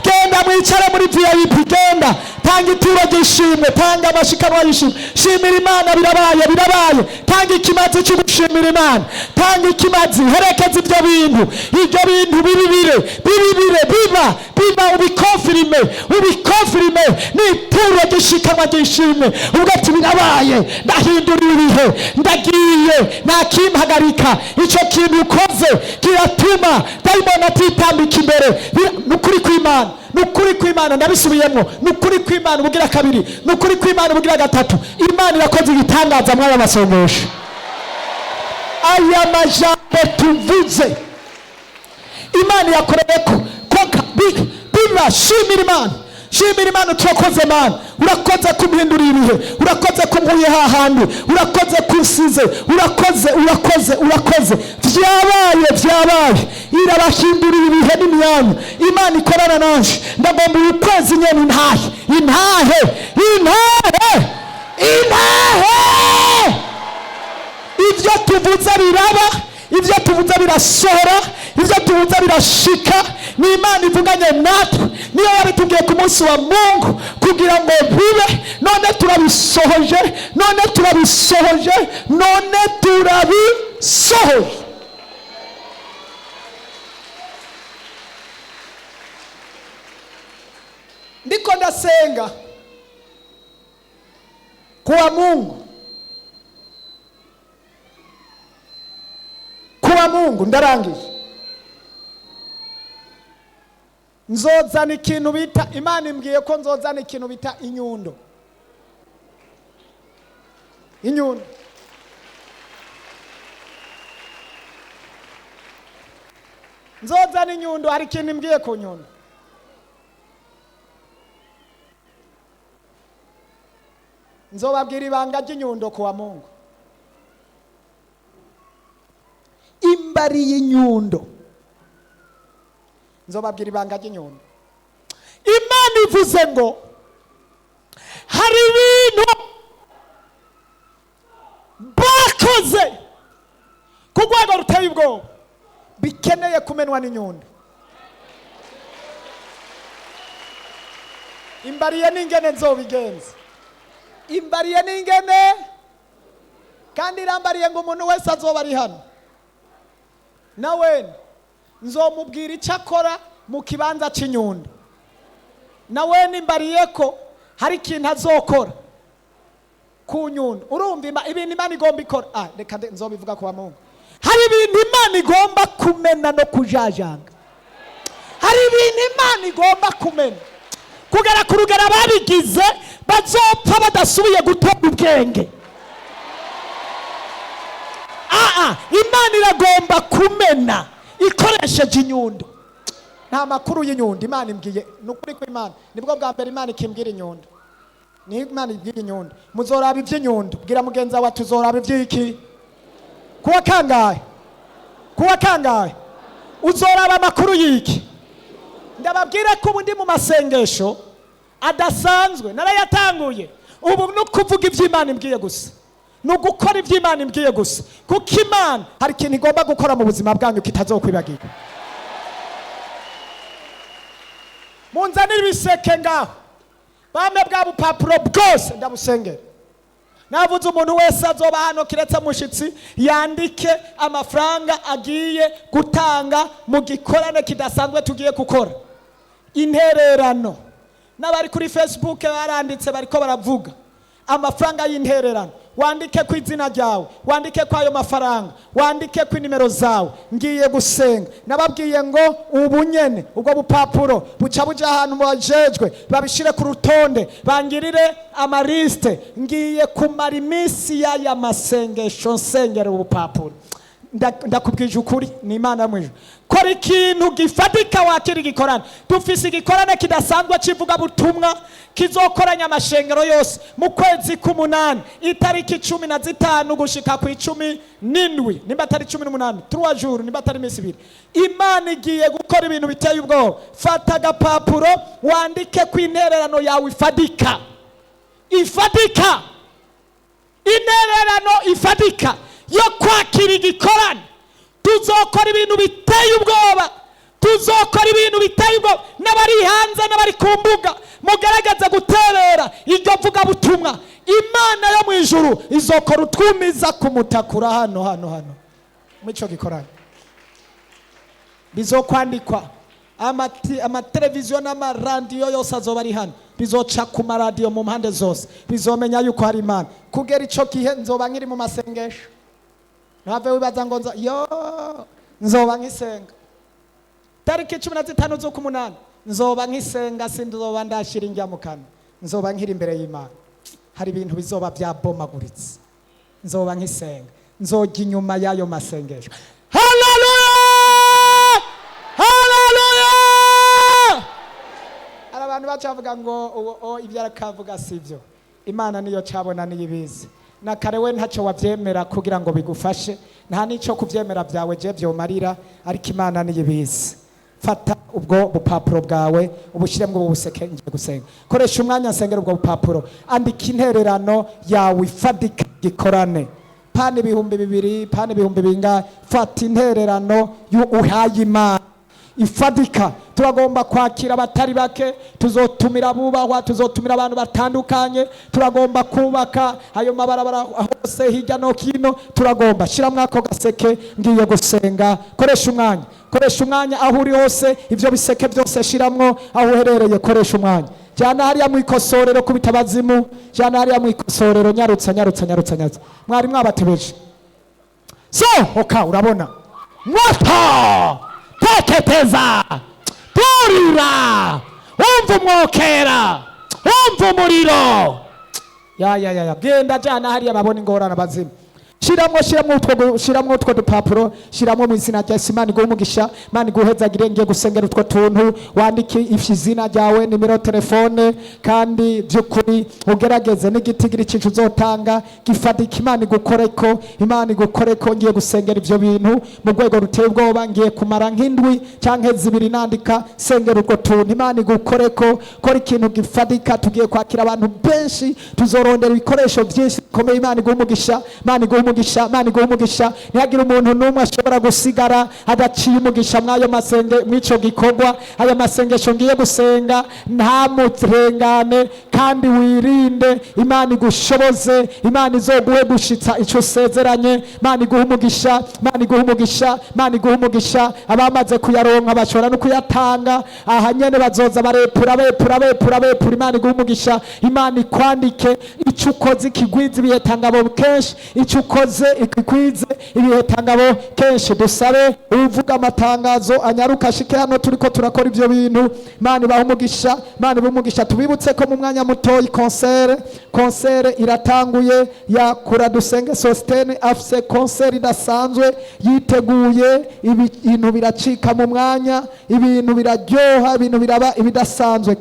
Genda, mwicare muri VIP. Genda, tanga ituro ry'ishimwe, tanga amashikanwa y'ishimwe, shimira Imana. Birabaye, birabaye. Tanga ikimazi cyo gushimira Imana, tanga ikimazi, herekeza ibyo bintu, ibyo bintu bibibire, bibibire, biba, biba, ubiconfirme, ubiconfirme. Ni ituro ry'ishikanwa ry'ishimwe, ubwo ati: "Birabaye, ndahindura ibihe, ndagiye, ntakimpagarika." Icyo kintu ukoze kiratuma dayimoni atitambika imbere. Ni ukuri kw'Imana, ni ukuri kw'Imana. Ndabisubiyemo, ni ukuri kw'Imana ubugira kabiri, ni ukuri kw'Imana ubugira gatatu. Imana irakoze igitangaza mw'aya masengesho, aya majambo tuvuze. Imana irakoreye ko koka biba. Shimira Imana, shimira Imana. Turakoze Mana, urakoze kumpindurira ibihe, urakoze kumpuye hahandi, urakoze kunsize, urakoze, urakoze, urakoze. Vyabaye, vyabaye. Irabahindurira ibihe n'imyanya. Imana ikorana nanje, ndagomba uyu kwezi nyene intahe, intahe, intahe, intahe. Ibyo tuvuze biraba, ibyo tuvuze birasohora, ibyo tuvuze birashika. Ni Imana ivuganye natwe, niyo yabitubwiye ku munsi wa Mungu kugira ngo bibe. None turabisohoje, none turabisohoje, none turabisohoje. Ndiko ndasenga kuwa Mungu, kuwa Mungu ndarangije. Nzozana ikintu bita, Imana imbwiye ko nzozana ikintu bita inyundo. Inyundo, nzozana inyundo. Hari ikintu imbwiye ku nyundo. Nzobabwira ibanga ry'inyundo kuwa Mungu. Imbari y'inyundo, nzobabwira ibanga ry'inyundo. Imana ivuze ngo hari ibintu bakoze ku rwego ruteye ubwoba bikeneye kumenwa n'inyundo. Imbariye n'ingene nzobigenza, imbariye n'ingene, kandi irambariye ngo umuntu wese azoba ari hano nawe nzomubwira icyo akora mu kibanza cy'inyundo. Nawe nimbariye ko hari ikintu azokora ku nyundo. Urumva ibintu Imana igomba ikora. Ah, reka nzobivuga ku bamungu. Hari ibintu Imana igomba kumena no kujajanga. Hari ibintu Imana igomba kumena kugera ku rugero ababigize bazopfa badasubiye gutora ubwenge. Aa, Imana iragomba kumena ikoresheje inyundo. Nta makuru y'inyundo Imana imbwiye. Ni ukuri ko Imana, nibwo bwa mbere Imana ikimbwira inyundo. Ni Imana ibwira inyundo. Muzoraba iby'inyundo. Bwira mugenzi wawe, tuzoraba iby'iki? Kuwa kangahe? Kuwa kangahe uzoraba amakuru y'iki? Ndababwira ko ubu ndi mu masengesho adasanzwe, narayatanguye. Ubu ni ukuvuga iby'Imana imbwiye gusa, ni ugukora iby'Imana imbwiye gusa, kuko Imana hari ikintu igomba gukora mu buzima bwanyu kitazokwibagirwa. Munzanire ibiseke ngaho, bame bwa bupapuro bwose, ndabusengera. Navuze umuntu wese azoba hano kiretse mushitsi yandike amafaranga agiye gutanga mu gikorane kidasanzwe tugiye gukora. Intererano. N'abari kuri Facebook baranditse bariko baravuga amafaranga y'intererano. Wandike ku izina ryawe, wandike ku ayo mafaranga, wandike ku nimero zawe. Ngiye gusenga. Nababwiye ngo ubu nyene ubwo bupapuro buca buja ahantu bajejwe, babishire ku rutonde, bangirire amaliste. Ngiye kumara iminsi y'aya masengesho nsengera ubupapuro. Ndakubwije ukuri, ni Imana mu ijuru. Kora ikintu gifatika wakira igikorane. Dufise igikorane kidasanzwe cy'ivugabutumwa kizokoranya amashengero yose mu kwezi k'umunani, itariki 15 gushika ku 17, nimba atari 18, trois jours, nimba atari iminsi ibiri. Imana igiye gukora ibintu biteye ubwoba. Fata agapapuro wandike ku intererano yawe ifadika, ifadika, intererano ifadika yo kwakira igikorane. Tuzokora ibintu biteye ubwoba, tuzokora ibintu biteye ubwoba. N'abari hanze n'abari ku mbuga mugaragaze guterera iryo vugabutumwa. Imana yo mu ijuru izokora utwumiza kumutakura hano hano hano muri ico gikorane. Bizokwandikwa amateleviziyo n'amaradiyo yose azoba ari hano, bizoca ku maradiyo mu mpande zose, bizomenya yuko hari Imana. Kugera ico gihe nzoba nkiri mu masengesho. Ntave wibaza ngo yo nzoba nkisenga. Tariki 15 z'ukumunani nzoba nkisenga, sinzoba ndashira indya mu kanwa, nzoba nkiri imbere y'Imana. Hari ibintu bizoba byabomaguritse, nzoba nkisenga, nzojya inyuma y'ayo masengesho. Haleluya, haleluya. Hari abantu bacavuga ngo uwo ibyo arakavuga sivyo. Imana niyo cabona niyo ibizi. Na kare we ntacyo wabyemera kugira ngo bigufashe, nta n'icyo kubyemera byawe je byomarira, ariko Imana niyo ibizi. Fata ubwo bupapuro bwawe ubushyiremo ubu buseke, ngiye gusenga. Koresha umwanya nsengera ubwo bupapuro, andika intererano yawe ifadika gikorane. Pana 2000, pana ibihumbi bingahe, fata intererano uhaye Imana ifadika. Turagomba kwakira abatari bake, tuzotumira abubahwa, tuzotumira abantu batandukanye, turagomba kubaka ayo mabarabara hose hirya no hino. Turagomba shiramwo ako gaseke, ngiye gusenga. Koresha umwanya, koresha umwanya aho uri hose, ivyo biseke byose shiramwo aho uherereye, koresha umwanya. Jana hariya mu ikosorero kubita abazimu, jana hariya mu ikosorero, nyarutsa nyarutsa nyarutsa nyarutsa. Mwari mwabatebeje. Sohoka, urabona moto teketeza, turira, umva umwokera, umva umuriro. Ya ya ya ya, genda jana hariya babona ingorane abazimu. Shiramwo, shiramwo utwo, shiramwo utwo dupapuro, shiramwo mu izina rya Yesu. Imana iguhe umugisha, Imana iguhezagire. Ngiye gusengera utwo tuntu, wandike izina ryawe, nimero telefone, kandi by'ukuri ugerageze n'igitigiri cy'icyo uzotanga gifatika. Imana igukoreko, Imana igukoreko. Ngiye gusengera ivyo bintu mu rwego ruteye ubwoba. Ngiye kumara nk'indwi canke zibiri nandika sengera utwo tuntu. Imana igukoreko, kora ikintu gifatika. Tugiye kwakira abantu benshi, tuzorondera ibikoresho byinshi bikomeye. Imana iguhe umugisha, Imana iguhe umugisha, Imana iguhe umugisha. Ntihagire umuntu n'umwe ashobora gusigara adaciye umugisha mw'ayo masenge, mw'ico gikorwa. Ayo masengesho ngiye gusenga ntamurengane, kandi wirinde. Imana igushoboze, Imana izoguhe gushitsa ico usezeranye. Imana iguhe umugisha, Imana iguhe umugisha, Imana iguhe umugisha. Abamaze kuyaronka bashobora no kuyatanga aha nyene, bazoza barepura bepura bepura bepura. Imana iguhe umugisha, Imana ikwandike ico ukoze ikigwiza ibihetangabo kenshi, ico ukoze ikigwize ibihetangabo kenshi. Dusabe uvuga amatangazo anyaruka ashike hano, turiko turakora ivyo bintu. Imana ibahe umugisha, Imana ibahe umugisha. Tubibutse ko mu mwanya mutoyi konsere iratanguye ya Kura Dusenge Sostene. Afise konsere idasanzwe yiteguye, ibintu biracika mu mwanya, ibintu biraryoha, ibintu biraba ibidasanzwe.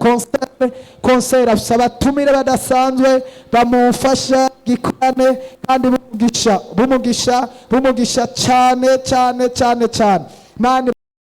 Konsere afise abatumire badasanzwe bamufasha gikorane, kandi bumugisha, bumugisha, bumugisha cyane cyane cyane cyane. Imana